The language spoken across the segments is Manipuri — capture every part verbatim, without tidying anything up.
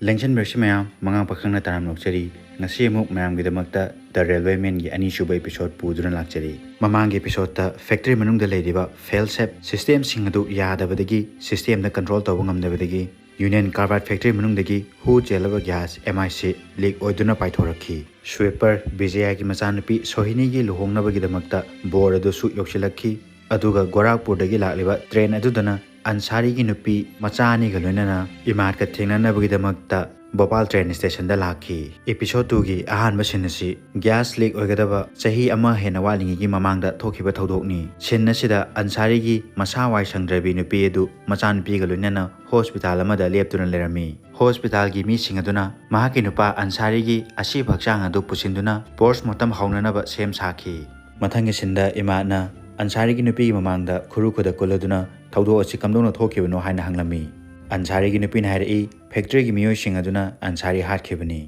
ꯂꯦꯡꯁꯤꯟꯕꯤꯔꯁꯤ ꯃꯌꯥꯝ, ꯃꯉꯥꯡ ꯄꯥꯈꯪꯅ ꯇꯔꯥꯝꯅ ꯑꯣꯛꯆꯔꯤ꯫ ꯉꯁꯤ ꯑꯃꯨꯛ ꯃꯌꯥꯝꯒꯤꯗꯃꯛꯇ The Railway Man ꯒꯤ ꯑꯅꯤꯁꯨꯕ episode ꯄꯨꯗꯨꯅ ꯂꯥꯛꯆꯔꯤ꯫ ꯃꯃꯥꯡꯒꯤ episode ꯇ factory ꯃꯅꯨꯡꯗ ꯂꯩꯔꯤꯕ fail safe system ꯁꯤꯡ ꯑꯗꯨ ꯌꯥꯗꯕꯗꯒꯤ, system ꯗ control ꯇꯧꯕ ꯉꯝꯗꯕꯗꯒꯤ, Union Carbide factory ꯃꯅꯨꯡꯗꯒꯤ ꯍꯨ ꯆꯦꯜꯂꯕ gas M I C leak ꯑꯣꯏꯗꯨꯅ ꯄꯥꯏꯊꯣꯔꯛꯈꯤ꯫ Sweeper ꯕꯤꯖꯌꯒꯤ ꯃꯆꯥꯅꯨꯄꯤ ꯁꯣꯍꯤꯅꯤꯒꯤ ꯂꯨꯍꯣꯡꯅꯕꯒꯤꯗꯃꯛꯇ ꯕꯣꯔ ꯑꯗꯨꯁꯨ ꯌꯧꯁꯤꯜꯂꯛꯈꯤ꯫ ꯑꯗꯨꯒ ꯒꯣꯔꯥꯈꯄꯨꯔꯗꯒꯤ ꯂꯥꯛꯂꯤꯕ train ꯑꯗꯨꯗꯅ ꯑꯟꯁꯥꯔꯤꯒꯤ ꯅꯨꯄꯤ ꯃꯆꯥ ꯑꯅꯤꯒ ꯂꯣꯏꯅꯅ ꯏꯃꯥꯗꯀ ꯊꯦꯡꯅꯅꯕꯒꯤꯗꯃꯛꯇ ꯚꯣꯄꯥꯜ train station ꯗ ꯂꯥꯛꯈꯤ꯫ Episode two ꯒꯤ ꯑꯍꯥꯟꯕ scene ꯑꯁꯤ gas leak ꯑꯣꯏꯒꯗꯕ ꯆꯍꯤ ꯑꯃ ꯍꯦꯟꯅ ꯋꯥꯠꯂꯤꯉꯩꯒꯤ ꯃꯃꯥꯡꯗ ꯊꯣꯛꯈꯤꯕ ꯊꯧꯗꯣꯛꯅꯤ꯫ Scene ꯑꯁꯤꯗ ꯑꯟꯁꯥꯔꯤꯒꯤ ꯃꯁꯥ ꯋꯥꯏ ꯁꯪꯗ꯭ꯔꯕꯤ ꯅꯨꯄꯤ ꯑꯗꯨ ꯃꯆꯥꯅꯨꯄꯤꯒ ꯂꯣꯏꯅꯅ hospital ꯑꯃꯗ ꯂꯦꯞꯇꯨꯅ ꯂꯩꯔꯝꯃꯤ꯫ Hospital ꯒꯤ ꯃꯤꯁꯤꯡ ꯑꯗꯨꯅ ꯃꯍꯥꯛꯀꯤ ꯅꯨꯄꯥ ꯑꯟꯁꯥꯔꯤꯒꯤ ꯑꯁꯤꯕ ꯍꯛꯆꯥꯡ ꯑꯗꯨ ꯄꯨꯁꯤꯟꯗꯨꯅ post mortem ꯍꯧꯅꯅꯕ ꯁꯦꯝ ꯁꯥꯈꯤ꯫ ꯃꯊꯪꯒꯤ scene ꯗ ꯏꯃꯥꯗꯅ ꯑꯟꯁꯥꯔꯤꯒꯤ ꯅꯨꯄꯤꯒꯤ ꯃꯃꯥꯡꯗ ꯈꯨꯔꯨ ꯈꯨꯗ ꯀꯨꯜꯂꯗꯨꯅ ꯊꯧꯗꯣꯛ ꯑꯁꯤ ꯀꯝꯗꯧꯅ ꯊꯣꯛꯈꯤꯕꯅꯣ ꯍꯥꯏꯅ ꯍꯪꯂꯝꯃꯤ꯫ ꯑꯟꯁꯥꯔꯤꯒꯤ ꯅꯨꯄꯤꯅ ꯍꯥꯏꯔꯛꯏ, factory ꯒꯤ ꯃꯤꯑꯣꯏꯁꯤꯡ ꯑꯗꯨꯅ ꯑꯟꯁꯥꯔꯤ ꯍꯥꯠꯈꯤꯕꯅꯤ꯫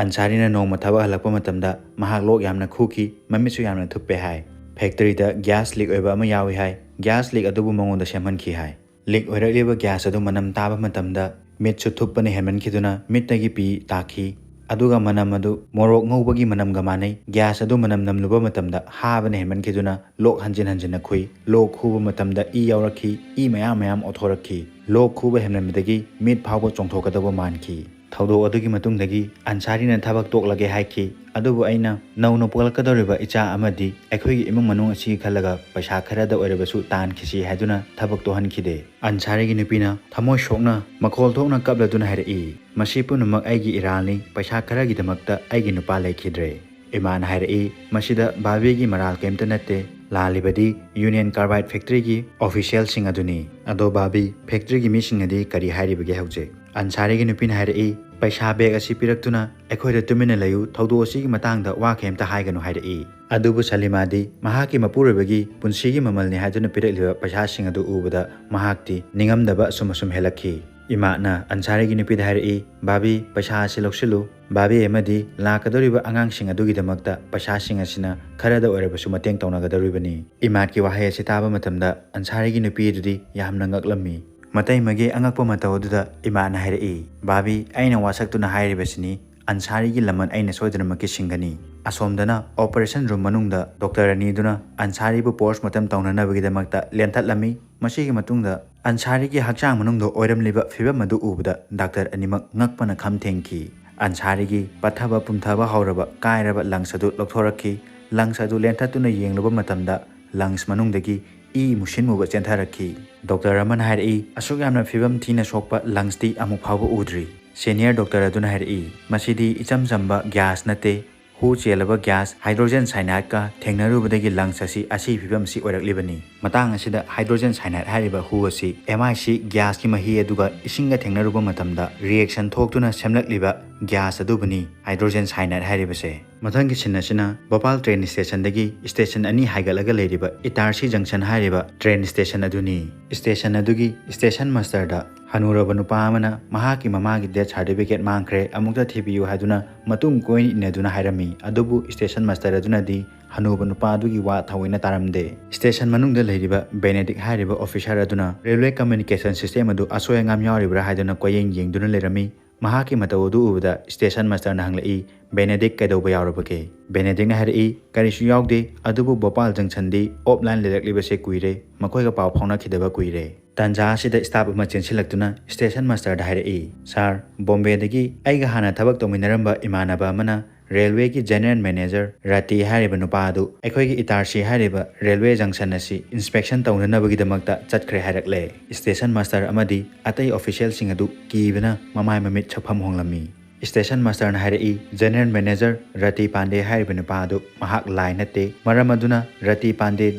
ꯑꯟꯁꯥꯔꯤꯅ ꯅꯣꯡꯃ ꯊꯕꯛ ꯍꯜꯂꯛꯄ ꯃꯇꯝꯗ ꯃꯍꯥꯛ ꯂꯣꯛ ꯌꯥꯝꯅ ꯈꯨꯈꯤ, ꯃꯃꯤꯠꯁꯨ ꯌꯥꯝꯅ ꯊꯨꯞꯄꯦ ꯍꯥꯏ꯫ Factory ꯗ gas leak ꯑꯣꯏꯕ ꯑꯃ ꯌꯥꯎꯏ ꯍꯥꯏ꯫ Gas leak ꯑꯗꯨꯕꯨ ꯃꯉꯣꯟꯗ ꯁꯦꯝꯍꯟꯈꯤ ꯍꯥꯏ꯫ Leak ꯑꯣꯏꯔꯛꯂꯤꯕ gas ꯑꯗꯨ ꯃꯅꯝ ꯇꯥꯕ ꯃꯇꯝꯗ ꯃꯤꯠꯁꯨ ꯊꯨꯞꯄꯅ ꯍꯦꯟꯃꯟꯈꯤꯗꯨꯅ ꯃꯤꯠꯇꯒꯤ ꯄꯤ ꯇꯥꯈꯤ꯫ ꯑꯗꯨꯒ ꯃꯅꯝ ꯑꯗꯨ ꯃꯣꯔꯣꯛ ꯉꯧꯕꯒꯤ ꯃꯅꯝꯒ ꯃꯥꯟꯅꯩ꯫ Gas ꯑꯗꯨ ꯃꯅꯝ ꯅꯝꯂꯨꯕ ꯃꯇꯝꯗ ꯍꯥꯕꯅ ꯍꯦꯟꯃꯟꯈꯤꯗꯨꯅ ꯂꯣꯛ ꯍꯟꯖꯤꯟ ꯍꯟꯖꯤꯟꯅ ꯈꯨꯏ꯫ ꯂꯣꯛ ꯈꯨꯕ ꯃꯇꯝꯗ ꯏ ꯌꯥꯎꯔꯛꯈꯤ꯫ ꯏ ꯃꯌꯥꯝ ꯃꯌꯥꯝ ꯑꯣꯊꯣꯔꯛꯈꯤ꯫ ꯂꯣꯛ ꯈꯨꯕ ꯍꯦꯟꯃꯟꯕꯗꯒꯤ ꯃꯤꯠ ꯐꯥꯎꯕ ꯆꯣꯡꯊꯣꯛꯀꯗꯧꯕ ꯃꯥꯟꯈꯤ꯫ ꯊꯧꯗꯣꯛ ꯑꯗꯨꯒꯤ ꯃꯇꯨꯡꯗꯒꯤ ꯑꯟꯁꯥꯔꯤꯅ ꯊꯕꯛ ꯇꯣꯛꯂꯒꯦ ꯍꯥꯏꯈꯤ꯫ ꯑꯗꯨꯕꯨ ꯑꯩꯅ ꯅꯧꯅ ꯄꯣꯛꯂꯛꯀꯗꯧꯔꯤꯕ ꯏꯆꯥ ꯑꯃꯗꯤ ꯑꯩꯈꯣꯏꯒꯤ ꯏꯃꯨꯡ ꯃꯅꯨꯡ ꯑꯁꯤꯒꯤ ꯈꯜꯂꯒ ꯄꯩꯁꯥ ꯈꯔꯗ ꯑꯣꯏꯔꯕꯁꯨ ꯇꯥꯟꯈꯤꯁꯤ ꯍꯥꯏꯗꯨꯅ ꯊꯕꯛ ꯇꯣꯛꯍꯟꯈꯤꯗꯦ꯫ ꯑꯟꯁꯥꯔꯤꯒꯤ ꯅꯨꯄꯤꯅ ꯊꯃꯣꯏ ꯁꯣꯛꯅ ꯃꯈꯣꯜ ꯊꯣꯛꯅ ꯀꯞꯂꯗꯨꯅ ꯍꯥꯏꯔꯛꯏ, "ꯃꯁꯤ ꯄꯨꯝꯅꯃꯛ ꯑꯩꯒꯤ ꯏꯔꯥꯜꯅꯤ, ꯄꯩꯁꯥ ꯈꯔꯒꯤꯗꯃꯛꯇ ꯑꯩꯒꯤ ꯅꯨꯄꯥ ꯂꯩꯈꯤꯗ꯭ꯔꯦ꯫" ꯏꯃꯥꯅ ꯍꯥꯏꯔꯛꯏ, "ꯃꯁꯤꯗ ꯚꯥꯕꯤꯒꯤ ꯃꯔꯥꯜ ꯀꯔꯤꯝꯇ ꯅꯠꯇꯦ, ꯂꯥꯜꯂꯤꯕꯗꯤ Union Carbide factory ꯒꯤ official ꯁꯤꯡ ꯑꯗꯨꯅꯤ꯫ ꯑꯗꯣ ꯚꯥꯕꯤ, factory ꯒꯤ ꯃꯤꯁꯤꯡ ꯑꯗꯤ ꯀꯔꯤ ꯍꯥꯏꯔꯤꯕꯒꯦ ꯍꯧꯖꯤꯛ?" ꯑꯟꯁꯥꯔꯤꯒꯤ ꯅꯨꯄꯤꯅ ꯍꯥꯏꯔꯛꯏ, "ꯄꯩꯁꯥ bag ꯑꯁꯤ ꯄꯤꯔꯛꯇꯨꯅ ꯑꯩꯈꯣꯏꯗ ꯇꯨꯃꯤꯟꯅ ꯂꯩꯌꯨ, ꯊꯧꯗꯣꯛ ꯑꯁꯤꯒꯤ ꯃꯇꯥꯡꯗ ꯋꯥ ꯀꯔꯤꯝꯇ ꯍꯥꯏꯒꯅꯨ" ꯍꯥꯏꯔꯛꯏ꯫ ꯑꯗꯨꯕꯨ ꯁꯂꯤꯃꯥꯗꯤ ꯃꯍꯥꯛꯀꯤ ꯃꯄꯨꯔꯣꯏꯕꯒꯤ ꯄꯨꯟꯁꯤꯒꯤ ꯃꯃꯜꯅꯤ ꯍꯥꯏꯗꯨꯅ ꯄꯤꯔꯛꯂꯤꯕ ꯄꯩꯁꯥꯁꯤꯡ ꯑꯗꯨ ꯎꯕꯗ ꯃꯍꯥꯛꯇꯤ ꯅꯤꯡꯉꯝꯗꯕ ꯑꯁꯨꯝ ꯑꯁꯨꯝ ꯍꯦꯜꯂꯛꯈꯤ꯫ ꯏꯃꯥꯅ ꯑꯟꯁꯥꯔꯤꯒꯤ ꯅꯨꯄꯤꯗ ꯍꯥꯏꯔꯛꯏ, "ꯚꯥꯕꯤ, ꯄꯩꯁꯥ ꯑꯁꯤ ꯂꯧꯁꯤꯜꯂꯨ꯫ ꯚꯥꯕꯤ ꯑꯃꯗꯤ ꯂꯥꯛꯀꯗꯧꯔꯤꯕ ꯑꯉꯥꯡꯁꯤꯡ ꯑꯗꯨꯒꯤꯗꯃꯛꯇ ꯄꯩꯁꯥꯁꯤꯡ ꯑꯁꯤꯅ ꯈꯔꯗ ꯑꯣꯏꯔꯕꯁꯨ ꯃꯇꯦꯡ ꯇꯧꯅꯒꯗꯧꯔꯤꯕꯅꯤ꯫" ꯏꯃꯥꯗꯀꯤ ꯋꯥꯍꯩ ꯑꯁꯤ ꯇꯥꯕ ꯃꯇꯝꯗ ꯑꯟꯁꯥꯔꯤꯒꯤ ꯅꯨꯄꯤ ꯑꯗꯨꯗꯤ ꯌꯥꯝꯅ ꯉꯛꯂꯝꯃꯤ꯫ ꯃꯇꯩꯃꯒꯤ ꯑꯉꯛꯄ ꯃꯇꯧ ꯑꯗꯨꯗ ꯏꯃꯥꯅ ꯍꯥꯏꯔꯛꯏ, "ꯚꯥꯕꯤ, ꯑꯩꯅ ꯋꯥꯁꯛꯇꯨꯅ ꯍꯥꯏꯔꯤꯕꯁꯤꯅꯤ, ꯑꯟꯁꯥꯔꯤꯒꯤ ꯂꯃꯟ ꯑꯩꯅ ꯁꯣꯏꯗꯅꯃꯛꯀꯤ ꯁꯤꯡꯒꯅꯤ"꯫ ꯑꯁꯣꯝꯗꯅ operation room ꯃꯅꯨꯡꯗ ꯗꯣꯛꯇꯔ ꯑꯅꯤꯗꯨꯅ ꯑꯟꯁꯥꯔꯤꯕꯨ post mortem ꯇꯧꯅꯅꯕꯒꯤꯗꯃꯛꯇ ꯂꯦꯟꯊꯠꯂꯝꯃꯤ꯫ ꯃꯁꯤꯒꯤ ꯃꯇꯨꯡꯗ ꯑꯟꯁꯥꯔꯤꯒꯤ ꯍꯛꯆꯥꯡ ꯃꯅꯨꯡꯗ ꯑꯣꯏꯔꯝꯂꯤꯕ ꯐꯤꯕꯝ ꯑꯗꯨ ꯎꯕꯗ ꯗꯥꯛꯇꯔ ꯑꯅꯤꯃꯛ ꯉꯛꯄꯅ ꯈꯝ ꯊꯦꯡꯈꯤ꯫ ꯑꯟꯁꯥꯔꯤꯒꯤ ꯄꯠꯊꯕ ꯄꯨꯝꯊꯕ ꯍꯧꯔꯕ ꯀꯥꯏꯔꯕ lungs ꯑꯗꯨ ꯂꯧꯊꯣꯔꯛꯈꯤ꯫ Lungs ꯑꯗꯨ ꯂꯦꯟꯊꯠꯇꯨꯅ ꯌꯦꯡꯂꯨꯕ ꯃꯇꯝꯗ lungs ꯃꯅꯨꯡꯗꯒꯤ ꯏ ꯃꯨꯁꯤꯟ ꯃꯨꯕ ꯆꯦꯟꯊꯔꯛꯈꯤ꯫ ꯗꯣꯛꯇꯔ ꯑꯃꯅ ꯍꯥꯏꯔꯛꯏ, "ꯑꯁꯨꯛ ꯌꯥꯝꯅ ꯐꯤꯕꯝ ꯊꯤꯅ ꯁꯣꯛꯄ lungs ꯇꯤ ꯑꯃꯨꯛ ꯐꯥꯎꯕ ꯎꯗ꯭ꯔꯤ"꯫ Senior ꯗꯣꯛꯇꯔ ꯑꯗꯨꯅ ꯍꯥꯏꯔꯛꯏ, "ꯃꯁꯤꯗꯤ ꯏꯆꯝ ꯆꯝꯕ gas ꯅꯠꯇꯦ꯫ ꯍꯨ ꯆꯦꯜꯂꯕ gas hydrogen cyanide ꯀ ꯊꯦꯡꯅꯔꯨꯕꯗꯒꯤ lungs ꯑꯁꯤ ꯑꯁꯤ ꯐꯤꯕꯝ ꯑꯁꯤ ꯑꯣꯏꯔꯛꯂꯤꯕꯅꯤ"꯫ ꯃꯇꯥꯡ ꯑꯁꯤꯗ hydrogen cyanide ꯍꯥꯏꯔꯤꯕ ꯍꯨ ꯑꯁꯤ M I C gas ꯀꯤ ꯃꯍꯤ ꯑꯗꯨꯒ ꯏꯁꯤꯡꯒ ꯊꯦꯡꯅꯔꯨꯕ ꯃꯇꯝꯗ reaction ꯊꯣꯛꯇꯨꯅ ꯁꯦꯝꯂꯛꯂꯤꯕ gas ꯑꯗꯨꯕꯨꯅꯤ hydrogen cyanide ꯍꯥꯏꯔꯤꯕꯁꯦ꯫ ꯃꯊꯪꯒꯤ scene ꯑꯁꯤꯅ ꯚꯣꯄꯥꯜ train station ꯗꯒꯤ station ꯑꯅꯤ ꯍꯥꯏꯒꯠꯂꯒ ꯂꯩꯔꯤꯕ ꯏꯇꯥꯔꯁꯤ junction ꯍꯥꯏꯔꯤꯕ train station ꯑꯗꯨꯅꯤ꯫ Station ꯑꯗꯨꯒꯤ station master ꯗ ꯍꯅꯨꯔꯕ ꯅꯨꯄꯥ ꯑꯃꯅ ꯃꯍꯥꯛꯀꯤ ꯃꯃꯥꯒꯤ death certificate ꯃꯥꯡꯈ꯭ꯔꯦ, ꯑꯃꯨꯛꯇ ꯊꯤꯕꯤꯌꯨ ꯍꯥꯏꯗꯨꯅ ꯃꯇꯨꯡ ꯀꯣꯏꯅ ꯏꯟꯅꯗꯨꯅ ꯍꯥꯏꯔꯝꯃꯤ꯫ ꯑꯗꯨꯕꯨ station master ꯑꯗꯨꯅꯗꯤ ꯍꯅꯨꯕ ꯅꯨꯄꯥ ꯑꯗꯨꯒꯤ ꯋꯥ ꯊꯑꯣꯏꯅ ꯇꯥꯔꯝꯗꯦ꯫ Station ꯃꯅꯨꯡꯗ ꯂꯩꯔꯤꯕ ꯕꯦꯅꯦꯗꯤꯛ ꯍꯥꯏꯔꯤꯕ officer ꯑꯗꯨꯅ railway communication system ꯑꯗꯨ ꯑꯁꯣꯏ ꯑꯉꯥꯝ ꯌꯥꯎꯔꯤꯕ꯭ꯔꯥ ꯍꯥꯏꯗꯨꯅ ꯀꯣꯏꯌꯦꯡ ꯌꯦꯡꯗꯨꯅ ꯂꯩꯔꯝꯃꯤ꯫ ꯃꯍꯥꯛꯀꯤ ꯃꯇꯧ ꯑꯗꯨ ꯎꯕꯗ station master ꯅ ꯍꯪꯂꯛꯏ, "ꯕꯦꯅꯦꯗꯤꯛ, ꯀꯩꯗꯧꯕ ꯌꯥꯎꯔꯕꯒꯦ?" ꯕꯦꯅꯦꯗꯤꯛꯅ ꯍꯥꯏꯔꯛꯏ, "ꯀꯔꯤꯁꯨ ꯌꯥꯎꯗꯦ, ꯑꯗꯨꯕꯨ ꯚꯣꯄꯥꯜ junction ꯗꯤ offline ꯂꯩꯔꯛꯂꯤꯕꯁꯦ ꯀꯨꯏꯔꯦ, ꯃꯈꯣꯏꯒ ꯄꯥꯎ ꯐꯥꯎꯅꯈꯤꯗꯕ ꯀꯨꯏꯔꯦ"꯫ ꯇꯥꯟꯖꯥ ꯑꯁꯤꯗ staff ꯑꯃ ꯆꯦꯟꯁꯤꯜꯂꯛꯇꯨꯅ station master ꯗ ꯍꯥꯏꯔꯛꯏ, "Sir, ꯕꯣꯝꯕꯦꯗꯒꯤ ꯑꯩꯒ ꯍꯥꯟꯅ ꯊꯕꯛ ꯇꯧꯃꯤꯟꯅꯔꯝꯕ ꯏꯃꯥꯟꯅꯕ ꯑꯃꯅ railway ꯒꯤ general manager ꯔꯥꯇꯤ ꯍꯥꯏꯔꯤꯕ ꯅꯨꯄꯥ ꯑꯗꯨ ꯑꯩꯈꯣꯏꯒꯤ ꯏꯇꯥꯔꯁꯤ ꯍꯥꯏꯔꯤꯕ railway junction ꯑꯁꯤ inspection ꯇꯧꯅꯅꯕꯒꯤꯗꯃꯛꯇ ꯆꯠꯈ꯭ꯔꯦ" ꯍꯥꯏꯔꯛꯂꯦ꯫ Station master ꯑꯃꯗꯤ ꯑꯇꯩ official ꯁꯤꯡ ꯑꯗꯨ ꯀꯤꯕꯅ ꯃꯃꯥꯏ ꯃꯃꯤꯠ ꯁꯛꯐꯝ ꯍꯣꯡꯂꯝꯃꯤ꯫ Station master ꯅ ꯍꯥꯏꯔꯛꯏ, "General manager ꯔꯥꯇꯤ ꯄꯥꯟꯗꯦ ꯍꯥꯏꯔꯤꯕ ꯅꯨꯄꯥ ꯑꯗꯨ ꯃꯍꯥꯛ ꯂꯥꯏ ꯅꯠꯇꯦ꯫ ꯃꯔꯝ ꯑꯗꯨꯅ ꯔꯥꯇꯤ ꯄꯥꯟꯗꯦ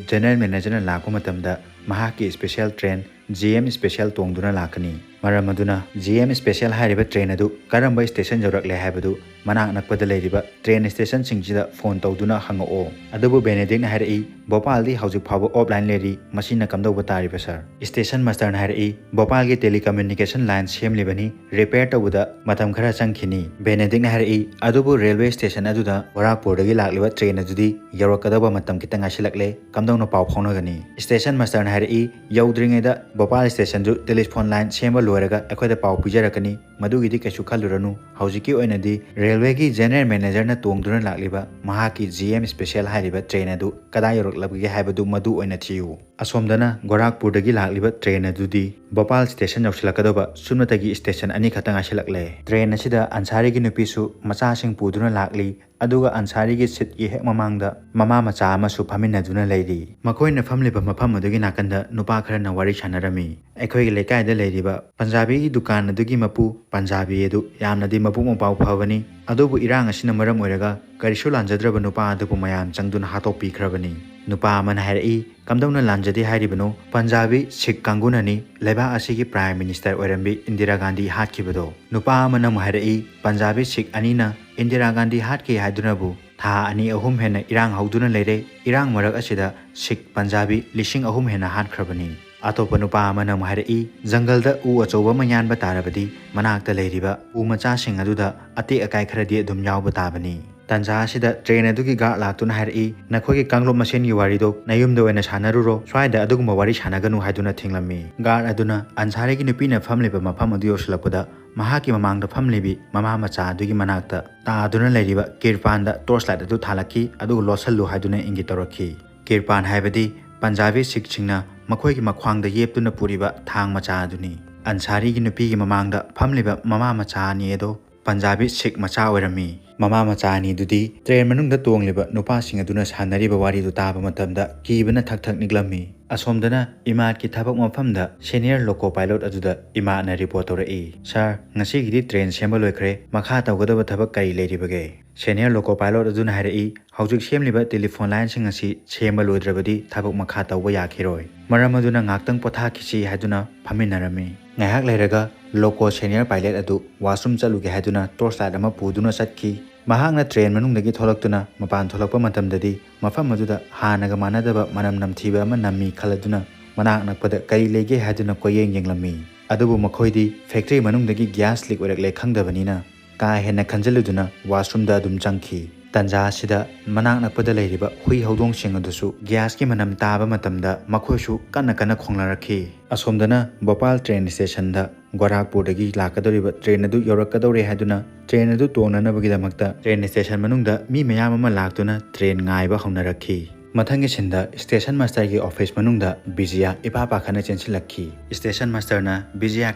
general manager ꯅ ꯂꯥꯛꯄ ꯃꯇꯝꯗ ꯃꯍꯥꯛꯀꯤ special train G M special ꯇꯣꯡꯗꯨꯅ ꯂꯥꯛꯀꯅꯤ꯫ ꯃꯔꯝ ꯑꯗꯨꯅ G M special ꯍꯥꯏꯔꯤꯕ train ꯑꯗꯨ ꯀꯔꯝꯕ station ꯌꯧꯔꯛꯂꯦ ꯍꯥꯏꯕꯗꯨ ꯃꯅꯥꯛ ꯅꯛꯄꯗ ꯂꯩꯔꯤꯕ ꯇ꯭ꯔꯦꯟ ꯁ꯭ꯇꯦꯁꯟꯁꯤꯡꯁꯤꯗ ꯐꯣꯟ ꯇꯧꯗꯨꯅ ꯍꯪꯉꯛꯑꯣ꯫ ꯑꯗꯨꯕꯨ ꯕꯦꯅꯦꯗꯤꯛꯅ ꯍꯥꯏꯔꯛꯏ, "ꯚꯣꯄꯥꯜꯗꯤ ꯍꯧꯖꯤꯛ ꯐꯥꯎꯕ ꯑꯣꯐꯂꯥꯏꯟ ꯂꯩꯔꯤ, ꯃꯁꯤꯅ ꯀꯝꯗꯧꯕ ꯇꯥꯔꯤꯕ ꯁꯥꯔ?" ꯁ꯭ꯇꯦꯁꯟ ꯃꯥꯁꯇꯔꯅ ꯍꯥꯏꯔꯛꯏ, "ꯚꯣꯄꯥꯜꯒꯤ ꯇꯦꯂꯤꯀꯝꯃ꯭ꯌꯨꯅꯤꯀꯦꯁꯟ ꯂꯥꯏꯟ ꯁꯦꯝꯂꯤꯕꯅꯤ, ꯔꯤꯄꯦꯌꯔ ꯇꯧꯕꯗ ꯃꯇꯝ ꯈꯔ ꯆꯪꯈꯤꯅꯤ꯫" ꯕꯦꯅꯦꯗꯤꯛꯅ ꯍꯥꯏꯔꯛꯏ, "ꯑꯗꯨꯕꯨ ꯔꯦꯜꯋꯦ ꯁ꯭ꯇꯦꯁꯟ ꯑꯗꯨꯗ ꯒꯣꯔꯥꯈꯄꯨꯔꯗꯒꯤ ꯂꯥꯛꯂꯤꯕ ꯇ꯭ꯔꯦꯟ ꯑꯗꯨꯗꯤ ꯌꯧꯔꯛꯀꯗꯧꯕ ꯃꯇꯝ ꯈꯤꯇꯪ ꯉꯥꯏꯁꯤꯜꯂꯛꯂꯦ, ꯀꯝꯗꯧꯅ ꯄꯥꯎ ꯐꯥꯎꯅꯒꯅꯤ?" ꯁ꯭ꯇꯦꯁꯟ ꯃꯥꯁꯇꯔꯅ ꯍꯥꯏꯔꯛꯏ, "ꯌꯧꯗ꯭ꯔꯤꯉꯩꯗ ꯚꯣꯄꯥꯜ ꯁ꯭ꯇꯦꯁꯟꯗꯨ ꯇꯦꯂꯤꯐꯣꯟ ꯂꯥꯏꯟ ꯁꯦꯝꯕ ꯂꯣꯏꯔꯒ ꯑꯩꯈꯣꯏꯗ ꯄꯥꯎ ꯄꯤꯖꯔꯛꯀꯅꯤ, ꯃꯗꯨꯒꯤꯗꯤ ꯀꯩꯁꯨ ꯈꯜꯂꯨꯔꯅꯨ꯫ ꯍꯧꯖꯤꯛꯀꯤ ꯑꯣꯏꯅꯗꯤ ꯔꯦꯜꯋꯦꯒꯤ ꯖꯦꯅꯔꯦꯜ ꯃꯦꯅꯦꯖꯔꯅ ꯇꯣꯡꯗꯨꯅ ꯂꯥꯛꯂꯤꯕ ꯃꯍꯥꯛꯀꯤ ꯖꯤ ꯑꯦꯝ ꯁ꯭ꯄꯦꯁꯦꯜ ꯍꯥꯏꯔꯤꯕ ꯇ꯭ꯔꯦꯟ ꯑꯗꯨ ꯀꯗꯥꯏ ꯌꯧꯔꯛꯂꯕꯒꯦ ꯍꯥꯏꯕꯗꯨ ꯃꯗꯨ ꯑꯣꯏꯅ ꯊꯤꯌꯨ꯫ ꯑꯁꯣꯝꯗꯅ ꯒꯣꯔꯥꯈꯄꯨꯔꯗꯒꯤ ꯂꯥꯛꯂꯤꯕ ꯇ꯭ꯔꯦꯟ ꯑꯗꯨꯗꯤ ꯚꯣꯄꯥꯜ ꯁ꯭ꯇꯦꯁꯟ ꯌꯧꯁꯤꯜꯂꯛꯀꯗꯧꯕ ꯁꯨꯞꯅꯇꯒꯤ ꯁ꯭ꯇꯦꯁꯟ ꯑꯅꯤꯈꯛꯇ ꯉꯥꯏꯁꯤꯜꯂꯛꯂꯦ꯫" ꯇ꯭ꯔꯦꯟ ꯑꯁꯤꯗ ꯑꯟꯁꯥꯔꯤꯒꯤ ꯅꯨꯄꯤꯁꯨ ꯃꯆꯥꯁꯤꯡ ꯄꯨꯗꯨꯅ ꯂꯥꯛꯂꯤ꯫ ꯑꯗꯨꯒ ꯑꯟꯁꯥꯔꯤꯒꯤ ꯁꯤꯠꯀꯤ ꯍꯦꯛ ꯃꯃꯥꯡꯗ ꯃꯃꯥ ꯃꯆꯥ ꯑꯃꯁꯨ ꯐꯝꯃꯤꯟꯅꯗꯨꯅ ꯂꯩꯔꯤ꯫ ꯃꯈꯣꯏꯅ ꯐꯝꯂꯤꯕ ꯃꯐꯝ ꯑꯗꯨꯒꯤ ꯅꯥꯀꯟꯗ ꯅꯨꯄꯥ ꯈꯔꯅ ꯋꯥꯔꯤ ꯁꯥꯟꯅꯔꯝꯃꯤ꯫ ꯑꯩꯈꯣꯏꯒꯤ ꯂꯩꯀꯥꯏꯗ ꯂꯩꯔꯤꯕ ꯄꯟꯖꯥꯕꯤꯒꯤ ꯗꯨꯀꯥꯟ ꯑꯗꯨꯒꯤ ꯃꯄꯨ ꯄꯟꯖꯥꯕꯤ ꯑꯗꯨ ꯌꯥꯝꯅꯗꯤ ꯃꯕꯨꯛ ꯃꯄꯥꯎ ꯐꯕꯅꯤ, ꯑꯗꯨꯕꯨ ꯏꯔꯥꯡ ꯑꯁꯤꯅ ꯃꯔꯝ ꯑꯣꯏꯔꯒ ꯀꯔꯤꯁꯨ ꯂꯥꯟꯖꯗ꯭ꯔꯕ ꯅꯨꯄꯥ ꯑꯗꯨꯕꯨ ꯃꯌꯥꯝ ꯆꯪꯗꯨꯅ ꯍꯥꯠꯇꯣꯛꯄꯤꯈ꯭ꯔꯕꯅꯤ꯫ ꯅꯨꯄꯥ ꯑꯃꯅ ꯍꯥꯏꯔꯛꯏ, "ꯀꯝꯗꯧꯅ ꯂꯥꯟꯖꯗꯦ ꯍꯥꯏꯔꯤꯕꯅꯣ? ꯄꯟꯖꯥꯕꯤ ꯁꯤꯈ ꯀꯥꯡꯕꯨꯅꯅꯤ ꯂꯩꯕꯥꯛ ꯑꯁꯤꯒꯤ ꯄ꯭ꯔꯥꯏꯝ ꯃꯤꯅꯤꯁꯇꯔ ꯑꯣꯏꯔꯝꯕꯤ ꯏꯟꯗꯤꯔꯥ ꯒꯥꯟꯙꯤ ꯍꯥꯠꯈꯤꯕꯗꯣ꯫" ꯅꯨꯄꯥ ꯑꯃꯅ ꯑꯃꯨꯛ ꯍꯥꯏꯔꯛꯏ, "ꯄꯟꯖꯥꯕꯤ ꯁꯤꯈ ꯑꯅꯤꯅ ꯏꯟꯗꯤꯔꯥ ꯒꯥꯟꯙꯤ ꯍꯥꯠꯈꯤ ꯍꯥꯏꯗꯨꯅꯕꯨ ꯊꯥ ꯑꯅꯤ ꯑꯍꯨꯝ ꯍꯦꯟꯅ ꯏꯔꯥꯡ ꯍꯧꯗꯨꯅ ꯂꯩꯔꯦ꯫ ꯏꯔꯥꯡ ꯃꯔꯛ ꯑꯁꯤꯗ ꯁꯤꯈ ꯄꯟꯖꯥꯕꯤ ꯂꯤꯁꯤꯡ ꯑꯍꯨꯝ ꯍꯦꯟꯅ ꯍꯥꯠꯈ꯭ꯔꯕꯅꯤ꯫" ꯑꯇꯣꯞꯄ ꯅꯨꯄꯥ ꯑꯃꯅ ꯑꯃꯨꯛ ꯍꯥꯏꯔꯛꯏ, "ꯖꯪꯒꯜꯗ ꯎ ꯑꯆꯧꯕ ꯑꯃ ꯌꯥꯟꯕ ꯇꯥꯔꯕꯗꯤ ꯃꯅꯥꯛꯇ ꯂꯩꯔꯤꯕ ꯎ ꯃꯆꯥꯁꯤꯡ ꯑꯗꯨꯗ ꯑꯇꯦꯛ ꯑꯀꯥꯏ ꯈꯔꯗꯤ ꯑꯗꯨꯝ ꯌꯥꯎꯕ ꯇꯥꯕꯅꯤ꯫" ꯇꯟꯖꯥ ꯑꯁꯤꯗ ꯇ꯭ꯔꯦꯟ ꯑꯗꯨꯒꯤ ꯒꯥꯔꯗ ꯂꯥꯛꯇꯨꯅ ꯍꯥꯏꯔꯛꯏ, "ꯅꯈꯣꯏꯒꯤ ꯀꯥꯡꯂꯨꯞ ꯃꯁꯦꯟꯒꯤ ꯋꯥꯔꯤꯗꯣ ꯅꯌꯨꯝꯗ ꯑꯣꯏꯅ ꯁꯥꯟꯅꯔꯨꯔꯣ, ꯁ꯭ꯋꯥꯏꯗ ꯑꯗꯨꯒꯨꯝꯕ ꯋꯥꯔꯤ ꯁꯥꯟꯅꯒꯅꯨ" ꯍꯥꯏꯗꯨꯅ ꯊꯤꯡꯂꯝꯃꯤ꯫ ꯒꯥꯔꯗ ꯑꯗꯨꯅ ꯑꯟꯁꯥꯔꯤꯒꯤ ꯅꯨꯄꯤꯅ ꯐꯝꯂꯤꯕ ꯃꯐꯝ ꯑꯗꯨ ꯌꯧꯁꯤꯜꯂꯛꯄꯗ ꯃꯍꯥꯛꯀꯤ ꯃꯃꯥꯡꯗ ꯐꯝꯂꯤꯕꯤ ꯃꯃꯥ ꯃꯆꯥ ꯑꯗꯨꯒꯤ ꯃꯅꯥꯛꯇ ꯇꯥꯗꯨꯅ ꯂꯩꯔꯤꯕ ꯀꯤꯔꯄꯥꯟꯗ ꯇꯣꯔꯆ ꯂꯥꯏꯠ ꯑꯗꯨ ꯊꯥꯜꯂꯛꯈꯤ, ꯑꯗꯨꯒ ꯂꯣꯠꯁꯜꯂꯨ ꯍꯥꯏꯗꯨꯅ ꯏꯪꯒꯤꯠ ꯇꯧꯔꯛꯈꯤ꯫ ꯀꯤꯔꯄꯥꯟ ꯍꯥꯏꯕꯗꯤ ꯄꯟꯖꯥꯕꯤ ꯁꯤꯈꯁꯤꯡꯅ ꯃꯈꯣꯏꯒꯤ ꯃꯈ꯭ꯋꯥꯡꯗ ꯌꯦꯞꯇꯨꯅ ꯄꯨꯔꯤꯕ ꯊꯥꯡ ꯃꯆꯥ ꯑꯗꯨꯅꯤ꯫ ꯑꯟꯁꯥꯔꯤꯒꯤ ꯅꯨꯄꯤꯒꯤ ꯃꯃꯥꯡꯗ ꯐꯝꯂꯤꯕ ꯃꯃꯥ ꯃꯆꯥ ꯑꯅꯤ ꯑꯗꯣ ꯄꯟꯖꯥꯕꯤ ꯁꯤꯈ ꯃꯆꯥ ꯑꯣꯏꯔꯝꯃꯤ꯫ ꯃꯃꯥ ꯃꯆꯥ ꯑꯅꯤꯗꯨꯗꯤ ꯇ꯭ꯔꯦꯟ ꯃꯅꯨꯡꯗ ꯇꯣꯡꯂꯤꯕ ꯅꯨꯄꯥꯁꯤꯡ ꯑꯗꯨꯅ ꯁꯥꯟꯅꯔꯤꯕ ꯋꯥꯔꯤꯗꯨ ꯇꯥꯕ ꯃꯇꯝꯗ ꯀꯤꯕꯅ ꯊꯛ ꯊꯛ ꯅꯤꯛꯂꯝꯃꯤ꯫ ꯑꯁꯣꯝꯗꯅ ꯏꯃꯥꯠꯀꯤ ꯊꯕꯛ ꯃꯐꯝꯗ senior loco pilot ꯑꯗꯨꯗ ꯏꯃꯥꯠꯅ report ꯇꯧꯔꯛꯏ, "Sir, ꯉꯁꯤꯒꯤꯗꯤ train ꯁꯦꯝꯕ ꯂꯣꯏꯈ꯭ꯔꯦ, ꯃꯈꯥ ꯇꯧꯒꯗꯕ ꯊꯕꯛ ꯀꯔꯤ ꯂꯩꯔꯤꯕꯒꯦ?" Senior loco pilot ꯑꯗꯨꯅ ꯍꯥꯏꯔꯛꯏ, "ꯍꯧꯖꯤꯛ ꯁꯦꯝꯂꯤꯕ telephone lineꯁꯤꯡ ꯑꯁꯤ ꯁꯦꯝꯕ ꯂꯣꯏꯗ꯭ꯔꯕꯗꯤ ꯊꯕꯛ ꯃꯈꯥ ꯇꯧꯕ ꯌꯥꯈꯤꯔꯣꯏ꯫ ꯃꯔꯝ ꯑꯗꯨꯅ ꯉꯥꯛꯇꯪ ꯄꯣꯊꯥꯈꯤꯁꯤ" ꯍꯥꯏꯗꯨꯅ ꯐꯝꯃꯤꯟꯅꯔꯝꯃꯤ꯫ ꯉꯥꯏꯍꯥꯛ ꯂꯩꯔꯒ loco senior pilot ꯑꯗꯨ washroom ꯆꯠꯂꯨꯒꯦ ꯍꯥꯏꯗꯨꯅ torch light ꯑꯃ ꯄꯨꯗꯨꯅ ꯆꯠꯈꯤ꯫ ꯃꯍꯥꯛꯅ train ꯃꯅꯨꯡꯗꯒꯤ ꯊꯣꯛꯂꯛꯇꯨꯅ ꯃꯄꯥꯟ ꯊꯣꯛꯂꯛꯄ ꯃꯇꯝꯗꯗꯤ ꯃꯐꯝ ꯑꯗꯨꯗ ꯍꯥꯟꯅꯒ ꯃꯥꯟꯅꯗꯕ ꯃꯅꯝ ꯅꯝꯊꯤꯕ ꯑꯃ ꯅꯝꯃꯤ ꯈꯜꯂꯗꯨꯅ ꯃꯅꯥꯛ ꯅꯛꯄꯗ ꯀꯔꯤ ꯂꯩꯒꯦ ꯍꯥꯏꯗꯨꯅ ꯀꯣꯏꯌꯦꯡ ꯌꯦꯡꯂꯝꯃꯤ꯫ ꯑꯗꯨꯕꯨ ꯃꯈꯣꯏꯗꯤ factory ꯃꯅꯨꯡꯗꯒꯤ gas leak ꯑꯣꯏꯔꯛꯂꯦ ꯈꯪꯗꯕꯅꯤꯅ ꯀꯥ ꯍꯦꯟꯅ ꯈꯟꯖꯤꯜꯂꯨꯗꯨꯅ washroomꯗ ꯑꯗꯨꯝ ꯆꯪꯈꯤ꯫ ꯇꯟꯖꯥ ꯑꯁꯤꯗ ꯃꯅꯥꯛ ꯅꯛꯄꯗ ꯂꯩꯔꯤꯕ ꯍꯨꯏ ꯍꯧꯗꯣꯡꯁꯤꯡ ꯑꯗꯨꯁꯨ gasꯀꯤ ꯃꯅꯝ ꯇꯥꯕ ꯃꯇꯝꯗ ꯃꯈꯣꯏꯁꯨ ꯀꯟꯅ ꯀꯟꯅ ꯈꯣꯡꯅꯔꯛꯈꯤ꯫ ꯑꯁꯣꯝꯗꯅ ꯚꯣꯄꯥꯜ train stationꯗ ꯒꯣꯔꯥꯈꯄꯨꯔꯗꯒꯤ ꯂꯥꯛꯀꯗꯧꯔꯤꯕ train ꯑꯗꯨ ꯌꯧꯔꯛꯀꯗꯧꯔꯦ ꯍꯥꯏꯗꯨꯅ train ꯑꯗꯨ ꯇꯣꯡꯅꯅꯕꯒꯤꯗꯃꯛꯇ train station ꯃꯅꯨꯡꯗ ꯃꯤ ꯃꯌꯥꯝ ꯑꯃ ꯂꯥꯛꯇꯨꯅ train ꯉꯥꯏꯕ ꯍꯧꯅꯔꯛꯈꯤ꯫ ꯃꯊꯪꯒꯤ sceneꯗ station masterꯒꯤ office ꯃꯅꯨꯡꯗ ꯕꯤꯖꯌ ꯏꯄꯥ ꯄꯥꯈꯠꯅ ꯆꯦꯟꯁꯤꯜꯂꯛꯈꯤ꯫ Station masterꯅ, "ꯕꯤꯖꯌ,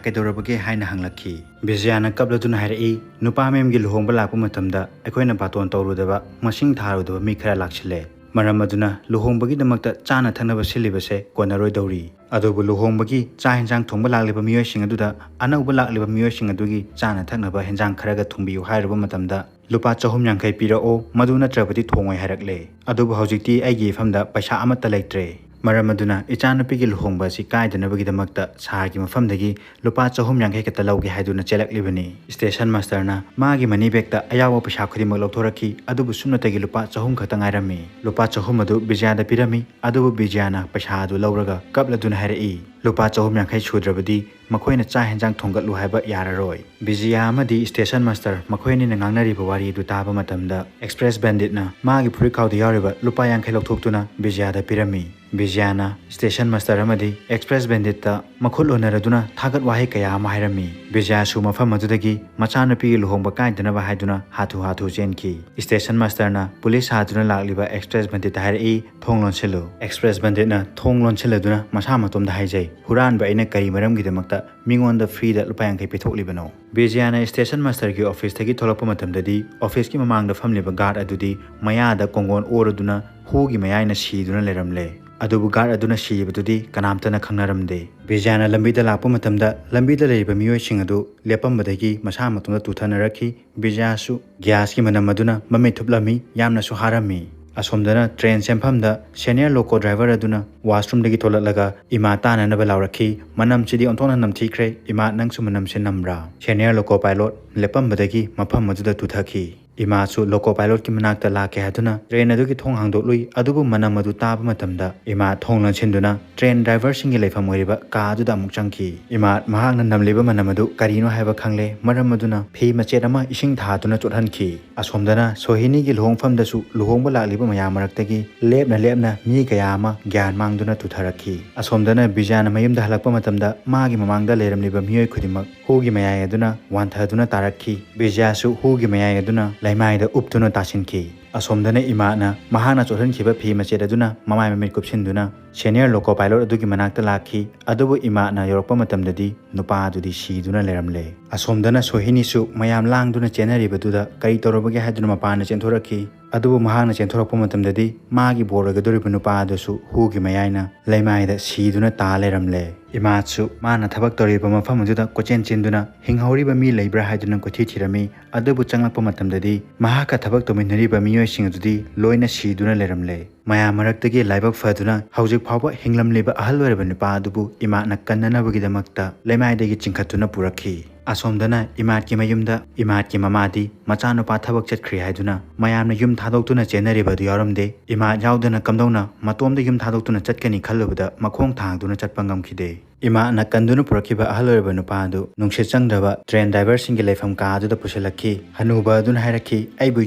ꯀꯩꯗꯧꯔꯕꯒꯦ?" ꯍꯥꯏꯅ ꯍꯪꯂꯛꯈꯤ꯫ ꯕꯤꯖꯌꯅ ꯀꯞꯂꯗꯨꯅ ꯍꯥꯏꯔꯛꯏ, "ꯅꯨꯄꯥ ꯃꯦꯝꯒꯤ ꯂꯨꯍꯣꯡꯕ ꯂꯥꯛꯄ ꯃꯇꯝꯗ ꯑꯩꯈꯣꯏꯅ ꯕꯥꯇꯣꯟ ꯇꯧꯔꯨꯗꯕ, ꯃꯁꯤꯡ ꯊꯥꯔꯨꯗꯕ ꯃꯤ ꯈꯔ ꯂꯥꯛꯁꯤꯜꯂꯦ꯫ ꯃꯔꯝ ꯑꯗꯨꯅ ꯂꯨꯍꯣꯡꯕꯒꯤꯗꯃꯛꯇ ꯆꯥꯅ ꯊꯛꯅꯕ ꯁꯤꯜꯂꯤꯕꯁꯦ ꯀꯣꯟꯅꯔꯣꯏꯗꯧꯔꯤ꯫ ꯑꯗꯨꯕꯨ ꯂꯨꯍꯣꯡꯕꯒꯤ ꯆꯥꯛ ꯍꯦꯟꯖꯥꯡ ꯊꯣꯡꯕ ꯂꯥꯛꯂꯤꯕ ꯃꯤꯑꯣꯏꯁꯤꯡ ꯑꯗꯨꯗ ꯑꯅꯧꯕ ꯂꯥꯛꯂꯤꯕ ꯃꯤꯑꯣꯏꯁꯤꯡ ꯑꯗꯨꯒꯤ ꯆꯥꯅ ꯊꯛꯅꯕ ꯍꯦꯟꯖꯥꯡ ꯈꯔꯒ ꯊꯣꯡꯕꯤꯌꯨ ꯍꯥꯏꯔꯨꯕ ꯃꯇꯝꯗ ꯂꯨꯄꯥ ꯆꯍꯨꯝ ꯌꯥꯡꯈꯩ ꯄꯤꯔꯛꯑꯣ, ꯃꯗꯨ ꯅꯠꯇ꯭ꯔꯕꯗꯤ ꯊꯣꯡꯉꯣꯏ" ꯍꯥꯏꯔꯛꯂꯦ꯫ ꯑꯗꯨꯕꯨ ꯍꯧꯖꯤꯛꯇꯤ ꯑꯩꯒꯤ ꯏꯐꯝꯗ ꯄꯩꯁꯥ ꯑꯃꯠꯇ ꯂꯩꯇ꯭ꯔꯦ꯫ ꯃꯔꯝ ꯑꯗꯨꯅ ꯏꯆꯥꯅꯨꯄꯤꯒꯤ ꯂꯨꯍꯣꯡꯕ ꯑꯁꯤ ꯀꯥꯏꯗꯅꯕꯒꯤꯗꯃꯛꯇ sirꯒꯤ ꯃꯐꯝꯗꯒꯤ ꯂꯨꯄꯥ ꯆꯍꯨꯝ ꯌꯥꯡꯈꯩ ꯈꯛꯇ ꯂꯧꯒꯦ ꯍꯥꯏꯗꯨꯅ ꯆꯦꯜꯂꯛꯂꯤꯕꯅꯤ꯫ Station masterꯅ ꯃꯥꯒꯤ money bagꯇ ꯑꯌꯥꯎꯕ ꯄꯩꯁꯥ ꯈꯨꯗꯤꯡꯃꯛ ꯂꯧꯊꯣꯔꯛꯈꯤ, ꯑꯗꯨꯕꯨ ꯁꯨꯞꯅꯇꯒꯤ ꯂꯨꯄꯥ ꯆꯍꯨꯝ ꯈꯛꯇ ꯉꯥꯏꯔꯝꯃꯤ꯫ ꯂꯨꯄꯥ ꯆꯍꯨꯝ ꯑꯗꯨ ꯕꯤꯖꯌꯗ ꯄꯤꯔꯝꯃꯤ, ꯑꯗꯨꯕꯨ ꯕꯤꯖꯌꯅ ꯄꯩꯁꯥ ꯑꯗꯨ ꯂꯧꯔꯒ ꯀꯞꯂꯗꯨꯅ ꯍꯥꯏꯔꯛꯏ, "ꯂꯨꯄꯥ ꯆꯍꯨꯝ ꯌꯥꯡꯈꯩ ꯁꯨꯗ꯭ꯔꯕꯗꯤ ꯃꯈꯣꯏꯅ ꯆꯥꯛ ꯍꯦꯟꯖꯥꯡ ꯊꯣꯡꯒꯠꯂꯨ ꯍꯥꯏꯕ ꯌꯥꯔꯔꯣꯏ"꯫ ꯕꯤꯖꯌ ꯑꯃꯗꯤ station master ꯃꯈꯣꯏ ꯑꯅꯤꯅ ꯉꯥꯡꯅꯔꯤꯕ ꯋꯥꯔꯤ ꯑꯗꯨ ꯇꯥꯕ ꯃꯇꯝꯗ express banditꯅ ꯃꯥꯒꯤ ꯐꯨꯔꯤꯠꯈꯥꯎꯗ ꯌꯥꯎꯔꯤꯕ ꯂꯨꯄꯥ ꯌꯥꯡꯈꯩ ꯂꯧꯊꯣꯛꯇꯨꯅ ꯕꯤꯖꯌꯗ ꯄꯤꯔꯝꯃꯤ꯫ ꯕꯤꯖꯌꯅ station master ꯑꯃꯗꯤ express banditꯇ ꯃꯈꯨꯠ ꯂꯣꯟꯅꯔꯗꯨꯅ ꯊꯥꯒꯠ ꯋꯥꯍꯩ ꯀꯌꯥ ꯑꯃ ꯍꯥꯏꯔꯝꯃꯤ꯫ ꯕꯤꯖꯌꯁꯨ ꯃꯐꯝ ꯑꯗꯨꯗꯒꯤ ꯃꯆꯥꯅꯨꯄꯤꯒꯤ ꯂꯨꯍꯣꯡꯕ ꯀꯥꯏꯗꯅꯕ ꯍꯥꯏꯗꯨꯅ ꯍꯥꯊꯨ ꯍꯥꯊꯨ ꯆꯦꯟꯈꯤ꯫ Station masterꯅ police ꯁꯥꯗꯨꯅ ꯂꯥꯛꯂꯤꯕ express banditꯇ ꯍꯥꯏꯔꯛꯏ, "ꯊꯣꯡ ꯂꯣꯟꯁꯤꯜꯂꯨ"꯫ Express banditꯅ ꯊꯣꯡ ꯂꯣꯟꯁꯤꯜꯂꯗꯨꯅ ꯃꯁꯥ ꯃꯇꯣꯝꯗ ꯍꯥꯏꯖꯩ, "ꯍꯨꯔꯥꯟꯕ ꯑꯩꯅ ꯀꯔꯤ ꯃꯔꯝꯒꯤꯗꯃꯛꯇ ꯃꯤꯉꯣꯟꯗ freeꯗ ꯂꯨꯄꯥ ꯌꯥꯡꯈꯩ ꯄꯤꯊꯣꯛꯂꯤꯕꯅꯣ?" ꯕꯤꯖꯌꯅ station masterꯒꯤ officeꯇꯒꯤ ꯊꯣꯛꯂꯛꯄ ꯃꯇꯝꯗꯗꯤ officeꯀꯤ ꯃꯃꯥꯡꯗ ꯐꯝꯂꯤꯕ guard ꯑꯗꯨꯗꯤ ꯃꯌꯥꯗ ꯀꯣꯡꯒꯣꯟ ꯑꯣꯔꯗꯨꯅ ꯍꯨꯒꯤ ꯃꯌꯥꯏꯅ ꯁꯤꯗꯨꯅ ꯂꯩꯔꯝꯂꯦ꯫ ꯑꯗꯨꯕꯨ ꯒꯥꯔꯗ ꯑꯗꯨꯅ ꯁꯤꯔꯤꯕꯗꯨꯗꯤ ꯀꯅꯥꯝꯇꯅ ꯈꯪꯅꯔꯝꯗꯦ꯫ ꯕꯤꯖꯌꯥꯅ ꯂꯝꯕꯤꯗ ꯂꯥꯛꯄ ꯃꯇꯝꯗ ꯂꯝꯕꯤꯗ ꯂꯩꯔꯤꯕ ꯃꯤꯑꯣꯏꯁꯤꯡ ꯑꯗꯨ ꯂꯦꯞꯄꯝꯕꯗꯒꯤ ꯃꯁꯥ ꯃꯇꯣꯝꯇ ꯇꯨꯊꯅꯔꯛꯈꯤ꯫ ꯕꯤꯖꯌꯥꯁꯨ ꯒ꯭ꯌꯥꯁꯀꯤ ꯃꯅꯝ ꯑꯗꯨꯅ ꯃꯃꯤꯠ ꯊꯨꯞꯂꯝꯃꯤ, ꯌꯥꯝꯅꯁꯨ ꯍꯥꯔꯝꯃꯤ꯫ ꯑꯁꯣꯝꯗꯅ ꯇ꯭ꯔꯦꯟ ꯆꯦꯟꯐꯝꯗ ꯁꯦꯅꯤꯌꯔ ꯂꯣꯀꯣ ꯗ꯭ꯔꯥꯏꯚꯔ ꯑꯗꯨꯅ ꯋꯥꯁꯔꯨꯝꯗꯒꯤ ꯊꯣꯛꯂꯛꯂꯒ ꯏꯃꯥ ꯇꯥꯅꯅꯕ ꯂꯥꯎꯔꯛꯈꯤ꯫ "ꯃꯅꯝꯁꯤꯗꯤ ꯑꯣꯟꯊꯣꯛꯅ ꯅꯝꯊꯤꯈ꯭ꯔꯦ꯫ ꯏꯃꯥ, ꯅꯪꯁꯨ ꯃꯅꯝꯁꯦ ꯅꯝꯕ꯭ꯔꯥ?" ꯁꯦꯅꯤꯌꯔ ꯂꯣꯀꯣ ꯄꯥꯏꯂꯣꯠ ꯂꯦꯞꯄꯝꯕꯗꯒꯤ ꯃꯐꯝ ꯑꯗꯨꯗ ꯇꯨꯊꯈꯤ꯫ ꯏꯃꯥꯁꯨ ꯂꯣꯀꯣ ꯄꯥꯏꯂꯣꯠꯀꯤ ꯃꯅꯥꯛꯇ ꯂꯥꯛꯀꯦ ꯍꯥꯏꯗꯨꯅ ꯇ꯭ꯔꯦꯟ ꯑꯗꯨꯒꯤ ꯊꯣꯡ ꯍꯥꯡꯗꯣꯛꯂꯨꯏ꯫ ꯑꯗꯨꯕꯨ ꯃꯅꯝ ꯑꯗꯨ ꯇꯥꯕ ꯃꯇꯝꯗ ꯏꯃꯥ ꯊꯣꯡ ꯂꯣꯟꯁꯤꯟꯗꯨꯅ ꯇ꯭ꯔꯦꯟ ꯗ꯭ꯔꯥꯏꯚꯔꯁꯤꯡꯒꯤ ꯂꯩꯐꯝ ꯑꯣꯏꯔꯤꯕ ꯀꯥ ꯑꯗꯨꯗ ꯑꯃꯨꯛ ꯆꯪꯈꯤ꯫ ꯏꯃꯥ ꯃꯍꯥꯛꯅ ꯅꯝꯂꯤꯕ ꯃꯅꯝ ꯑꯗꯨ ꯀꯔꯤꯅꯣ ꯍꯥꯏꯕ ꯈꯪꯂꯦ꯫ ꯃꯔꯝ ꯑꯗꯨꯅ ꯐꯤ ꯃꯆꯦꯠ ꯑꯃ ꯏꯁꯤꯡ ꯊꯥꯗꯨꯅ ꯆꯣꯠꯍꯟꯈꯤ꯫ ꯑꯁꯣꯝꯗꯅ ꯁꯣꯍꯤꯅꯤꯒꯤ ꯂꯨꯍꯣꯡꯐꯝꯗꯁꯨ ꯂꯨꯍꯣꯡꯕ ꯂꯥꯛꯂꯤꯕ ꯃꯌꯥꯝ ꯃꯔꯛꯇꯒꯤ ꯂꯦꯞꯅ ꯂꯦꯞꯅ ꯃꯤ ꯀꯌꯥ ꯑꯃ ꯒ꯭ꯌꯥꯟ ꯃꯥꯡꯗꯨꯅ ꯇꯨꯊꯔꯛꯈꯤ꯫ ꯑꯁꯣꯝꯗꯅ ꯕꯤꯖꯌꯥꯅ ꯃꯌꯨꯝꯗ ꯍꯜꯂꯛꯄ ꯃꯇꯝꯗ ꯃꯥꯒꯤ ꯃꯃꯥꯡꯗ ꯂꯩꯔꯝꯂꯤꯕ ꯃꯤꯑꯣꯏ ꯈꯨꯗꯤꯡꯃꯛ ꯍꯨꯒꯤ ꯃꯌꯥꯏ ꯑꯗꯨꯅ ꯋꯥꯟꯊꯗꯨꯅ ꯇꯥꯔꯛꯈꯤ꯫ ꯕꯤꯖꯌꯥꯁꯨ ꯍꯨꯒꯤ ꯃꯌꯥꯏ ꯑꯗꯨꯅ ꯂꯩꯃꯥꯏꯗ ꯎꯞꯇꯨꯅ ꯇꯥꯁꯤꯟꯈꯤ꯫ ꯑꯁꯣꯝꯗꯅ ꯏꯃꯥꯅ ꯃꯍꯥꯛꯅ ꯆꯣꯠꯍꯟꯈꯤꯕ ꯐꯤ ꯃꯆꯦꯠ ꯑꯗꯨꯅ ꯃꯃꯥꯏ ꯃꯃꯤꯠ ꯀꯨꯞꯁꯤꯟꯗꯨꯅ ꯁꯦꯅꯤꯌꯔ ꯂꯣꯀꯣ ꯄꯥꯏꯂꯣꯠ ꯑꯗꯨꯒꯤ ꯃꯅꯥꯛꯇ ꯂꯥꯛꯈꯤ꯫ ꯑꯗꯨꯕꯨ ꯏꯃꯥꯅ ꯌꯧꯔꯛꯄ ꯃꯇꯝꯗꯗꯤ ꯅꯨꯄꯥ ꯑꯗꯨꯗꯤ ꯁꯤꯗꯨꯅ ꯂꯩꯔꯝꯂꯦ꯫ ꯑꯁꯣꯝꯗꯅ ꯁꯣꯍꯤꯅꯤꯁꯨ ꯃꯌꯥꯝ ꯂꯥꯡꯗꯨꯅ ꯆꯦꯟꯅꯔꯤꯕꯗꯨꯗ ꯀꯔꯤ ꯇꯧꯔꯕꯒꯦ ꯍꯥꯏꯗꯨꯅ ꯃꯄꯥꯟꯗ ꯆꯦꯟꯊꯣꯔꯛꯈꯤ꯫ ꯑꯗꯨꯕꯨ ꯃꯍꯥꯛꯅ ꯆꯦꯟꯊꯣꯔꯛꯄ ꯃꯇꯝꯗꯗꯤ ꯃꯥꯒꯤ ꯕꯣꯔ ꯑꯣꯏꯒꯗꯧꯔꯤꯕ ꯅꯨꯄꯥ ꯑꯗꯨꯁꯨ ꯍꯨꯒꯤ ꯃꯌꯥꯏꯅ ꯂꯩꯃꯥꯏꯗ ꯁꯤꯗꯨꯅ ꯇꯥ ꯂꯩꯔꯝꯂꯦ꯫ ꯏꯃꯥꯁꯨ ꯃꯥꯅ ꯊꯕꯛ ꯇꯧꯔꯤꯕ ꯃꯐꯝ ꯑꯗꯨꯗ ꯀꯣꯏꯆꯦꯟ ꯆꯦꯟꯗꯨꯅ ꯍꯤꯡꯍꯧꯔꯤꯕ ꯃꯤ ꯂꯩꯕ꯭ꯔꯥ ꯍꯥꯏꯗꯨꯅ ꯀꯣꯏꯊꯤ ꯊꯤꯔꯝꯃꯤ꯫ ꯑꯗꯨꯕꯨ ꯆꯪꯂꯛꯄ ꯃꯇꯝꯗꯗꯤ ꯃꯍꯥꯛꯀ ꯊꯕꯛ ꯇꯧꯃꯤꯟꯅꯔꯤꯕ ꯃꯤꯑꯣꯏꯁꯤꯡ ꯑꯗꯨꯗꯤ ꯂꯣꯏꯅ ꯁꯤꯗꯨꯅ ꯂꯩꯔꯝꯂꯦ꯫ ꯃꯌꯥꯝ ꯃꯔꯛꯇꯒꯤ ꯂꯥꯏꯕꯛ ꯐꯗꯨꯅ ꯍꯧꯖꯤꯛ ꯐꯥꯎꯕ ꯍꯤꯡꯂꯝꯂꯤꯕ ꯑꯍꯜ ꯑꯣꯏꯔꯕ ꯅꯨꯄꯥ ꯑꯗꯨꯕꯨ ꯏꯃꯥꯠꯅ ꯀꯟꯅꯅꯕꯒꯤꯗꯃꯛꯇ ꯂꯩꯃꯥꯏꯗꯒꯤ ꯆꯤꯡꯈꯠꯇꯨꯅ ꯄꯨꯔꯛꯈꯤ꯫ ꯑꯁꯣꯝꯗꯅ ꯏꯃꯥꯠꯀꯤ ꯃꯌꯨꯝꯗ ꯏꯃꯥꯠꯀꯤ ꯃꯃꯥꯗꯤ ꯃꯆꯥꯅꯨꯄꯥ ꯊꯕꯛ ꯆꯠꯈ꯭ꯔꯦ ꯍꯥꯏꯗꯨꯅ ꯃꯌꯥꯝꯅ ꯌꯨꯝ ꯊꯥꯗꯣꯛꯇꯨꯅ ꯆꯦꯟꯅꯔꯤꯕ ꯑꯗꯨ ꯌꯥꯎꯔꯝꯗꯦ꯫ ꯏꯃꯥꯠ ꯌꯥꯎꯗꯅ ꯀꯝꯗꯧꯅ ꯃꯇꯣꯝꯗ ꯌꯨꯝ ꯊꯥꯗꯣꯛꯇꯨꯅ ꯆꯠꯀꯅꯤ ꯈꯜꯂꯨꯕꯗ ꯃꯈꯣꯡ ꯊꯥꯡꯗꯨꯅ ꯆꯠꯄ ꯉꯝꯈꯤꯗꯦ꯫ ꯏꯃꯥꯠꯅ ꯀꯟꯗꯨꯅ ꯄꯨꯔꯛꯈꯤꯕ ꯑꯍꯜ ꯑꯣꯏꯔꯕ ꯅꯨꯄꯥ ꯑꯗꯨ ꯅꯨꯡꯁꯤꯠ ꯆꯪꯗ꯭ꯔꯕ ꯇ꯭ꯔꯦꯟ ꯗ꯭ꯔꯥꯏꯚꯔꯁꯤꯡꯒꯤ ꯂꯩꯐꯝ ꯀꯥ ꯑꯗꯨꯗ ꯄꯨꯁꯤꯜꯂꯛꯈꯤ꯫ ꯍꯅꯨꯕ ꯑꯗꯨꯅ ꯍꯥꯏꯔꯛꯈꯤ, "ꯑꯩꯕꯨ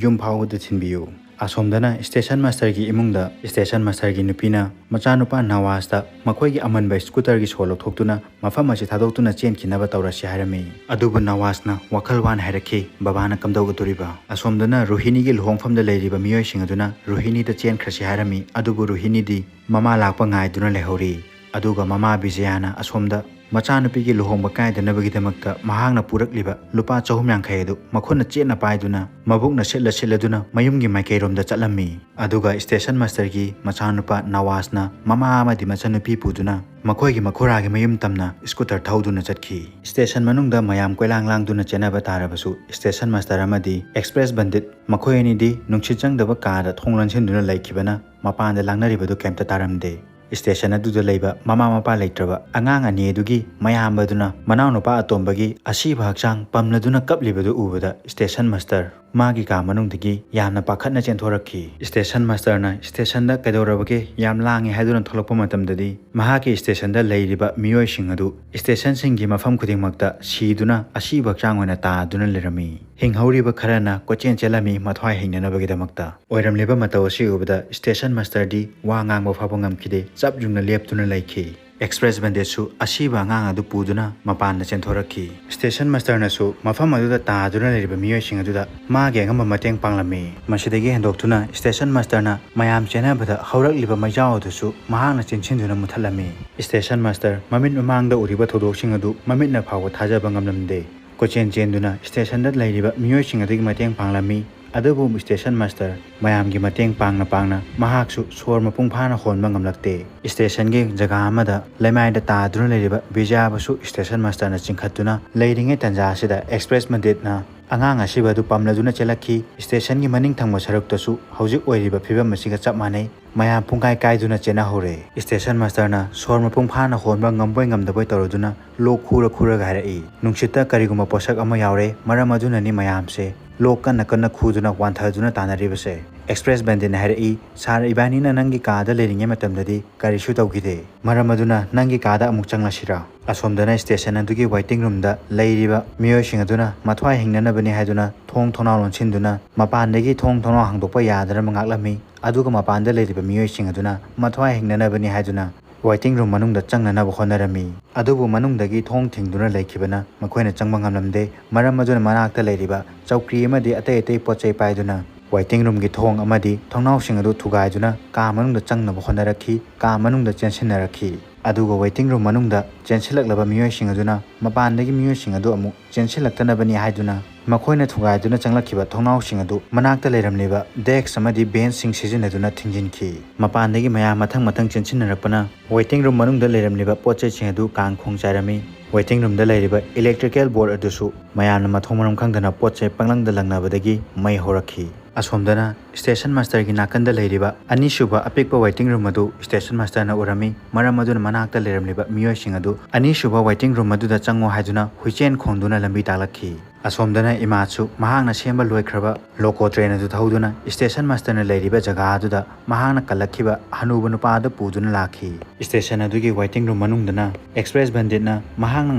ꯌꯨꯝ ꯐꯥꯎꯕꯗ ꯊꯤꯟꯕꯤꯌꯨ"꯫ ꯑꯁꯣꯝꯗꯅ ꯁ꯭ꯇꯦꯁꯟ ꯃꯥꯁꯇꯔꯒꯤ ꯏꯃꯨꯡꯗ ꯁ꯭ꯇꯦꯁꯟ ꯃꯥꯁꯇꯔꯒꯤ ꯅꯨꯄꯤꯅ ꯃꯆꯥꯅꯨꯄꯥ ꯅꯋꯥꯖꯇ ꯃꯈꯣꯏꯒꯤ ꯑꯃꯟꯕ ꯁ꯭ꯀꯨꯇꯔꯒꯤ ꯁꯣ ꯂꯧꯊꯣꯛꯇꯨꯅ ꯃꯐꯝ ꯑꯁꯤ ꯊꯥꯗꯣꯛꯇꯨꯅ ꯆꯦꯟꯈꯤꯅꯕ ꯇꯧꯔꯁꯤ ꯍꯥꯏꯔꯝꯃꯤ꯫ ꯑꯗꯨꯕꯨ ꯅꯋꯥꯖꯅ ꯋꯥꯈꯜ ꯋꯥꯅ ꯍꯥꯏꯔꯛꯈꯤ, "ꯕꯕꯥꯅ ꯀꯝꯗꯧꯒꯗꯣꯔꯤꯕ?" ꯑꯁꯣꯝꯗꯅ ꯔꯣꯍꯤꯅꯤꯒꯤ ꯂꯨꯍꯣꯡꯐꯝꯗ ꯂꯩꯔꯤꯕ ꯃꯤꯑꯣꯏꯁꯤꯡ ꯑꯗꯨꯅ ꯔꯣꯍꯤꯅꯤꯗ ꯆꯦꯟꯈ꯭ꯔꯁꯤ ꯍꯥꯏꯔꯝꯃꯤ꯫ ꯑꯗꯨꯕꯨ ꯔꯣꯍꯤꯅꯤꯗꯤ ꯃꯃꯥ ꯂꯥꯛꯄ ꯉꯥꯏꯗꯨꯅ ꯂꯩꯍꯧꯔꯤ꯫ ꯑꯗꯨꯒ ꯃꯃꯥ ꯕꯤꯖꯌꯥꯅ ꯑꯁꯣꯝꯗ ꯃꯆꯥꯅꯨꯄꯤꯒꯤ ꯂꯨꯍꯣꯡꯕ ꯀꯥꯏꯗꯅꯕꯒꯤꯗꯃꯛꯇ ꯃꯍꯥꯛꯅ ꯄꯨꯔꯛꯂꯤꯕ ꯂꯨꯄꯥ ꯆꯍꯨꯝ ꯌꯥꯡꯈꯩ ꯑꯗꯨ ꯃꯈꯨꯠꯅ ꯆꯦꯠꯅ ꯄꯥꯏꯗꯨꯅ, ꯃꯕꯨꯛꯅ ꯁꯤꯠꯂ ꯁꯤꯠꯂꯗꯨꯅ ꯃꯌꯨꯝꯒꯤ ꯃꯥꯏꯀꯩꯔꯣꯝꯗ ꯆꯠꯂꯝꯃꯤ꯫ ꯑꯗꯨꯒ ꯁ꯭ꯇꯦꯁꯟ ꯃꯥꯁꯇꯔꯒꯤ ꯃꯆꯥꯅꯨꯄꯥ ꯅꯋꯥꯖꯅ ꯃꯃꯥ ꯑꯃꯗꯤ ꯃꯆꯟꯅꯨꯄꯤ ꯄꯨꯗꯨꯅ ꯃꯈꯣꯏꯒꯤ ꯃꯈꯨꯔꯥꯒꯤ ꯃꯌꯨꯝ ꯇꯝꯅ ꯁ꯭ꯀꯨꯇꯔ ꯊꯧꯗꯨꯅ ꯆꯠꯈꯤ꯫ ꯁ꯭ꯇꯦꯁꯟ ꯃꯅꯨꯡꯗ ꯃꯌꯥꯝ ꯀꯣꯏꯂꯥꯡ ꯂꯥꯡꯗꯨꯅ ꯆꯦꯟꯅꯕ ꯇꯥꯔꯕꯁꯨ, ꯁ꯭ꯇꯦꯁꯟ ꯃꯥꯁꯇꯔ ꯑꯃꯗꯤ ꯑꯦꯛꯁꯄ꯭ꯔꯦꯁ ꯕꯟꯗꯤꯠ ꯃꯈꯣꯏ ꯑꯅꯤꯗꯤ ꯅꯨꯡꯁꯤꯠ ꯆꯪꯗꯕ ꯀꯥꯗ ꯊꯣꯡ ꯂꯣꯟꯁꯤꯟꯗꯨꯅ ꯂꯩꯈꯤꯕꯅ ꯃꯄꯥꯟꯗ ꯂꯥꯡꯅꯔꯤꯕꯗꯨ ꯀꯩꯝꯇ ꯇꯥꯔꯝꯗꯦ꯫ ꯁ꯭ꯇꯦꯁꯟ ꯑꯗꯨꯗ ꯂꯩꯕ ꯃꯃꯥ ꯃꯄꯥ ꯂꯩꯇ꯭ꯔꯕ ꯑꯉꯥꯡ ꯑꯅꯤ ꯑꯗꯨꯒꯤ ꯃꯌꯥꯝꯕꯗꯨꯅ ꯃꯅꯥꯎꯅꯨꯄꯥ ꯑꯇꯣꯝꯕꯒꯤ ꯑꯁꯤꯕ ꯍꯛꯆꯥꯡ ꯄꯝꯂꯗꯨꯅ ꯀꯞꯂꯤꯕꯗꯨ ꯎꯕꯗ ꯁ꯭ꯇꯦꯁꯟ ꯃꯥꯁꯇꯔ ꯃꯥꯒꯤ ꯀꯥ ꯃꯅꯨꯡꯗꯒꯤ ꯌꯥꯝꯅ ꯄꯥꯈꯠꯅ ꯆꯦꯟꯊꯣꯔꯛꯈꯤ꯫ ꯁ꯭ꯇꯦꯁꯟ ꯃꯥꯁꯇꯔꯅ "ꯁ꯭ꯇꯦꯁꯟꯗ ꯀꯩꯗꯧꯔꯕꯒꯦ? ꯌꯥꯝ ꯂꯥꯡꯉꯦ" ꯍꯥꯏꯗꯨꯅ ꯊꯣꯛꯂꯛꯄ ꯃꯇꯝꯗꯗꯤ, ꯃꯍꯥꯛꯀꯤ ꯁ꯭ꯇꯦꯁꯟꯗ ꯂꯩꯔꯤꯕ ꯃꯤꯑꯣꯏꯁꯤꯡ ꯑꯗꯨ ꯁ꯭ꯇꯦꯁꯟꯁꯤꯡꯒꯤ ꯃꯐꯝ ꯈꯨꯗꯤꯡꯃꯛꯇ ꯁꯤꯗꯨꯅ ꯑꯁꯤꯕ ꯍꯛꯆꯥꯡ ꯑꯣꯏꯅ ꯇꯥꯗꯨꯅ ꯂꯩꯔꯝꯃꯤ꯫ ꯍꯤꯡꯍꯧꯔꯤꯕ ꯈꯔꯅ ꯀꯣꯏꯆꯦꯟ ꯆꯦꯜꯂꯝꯃꯤ ꯃꯊ꯭ꯋꯥꯏ ꯍꯤꯡꯅꯅꯕꯒꯤꯗꯃꯛꯇ꯫ ꯑꯣꯏꯔꯝꯂꯤꯕ ꯃꯇꯧ ꯑꯁꯤ ꯎꯕꯗ ꯁ꯭ꯇꯦꯁꯟ ꯃꯥꯁꯇꯔꯗꯤ ꯋꯥ ꯉꯥꯡꯕ ꯐꯥꯎꯕ ꯉꯝꯈꯤꯗꯦ, ꯆꯞ ꯌꯨꯡꯅ ꯂꯦꯞꯇꯨꯅ ꯂꯩꯈꯤ꯫ ꯑꯦꯛꯁꯄ꯭ꯔꯦꯁ ꯕꯟꯗꯤꯠꯁꯨ ꯑꯁꯤꯕ ꯑꯉꯥꯡ ꯑꯗꯨ ꯄꯨꯗꯨꯅ ꯃꯄꯥꯟꯗ ꯆꯦꯟꯊꯣꯔꯛꯈꯤ꯫ ꯁ꯭ꯇꯦꯁꯟ ꯃꯥꯁꯇꯔꯅꯁꯨ ꯃꯐꯝ ꯑꯗꯨꯗ ꯇꯥꯗꯨꯅ ꯂꯩꯔꯤꯕ ꯃꯤꯑꯣꯏꯁꯤꯡ ꯑꯗꯨꯗ ꯃꯥꯒꯤ ꯑꯉꯝꯕ ꯃꯇꯦꯡ ꯄꯥꯡꯂꯝꯃꯤ꯫ ꯃꯁꯤꯗꯒꯤ ꯍꯦꯟꯗꯣꯛꯇꯨꯅ ꯁ꯭ꯇꯦꯁꯟ ꯃꯥꯁꯇꯔꯅ ꯃꯌꯥꯝ ꯆꯦꯟꯅꯕꯗ ꯍꯧꯔꯛꯂꯤꯕ ꯃꯩꯖꯥꯎ ꯑꯗꯨꯁꯨ ꯃꯍꯥꯛꯅ ꯆꯦꯟꯁꯤꯟꯗꯨꯅ ꯃꯨꯊꯠꯂꯝꯃꯤ꯫ ꯁ꯭ꯇꯦꯁꯟ ꯃꯥꯁꯇꯔ ꯃꯃꯤꯠ ꯃꯃꯥꯡꯗ ꯎꯔꯤꯕ ꯊꯧꯗꯣꯛꯁꯤꯡ ꯑꯗꯨ ꯃꯃꯤꯠꯅ ꯐꯥꯎꯕ ꯊꯥꯖꯕ ꯉꯝꯂꯝꯗꯦ꯫ ꯀꯣꯏꯆꯦꯟ ꯆꯦꯟꯗꯨꯅ ꯁ꯭ꯇꯦꯁꯟꯗ ꯂꯩꯔꯤꯕ ꯃꯤꯑꯣꯏꯁꯤꯡ ꯑꯗꯨꯒꯤ ꯃꯇꯦꯡ ꯄꯥꯡꯂꯝꯃꯤ꯫ ꯑꯗꯨꯕꯨ ꯁ꯭ꯇꯦꯁꯟ ꯃꯥꯁꯇꯔ ꯃꯌꯥꯝꯒꯤ ꯃꯇꯦꯡ ꯄꯥꯡꯅ ꯄꯥꯡꯅ ꯃꯍꯥꯛꯁꯨ ꯁꯣꯔ ꯃꯄꯨꯡ ꯐꯥꯅ ꯍꯣꯟꯕ ꯉꯝꯂꯛꯇꯦ꯫ ꯁ꯭ꯇꯦꯁꯟꯒꯤ ꯖꯒꯥ ꯑꯃꯗ ꯂꯩꯃꯥꯏꯗ ꯇꯥꯗꯨꯅ ꯂꯩꯔꯤꯕ ꯕꯤꯖꯌꯥꯕꯨꯁꯨ ꯁ꯭ꯇꯦꯁꯟ ꯃꯥꯁꯇꯔꯅ ꯆꯤꯡꯈꯠꯇꯨꯅ ꯂꯩꯔꯤꯉꯩ ꯇꯥꯟꯖꯥ ꯑꯁꯤꯗ ꯑꯦꯛꯁꯄ꯭ꯔꯦꯁ ꯕꯟꯗꯤꯠꯅ ꯑꯉꯥꯡ ꯑꯁꯤꯕ ꯑꯗꯨ ꯄꯝꯂꯗꯨꯅ ꯆꯦꯜꯂꯛꯈꯤ꯫ ꯁ꯭ꯇꯦꯁꯟꯒꯤ ꯃꯅꯤꯡ ꯊꯪꯕ ꯁꯔꯨꯛꯇꯁꯨ ꯍꯧꯖꯤꯛ ꯑꯣꯏꯔꯤꯕ ꯐꯤꯕꯝ ꯑꯁꯤꯒ ꯆꯞ ꯃꯥꯟꯅꯩ꯫ ꯃꯌꯥꯝ ꯄꯨꯡꯀꯥꯏ ꯀꯥꯏꯗꯨꯅ ꯆꯦꯟꯅꯍꯧꯔꯦ꯫ ꯁ꯭ꯇꯦꯁꯟ ꯃꯥꯁꯇꯔꯅ ꯁꯣꯔ ꯃꯄꯨꯡ ꯐꯥꯅ ꯍꯣꯟꯕ ꯉꯝꯕꯣꯏ ꯉꯝꯗꯕꯣꯏ ꯇꯧꯔꯗꯨꯅ ꯂꯣꯛ ꯈꯨꯔ ꯈꯨꯔꯒ ꯍꯥꯏꯔꯛꯏ, "ꯅꯨꯡꯁꯤꯠꯇ ꯀꯔꯤꯒꯨꯝꯕ ꯄꯣꯠꯁꯛ ꯑꯃ ꯌꯥꯎꯔꯦ, ꯃꯔꯝ ꯑꯗꯨꯅꯅꯤ ꯃꯌꯥꯝꯁꯦ ꯂꯣꯛ ꯀꯟꯅ ꯀꯟꯅ ꯈꯨꯗꯨꯅ ꯋꯥꯟꯊꯗꯨꯅ ꯇꯥꯟꯅꯔꯤꯕꯁꯦ"꯫ ꯑꯦꯛꯁꯄ꯭ꯔꯦꯁ ꯕꯟꯗꯤꯠꯅ ꯍꯥꯏꯔꯛꯏ, "ꯁꯥꯔ, ꯏꯕꯥꯅꯤꯅ ꯅꯪꯒꯤ ꯀꯥꯗ ꯂꯩꯔꯤꯉꯩ ꯃꯇꯝꯗꯗꯤ ꯀꯔꯤꯁꯨ ꯇꯧꯈꯤꯗꯦ꯫ ꯃꯔꯝ ꯑꯗꯨꯅ ꯅꯪꯒꯤ ꯀꯥꯗ ꯑꯃꯨꯛ ꯆꯪꯂꯁꯤꯔꯥ?" ꯑꯁꯣꯝꯗꯅ ꯁ꯭ꯇꯦꯁꯟ ꯑꯗꯨꯒꯤ ꯋꯦꯇꯤꯡ ꯔꯨꯝꯗ ꯂꯩꯔꯤꯕ ꯃꯤꯑꯣꯏꯁꯤꯡ ꯑꯗꯨꯅ ꯃꯊ꯭ꯋꯥꯏ ꯍꯤꯡꯅꯅꯕꯅꯤ ꯍꯥꯏꯗꯨꯅ ꯊꯣꯡ ꯊꯣꯡꯅꯥꯎ ꯂꯣꯟꯁꯤꯟꯗꯨꯅ ꯃꯄꯥꯟꯗꯒꯤ ꯊꯣꯡ ꯊꯣꯡꯅꯥꯎ ꯍꯥꯡꯗꯣꯛꯄ ꯌꯥꯗꯅꯕ ꯉꯥꯛꯂꯝꯃꯤ꯫ ꯑꯗꯨꯒ ꯃꯄꯥꯟꯗ ꯂꯩꯔꯤꯕ ꯃꯤꯑꯣꯏꯁꯤꯡ ꯑꯗꯨꯅ ꯃꯊ꯭ꯋꯥꯏ ꯍꯤꯡꯅꯅꯕꯅꯤ ꯍꯥꯏꯗꯨꯅ ꯋꯦꯇꯤꯡ ꯔꯨꯝ ꯃꯅꯨꯡꯗ ꯆꯪꯅꯅꯕ ꯍꯣꯠꯅꯔꯝꯃꯤ꯫ ꯑꯗꯨꯕꯨ ꯃꯅꯨꯡꯗꯒꯤ ꯊꯣꯡ ꯊꯤꯡꯗꯨꯅ ꯂꯩꯈꯤꯕꯅ ꯃꯈꯣꯏꯅ ꯆꯪꯕ ꯉꯝꯂꯝꯗꯦ꯫ ꯃꯔꯝ ꯑꯗꯨꯅ ꯃꯅꯥꯛꯇ ꯂꯩꯔꯤꯕ ꯆꯧꯀ꯭ꯔꯤ ꯑꯃꯗꯤ ꯑꯇꯩ ꯑꯇꯩ ꯄꯣꯠ ꯆꯩ ꯄꯥꯏꯗꯨꯅ ꯋꯦꯇꯤꯡ ꯔꯨꯝꯒꯤ ꯊꯣꯡ ꯑꯃꯗꯤ ꯊꯣꯡꯅꯥꯎꯁꯤꯡ ꯑꯗꯨ ꯊꯨꯒꯥꯏꯗꯨꯅ ꯀꯥ ꯃꯅꯨꯡꯗ ꯆꯪꯅꯕ ꯍꯣꯠꯅꯔꯛꯈꯤ꯫ ꯀꯥ ꯃꯅꯨꯡꯗ ꯆꯦꯟꯁꯤꯟꯅꯔꯛꯈꯤ꯫ ꯑꯗꯨꯒ waiting room ꯃꯅꯨꯡꯗ ꯆꯦꯟꯁꯤꯜꯂꯛꯂꯕ ꯃꯤꯑꯣꯏꯁꯤꯡ ꯑꯗꯨꯅ ꯃꯄꯥꯟꯗꯒꯤ ꯃꯤꯑꯣꯏꯁꯤꯡ ꯑꯗꯨ ꯑꯃꯨꯛ ꯆꯦꯟꯁꯤꯜꯂꯛꯇꯅꯕꯅꯤ ꯍꯥꯏꯗꯨꯅ ꯃꯈꯣꯏꯅ ꯊꯨꯒꯥꯏꯗꯨꯅ ꯆꯪꯂꯛꯈꯤꯕ ꯊꯣꯡꯅꯥꯎꯁꯤꯡ ꯑꯗꯨ ꯃꯅꯥꯛꯇ ꯂꯩꯔꯝꯂꯤꯕ desk ꯑꯃꯗꯤ benchꯁꯤꯡ ꯁꯤꯖꯤꯟꯅꯗꯨꯅ ꯊꯤꯡꯖꯤꯟꯈꯤ꯫ ꯃꯄꯥꯟꯗꯒꯤ ꯃꯌꯥꯝ ꯃꯊꯪ ꯃꯊꯪ ꯆꯦꯟꯁꯤꯟꯅꯔꯛꯄꯅ waiting room ꯃꯅꯨꯡꯗ ꯂꯩꯔꯝꯂꯤꯕ ꯄꯣꯠ ꯆꯩꯁꯤꯡ ꯑꯗꯨ ꯀꯥꯡ ꯈꯣꯡ ꯆꯥꯏꯔꯝꯃꯤ꯫ Waiting roomꯗ ꯂꯩꯔꯤꯕ electrical board ꯑꯗꯨꯁꯨ ꯃꯌꯥꯝꯅ ꯃꯊꯣꯡ ꯃꯔꯝ ꯈꯪꯗꯅ ꯄꯣꯠ ꯆꯩ ꯄꯪꯂꯪꯗ ꯂꯪꯅꯕꯗꯒꯤ ꯃꯩ ꯍꯧꯔꯛꯈꯤ꯫ ꯑꯁꯣꯝꯗꯅ station masterꯒꯤ ꯅꯥꯀꯟꯗ ꯂꯩꯔꯤꯕ ꯑꯅꯤꯁꯨꯕ ꯑꯄꯤꯛꯄ waiting room ꯑꯗꯨ station masterꯅ ꯎꯔꯝꯃꯤ꯫ ꯃꯔꯝ ꯑꯗꯨꯅ ꯃꯅꯥꯛꯇ ꯂꯩꯔꯝꯂꯤꯕ ꯃꯤꯑꯣꯏꯁꯤꯡ ꯑꯗꯨ ꯑꯅꯤꯁꯨꯕ waiting room ꯑꯗꯨꯗ ꯆꯪꯉꯣ ꯍꯥꯏꯗꯨꯅ ꯍꯨꯏꯆꯦꯟ ꯈꯣꯡꯗꯨꯅ ꯂꯝꯕꯤ ꯇꯥꯛꯂꯛꯈꯤ꯫ ꯑꯁꯣꯝꯗꯅ ꯏꯃꯥꯁꯨ ꯃꯍꯥꯛꯅ ꯁꯦꯝꯕ ꯂꯣꯏꯈ꯭ꯔꯕ loco train ꯑꯗꯨ ꯊꯧꯗꯨꯅ station masterꯅ ꯂꯩꯔꯤꯕ ꯖꯒꯥ ꯑꯗꯨꯗ ꯃꯍꯥꯛꯅ ꯀꯜꯂꯛꯈꯤꯕ ꯍꯅꯨꯕ ꯅꯨꯄꯥ ꯑꯗꯨ ꯄꯨꯗꯨꯅ ꯂꯥꯛꯈꯤ꯫ Station ꯑꯗꯨꯒꯤ waiting room ꯃꯅꯨꯡꯗꯅ express ꯕꯟꯗꯤꯠꯅ ꯃꯍꯥꯛꯅ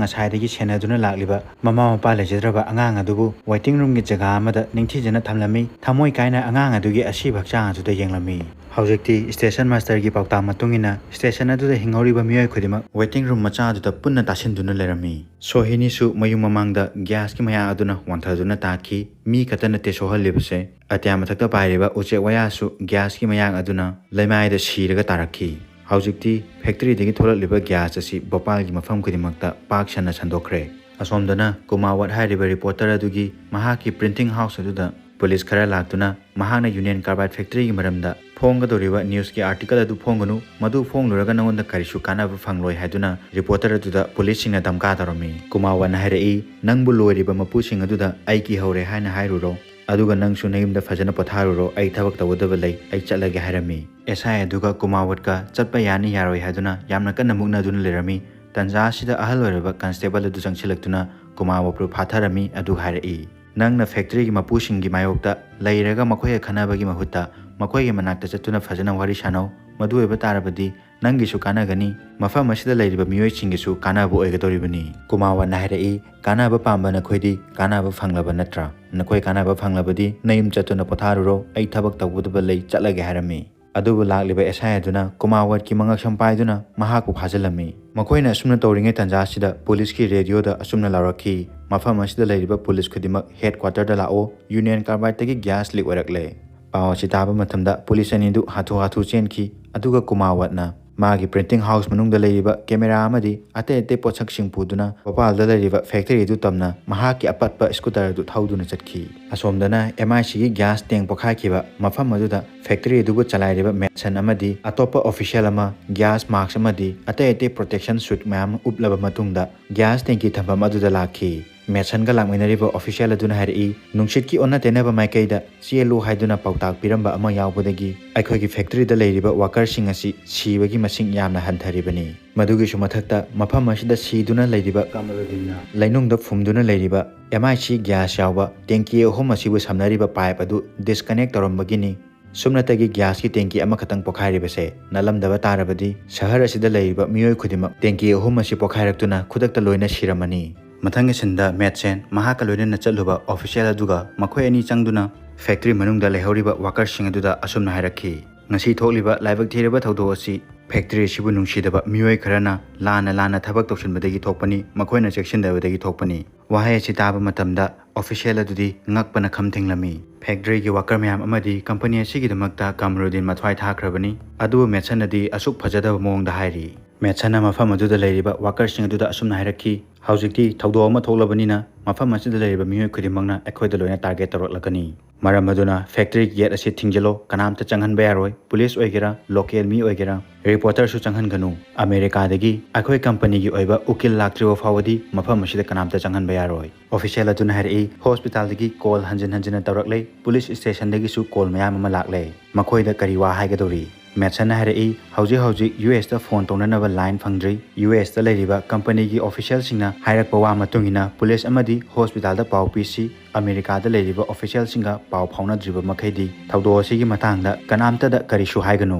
ꯉꯁꯥꯏꯗꯒꯤ ꯁꯦꯟꯅꯗꯨꯅ ꯂꯥꯛꯂꯤꯕ ꯃꯃꯥ ꯃꯄꯥ ꯂꯩꯖꯗ꯭ꯔꯕ ꯑꯉꯥꯡ ꯑꯗꯨꯕꯨ waiting roomꯒꯤ ꯖꯒꯥ ꯑꯃꯗ ꯅꯤꯡꯊꯤꯖꯅ ꯊꯝꯂꯝꯃꯤ꯫ ꯊꯃꯣꯏ ꯀꯥꯏꯅ ꯑꯉꯥꯡ ꯑꯗꯨꯒꯤ ꯑꯁꯤꯕ ꯍꯛꯆꯥꯡ ꯑꯗꯨꯗ ꯌꯦꯡꯂꯝꯃꯤ꯫ ꯍꯧꯖꯤꯛꯇꯤ station masterꯒꯤ ꯄꯥꯎꯇꯥꯛ ꯃꯇꯨꯡ ꯏꯟꯅ station ꯑꯗꯨꯗ ꯍꯤꯡꯍꯧꯔꯤꯕ ꯃꯤꯑꯣꯏ ꯈꯨꯗꯤꯡꯃꯛ waiting room ꯃꯆꯥ ꯑꯗꯨꯗ ꯄꯨꯟꯅ ꯇꯥꯁꯤꯟꯗꯨꯅ ꯂꯩꯔꯝꯃꯤ꯫ ꯁꯣꯍꯤꯅꯤꯁꯨ ꯃꯌꯨꯝ ꯃꯃꯥꯡꯗ gasꯀꯤ ꯃꯌꯥꯛ ꯑꯗꯨꯅ ꯋꯥꯟꯊꯗꯨꯅ ꯇꯥꯈꯤ꯫ ꯃꯤ ꯈꯛꯇ ꯅꯠꯇꯦ ꯁꯣꯛꯍꯜꯂꯤꯕꯁꯦ, ꯑꯇꯤꯌꯥ ꯃꯊꯛꯇ ꯄꯥꯏꯔꯤꯕ ꯎꯆꯦꯛ ꯋꯥꯌꯥꯁꯨ gasꯀꯤ ꯃꯌꯥꯛ ꯑꯗꯨꯅ ꯂꯩꯃꯥꯏꯗ ꯁꯤꯔꯒ ꯇꯥꯔꯛꯈꯤ꯫ ꯍꯧꯖꯤꯛꯇꯤ factoryꯗꯒꯤ ꯊꯣꯛꯂꯛꯂꯤꯕ gas ꯑꯁꯤ ꯚꯣꯄꯥꯜꯒꯤ ꯃꯐꯝ ꯈꯨꯗꯤꯡꯃꯛꯇ ꯄꯥꯛ ꯁꯟꯅ ꯁꯟꯗꯣꯛꯈ꯭ꯔꯦ꯫ ꯑꯁꯣꯝꯗꯅ ꯀꯨꯃꯥꯋꯠ ꯍꯥꯏꯔꯤꯕ reporter ꯑꯗꯨꯒꯤ ꯃꯍꯥꯛꯀꯤ printing house ꯑꯗꯨꯗ police ꯈꯔ ꯂꯥꯛꯇꯨꯅ ꯃꯍꯥꯛꯅ Union Carbide factoryꯒꯤ ꯃꯔꯝꯗ ꯐꯣꯡꯒꯗꯧꯔꯤꯕ newsꯀꯤ article ꯑꯗꯨ ꯐꯣꯡꯒꯅꯨ, ꯃꯗꯨ ꯐꯣꯡꯂꯨꯔꯒ ꯅꯉꯣꯟꯗ ꯀꯔꯤꯁꯨ ꯀꯥꯟꯅꯕ ꯐꯪꯂꯣꯏ ꯍꯥꯏꯗꯨꯅ reporter ꯑꯗꯨꯗ policeꯁꯤꯡꯅ ꯙꯝꯀꯥ ꯇꯧꯔꯝꯃꯤ꯫ ꯀꯨꯃꯥꯋꯠꯅ ꯍꯥꯏꯔꯛꯏ, "ꯅꯪꯕꯨ ꯂꯣꯏꯔꯤꯕ ꯃꯄꯨꯁꯤꯡ ꯑꯗꯨꯗ ꯑꯩ ꯀꯤꯍꯧꯔꯦ ꯍꯥꯏꯅ ꯍꯥꯏꯔꯨꯔꯣ, ꯑꯗꯨꯒ ꯅꯪꯁꯨ ꯅꯌꯨꯝꯗ ꯐꯖꯅ ꯄꯣꯊꯥꯔꯨꯔꯣ, ꯑꯩ ꯊꯕꯛ ꯇꯧꯒꯗꯕ ꯂꯩ, ꯑꯩ ꯆꯠꯂꯒꯦ" ꯍꯥꯏꯔꯝꯃꯤ꯫ ꯑꯦꯁ ꯑꯥꯏ ꯑꯗꯨꯒ ꯀꯨꯃꯥꯋꯠꯀ ꯆꯠꯄ ꯌꯥꯅꯤ ꯌꯥꯔꯣꯏ ꯍꯥꯏꯗꯨꯅ ꯌꯥꯝꯅ ꯀꯟꯅ ꯃꯨꯛꯅꯗꯨꯅ ꯂꯩꯔꯝꯃꯤ꯫ ꯇꯟꯖꯥ ꯑꯁꯤꯗ ꯑꯍꯜ ꯑꯣꯏꯔꯕ constable ꯑꯗꯨ ꯆꯪꯁꯤꯜꯂꯛꯇꯨꯅ ꯀꯨꯃꯥꯋꯠꯄꯨ ꯐꯥꯊꯔꯝꯃꯤ ꯑꯗꯨꯒ ꯍꯥꯏꯔꯛꯏ, "ꯅꯪꯅ factoryꯒꯤ ꯃꯄꯨꯁꯤꯡꯒꯤ ꯃꯥꯌꯣꯛꯇ ꯂꯩꯔꯒ ꯃꯈꯣꯏꯒ ꯈꯟꯅꯕꯒꯤ ꯃꯍꯨꯠꯇ ꯃꯈꯣꯏꯒꯤ ꯃꯅꯥꯛꯇ ꯆꯠꯇꯨꯅ ꯐꯖꯅ ꯋꯥꯔꯤ ꯁꯥꯅꯧ꯫ ꯃꯗꯨ ꯑꯣꯏꯕ ꯇꯥꯔꯕꯗꯤ ꯅꯪꯒꯤꯁꯨ ꯀꯥꯟꯅꯒꯅꯤ, ꯃꯐꯝ ꯑꯁꯤꯗ ꯂꯩꯔꯤꯕ ꯃꯤꯑꯣꯏꯁꯤꯡꯒꯤꯁꯨ ꯀꯥꯟꯅꯕ ꯑꯣꯏꯒꯗꯧꯔꯤꯕꯅꯤ"꯫ ꯀꯨꯃꯥꯋꯠꯅ ꯍꯥꯏꯔꯛꯏ, "ꯀꯥꯟꯅꯕ ꯄꯥꯝꯕ ꯅꯈꯣꯏꯗꯤ ꯀꯥꯟꯅꯕ ꯐꯪꯂꯕ ꯅꯠꯇ꯭ꯔꯥ? ꯅꯈꯣꯏ ꯀꯥꯟꯅꯕ ꯐꯪꯂꯕꯗꯤ ꯅꯌꯨꯝ ꯆꯠꯇꯨꯅ ꯄꯣꯊꯥꯔꯨꯔꯣ, ꯑꯩ ꯊꯕꯛ ꯇꯧꯒꯗꯕ ꯂꯩ, ꯆꯠꯂꯒꯦ" ꯍꯥꯏꯔꯝꯃꯤ꯫ ꯑꯗꯨꯕꯨ ꯂꯥꯛꯂꯤꯕ ꯑꯦꯁ ꯑꯥꯏ ꯑꯗꯨꯅ ꯀꯨꯃꯥꯋꯠꯀꯤ ꯃꯉꯛꯁꯝ ꯄꯥꯏꯗꯨꯅ ꯃꯍꯥꯛꯄꯨ ꯐꯥꯖꯤꯜꯂꯝꯃꯤ꯫ ꯃꯈꯣꯏꯅ ꯑꯁꯨꯝꯅ ꯇꯧꯔꯤꯉꯩ ꯇꯟꯖꯥ ꯑꯁꯤꯗ ꯄꯨꯂꯤꯁꯀꯤ ꯔꯦꯗꯤꯑꯣꯗ ꯑꯁꯨꯝꯅ ꯂꯥꯎꯔꯛꯈꯤ, "ꯃꯐꯝ ꯑꯁꯤꯗ ꯂꯩꯔꯤꯕ ꯄꯨꯂꯤꯁ ꯈꯨꯗꯤꯡꯃꯛ headquarterꯗ ꯂꯥꯛꯑꯣ, Union Carbideꯇꯒꯤ gas leak ꯑꯣꯏꯔꯛꯂꯦ"꯫ ꯄꯥꯎ ꯑꯁꯤ ꯇꯥꯕ ꯃꯇꯝꯗ ꯄꯨꯂꯤꯁ ꯑꯅꯤꯗꯨ ꯍꯥꯊꯨ ꯍꯥꯊꯨ ꯆꯦꯟꯈꯤ, ꯑꯗꯨꯒ ꯀꯨꯃꯥꯋꯠꯅ ꯃꯥꯒꯤ printing house ꯃꯅꯨꯡꯗ ꯂꯩꯔꯤꯕ camera ꯑꯃꯗꯤ ꯑꯇꯩ ꯑꯇꯩ ꯄꯣꯠꯁꯛꯁꯤꯡ ꯄꯨꯗꯨꯅ ꯚꯣꯄꯥꯜꯗ ꯂꯩꯔꯤꯕ factory ꯑꯗꯨ ꯇꯝꯅ ꯃꯍꯥꯛꯀꯤ ꯑꯄꯠꯄ scooter ꯑꯗꯨ ꯊꯧꯗꯨꯅ ꯆꯠꯈꯤ꯫ ꯑꯁꯣꯝꯗꯅ M I C ꯒꯤ gas tank ꯄꯣꯈꯥꯏꯈꯤꯕ ꯃꯐꯝ ꯑꯗꯨꯗ factory ꯑꯗꯨꯕꯨ ꯆꯂꯥꯏꯔꯤꯕ ꯃꯦꯠꯁꯟ ꯑꯃꯗꯤ ꯑꯇꯣꯞꯄ official ꯑꯃ gas mask ꯑꯃꯗꯤ ꯑꯇꯩ ꯑꯇꯩ protection suit ꯃꯌꯥꯝ ꯎꯞꯂꯕ ꯃꯇꯨꯡꯗ gas tank ꯀꯤ ꯊꯝꯐꯝ ꯑꯗꯨꯗ ꯂꯥꯛꯈꯤ꯫ ꯃꯦꯠꯁꯟꯒ ꯂꯥꯛꯃꯤꯟꯅꯔꯤꯕ official ꯑꯗꯨꯅ ꯍꯥꯏꯔꯛꯏ, ꯅꯨꯡꯁꯤꯠꯀꯤ ꯑꯣꯟꯅ ꯇꯩꯅꯕ ꯃꯥꯏꯀꯩꯗ ꯆꯦꯜꯂꯨ ꯍꯥꯏꯗꯨꯅ ꯄꯥꯎꯇꯥꯛ ꯄꯤꯔꯝꯕ ꯑꯃ ꯌꯥꯎꯕꯗꯒꯤ ꯑꯩꯈꯣꯏꯒꯤ factory ꯗ ꯂꯩꯔꯤꯕ worker ꯁꯤꯡ ꯑꯁꯤ ꯁꯤꯕꯒꯤ ꯃꯁꯤꯡ ꯌꯥꯝꯅ ꯍꯟꯊꯔꯤꯕꯅꯤ꯫ ꯃꯗꯨꯒꯤꯁꯨ ꯃꯊꯛꯇ ꯃꯐꯝ ꯑꯁꯤꯗ ꯁꯤꯗꯨꯅ ꯂꯩꯔꯤꯕ ꯀꯃꯔꯨꯗꯤꯟꯅ ꯂꯩꯅꯨꯡꯗ ꯐꯨꯝꯗꯨꯅ ꯂꯩꯔꯤꯕ M I C gas ꯌꯥꯎꯕ tank ꯑꯍꯨꯝ ꯑꯁꯤꯕꯨ ꯁꯝꯅꯔꯤꯕ pipe ꯑꯗꯨ disconnect ꯇꯧꯔꯝꯕꯒꯤꯅꯤ꯫ ꯁꯨꯞꯅꯇꯒꯤ gas ꯀꯤ tank ꯑꯃꯈꯛꯇꯪ ꯄꯣꯈꯥꯏꯔꯤꯕꯁꯦ ꯅꯠꯂꯝꯗꯕ ꯇꯥꯔꯕꯗꯤ ꯁꯍꯔ ꯑꯁꯤꯗ ꯂꯩꯔꯤꯕ ꯃꯤꯑꯣꯏ ꯈꯨꯗꯤꯡꯃꯛ tank ꯑꯍꯨꯝ ꯑꯁꯤ ꯄꯣꯈꯥꯏꯔꯛꯇꯨꯅ ꯈꯨꯗꯛꯇ ꯂꯣꯏꯅ ꯁꯤꯔꯝꯃꯅꯤ꯫ ꯃꯊꯪꯒꯤ scene ꯗ ꯃꯦꯠꯁꯦꯟ ꯃꯍꯥꯛꯀ ꯂꯣꯏꯅꯅ ꯆꯠꯂꯨꯕ official ꯑꯗꯨꯒ ꯃꯈꯣꯏ ꯑꯅꯤ ꯆꯪꯗꯨꯅ factory ꯃꯅꯨꯡꯗ ꯂꯩꯍꯧꯔꯤꯕ worker ꯁꯤꯡ ꯑꯗꯨꯗ ꯑꯁꯨꯝꯅ ꯍꯥꯏꯔꯛꯈꯤ, ꯉꯁꯤ ꯊꯣꯛꯂꯤꯕ ꯂꯥꯏꯕꯛ ꯊꯤꯔꯕ ꯊꯧꯗꯣꯛ ꯑꯁꯤ factory ꯑꯁꯤꯕꯨ ꯅꯨꯡꯁꯤꯗꯕ ꯃꯤꯑꯣꯏ ꯈꯔꯅ ꯂꯥꯟꯅ ꯂꯥꯟꯅ ꯊꯕꯛ ꯇꯧꯁꯤꯟꯕꯗꯒꯤ ꯊꯣꯛꯄꯅꯤ, ꯃꯈꯣꯏꯅ ꯆꯦꯛꯁꯤꯟꯗꯕꯗꯒꯤ ꯊꯣꯛꯄꯅꯤ꯫ ꯋꯥꯍꯩ ꯑꯁꯤ ꯇꯥꯕ ꯃꯇꯝꯗ official ꯑꯗꯨꯗꯤ ꯉꯛꯄꯅ ꯈꯝ ꯊꯦꯡꯂꯝꯃꯤ꯫ Factory ꯒꯤ worker ꯃꯌꯥꯝ ꯑꯃꯗꯤ company ꯑꯁꯤꯒꯤꯗꯃꯛꯇ ꯀꯃꯔꯨꯗꯤꯟ ꯃꯊ꯭ꯋꯥꯏ ꯊꯥꯈ꯭ꯔꯕꯅꯤ꯫ ꯑꯗꯨꯕꯨ ꯃꯦꯠꯁꯟꯅꯗꯤ ꯑꯁꯨꯛ ꯐꯖꯗꯕ ꯃꯑꯣꯡꯗ ꯍꯥꯏꯔꯤ꯫ ꯃꯦꯠꯁꯟꯅ ꯃꯐꯝ ꯑꯗꯨꯗ ꯂꯩꯔꯤꯕ worker ꯁꯤꯡ ꯑꯗꯨꯗ ꯑꯁꯨꯝꯅ ꯍꯥꯏꯔꯛꯈꯤ, ꯍꯧꯖꯤꯛꯇꯤ ꯊꯧꯗꯣꯛ ꯑꯃ ꯊꯣꯛꯂꯕꯅꯤꯅ ꯃꯐꯝ ꯑꯁꯤꯗ ꯂꯩꯔꯤꯕ ꯃꯤꯑꯣꯏ ꯈꯨꯗꯤꯡꯃꯛꯅ ꯑꯩꯈꯣꯏꯗ ꯂꯣꯏꯅ target ꯇꯧꯔꯛꯂꯒꯅꯤ꯫ ꯃꯔꯝ ꯑꯗꯨꯅ factory ꯒꯤ gate ꯑꯁꯤ ꯊꯤꯡꯖꯤꯜꯂꯣ, ꯀꯅꯥꯝꯇ ꯆꯪꯍꯟꯕ ꯌꯥꯔꯣꯏ꯫ Police ꯑꯣꯏꯒꯦꯔꯥ, local ꯃꯤ ꯑꯣꯏꯒꯦꯔꯥ, reporter ꯁꯨ ꯆꯪꯍꯟꯒꯅꯨ꯫ ꯑꯃꯦꯔꯤꯀꯥꯗꯒꯤ ꯑꯩꯈꯣꯏ company ꯒꯤ ꯑꯣꯏꯕ ꯎꯀꯤꯜ ꯂꯥꯛꯇ꯭ꯔꯤꯕ ꯐꯥꯎꯕꯗꯤ ꯃꯐꯝ ꯑꯁꯤꯗ ꯀꯅꯥꯝꯇ ꯆꯪꯍꯟꯕ ꯌꯥꯔꯣꯏ꯫ Official ꯑꯗꯨꯅ ꯍꯥꯏꯔꯛꯏ, hospital ꯗꯒꯤ call ꯍꯟꯖꯤꯟ ꯍꯟꯖꯤꯟꯅ ꯇꯧꯔꯛꯂꯦ, police station ꯗꯒꯤꯁꯨ call ꯃꯌꯥꯝ ꯑꯃ ꯂꯥꯛꯂꯦ꯫ ꯃꯈꯣꯏꯗ ꯀꯔꯤ ꯋꯥ ꯍꯥꯏꯒꯗꯧꯔꯤ? ꯃꯦꯠꯁꯟꯅ ꯍꯥꯏꯔꯛꯏ, ꯍꯧꯖꯤꯛ ꯍꯧꯖꯤꯛ U S ꯇ phone ꯇꯧꯅꯅꯕ line ꯐꯪꯗ꯭ꯔꯤ꯫ U S ꯇ ꯂꯩꯔꯤꯕ company ꯒꯤ official ꯁꯤꯡꯅ ꯍꯥꯏꯔꯛꯄ ꯋꯥ ꯃꯇꯨꯡ ꯏꯟꯅ police ꯑꯃꯗꯤ hospital ꯗ ꯄꯥꯎ ꯄꯤꯁꯤ꯫ ꯑꯃꯦꯔꯤꯀꯥꯗ ꯂꯩꯔꯤꯕ official ꯁꯤꯡꯒ ꯄꯥꯎ ꯐꯥꯎꯅꯗ꯭ꯔꯤꯕ ꯃꯈꯩꯗꯤ ꯊꯧꯗꯣꯛ ꯑꯁꯤꯒꯤ ꯃꯇꯥꯡꯗ ꯀꯅꯥꯝꯇꯗ ꯀꯔꯤꯁꯨ ꯍꯥꯏꯒꯅꯨ꯫